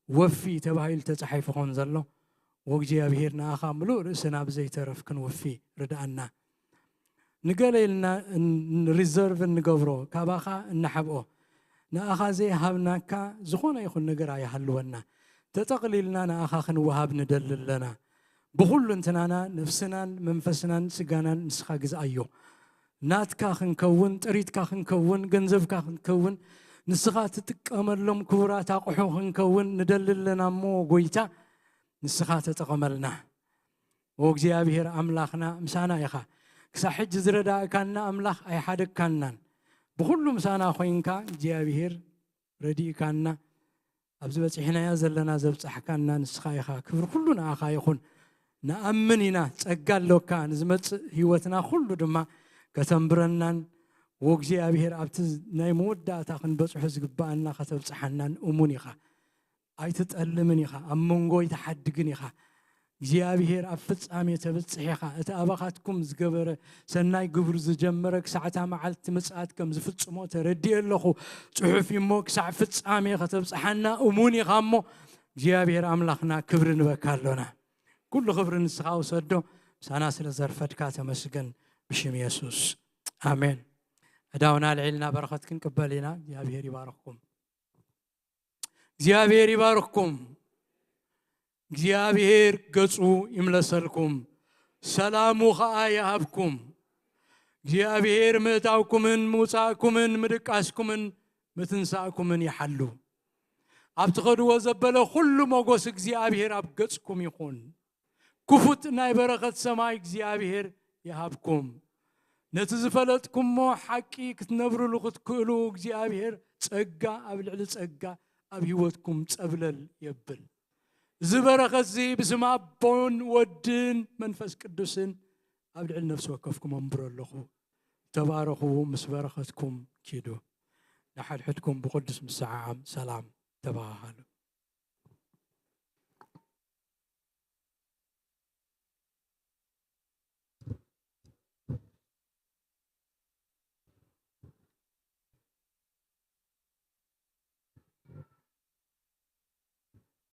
ወፊ ተባሂሉ ተጻሒፉ ከም ዘሎ፣ ወእግዚኣብሔር ንኣኻ ምሉእ ርእስና ብዘይተረፍ ክንወፊ ርድኣና። ንገለ ኢልና ን-፣ ሪዘርቭ እንገብሮ፣ ካባኻ እንሓብኦ፣ ንኣኻ ዘይሃብናካ ዝኾነ ይኹን ነገር ኣይሃልወና። ተጠቕሊልና ንኣኻ ክንወሃብ ንደሊ ኣለና። ብኹሉ እንትናና፣ ነፍስናን መንፈስናን ስጋናን ንስኻ ግዝኣዮ። ናትካ ክንከውን፣ ጥሪትካ ክንከውን፣ ገንዘብካ ክንከውን፣ ንስኻ ትጥቀመሎም ክቡራት ኣቑሑ ክንከውን ንደሊ ኣለና እሞ፣ ጎይታ፣ ንስኻ ተጠቐመልና። ኦ እግዚኣብሔር ኣምላኽና፣ ምሳና ኢኻ። ክሳብ ሕጂ ዝረዳእካና ኣምላኽ ኣይሓደግካናን። ብኹሉ ምሳና ኮይንካ እግዚኣብሔር ረዲእካና፣ ኣብዚ በጺሕናዮ ዘለና ዘብጻሕካና ንስኻ ኢኻ። ክብሪ ኩሉ ንኣኻ ይኹን። ንኣምን ኢና፣ ጸጋ ኣሎካ፣ ንዝመጽእ ህይወትና ኩሉ ድማ ከተንብረናን፣ ዎ እግዚኣብሔር ኣብቲ ናይ መወዳእታ ክንበጽሖ ዝግብኣና ከተብጽሓናን እሙን ኢኻ። ኣይትጠልምን ኢኻ፣ ኣብ መንጎ ኣይትሓድግን ኢኻ። እግዚኣብሔር ኣብ ፍጻሜ ተብጽሕ ኢኻ። እቲ ኣባኻትኩም ዝገበረ፣ ሰናይ ግብሩ ዝጀመረ፣ ክሳዕ እታ መዓልቲ ምጽኣት ከም ዝፍጽሞ ተረዲኤ ኣለኹ። ጽሑፍ እዩ እሞ፣ ክሳዕ ፍጻሜ ከተብጽሓና እሙን ኢኻ እሞ፣ እግዚኣብሔር ኣምላኽና፣ ክብሪ ንበካ ኣሎና። ኩሉ ክብሪ ንስኻ ውሰዶ። ምሳና ስለ ዘርፈድካ ተመስገን፣ ብሽም የሱስ፣ ኣሜን። ኣእዳውና ኣልዒልና በረኸት ክንቅበል ኢና። እግዚኣብሔር ይባርኽኩም። እግዚኣብሔር ይባርኽኩም። እግዚኣብሔር ገጹ ይምለሰልኩም፣ ሰላሙ ኸኣ ይሃብኩም። እግዚኣብሔር ምእታውኩምን ምውጻእኩምን ምድቃስኩምን ምትንሳእኩምን ይሓሉ። ኣብ ትኸድዎ ዘበለ ኩሉ ሞጎስ እግዚኣብሔር ኣብ ገጽኩም ይኹን። ክፉት ናይ በረኸት ሰማይ እግዚኣብሔር ይሃብኩም። ነቲ ዝፈለጥኩሞ ሓቂ ክትነብርሉ ክትክእሉ እግዚኣብሔር ጸጋ ኣብ ልዕሊ ጸጋ ኣብ ህይወትኩም ጸብለል የብል። እዚ በረኸት እዚ ብስም ኣቦን ወድን መንፈስ ቅዱስን ኣብ ልዕሊ ነፍሲ ወከፍኩም ኣንብሮ ኣለኹ። ተባረኹ፣ ምስ በረኸትኩም ኪዱ። ንሓድሕድኩም ብቅዱስ ምስዓዓም ሰላም ተባሃሃሉ።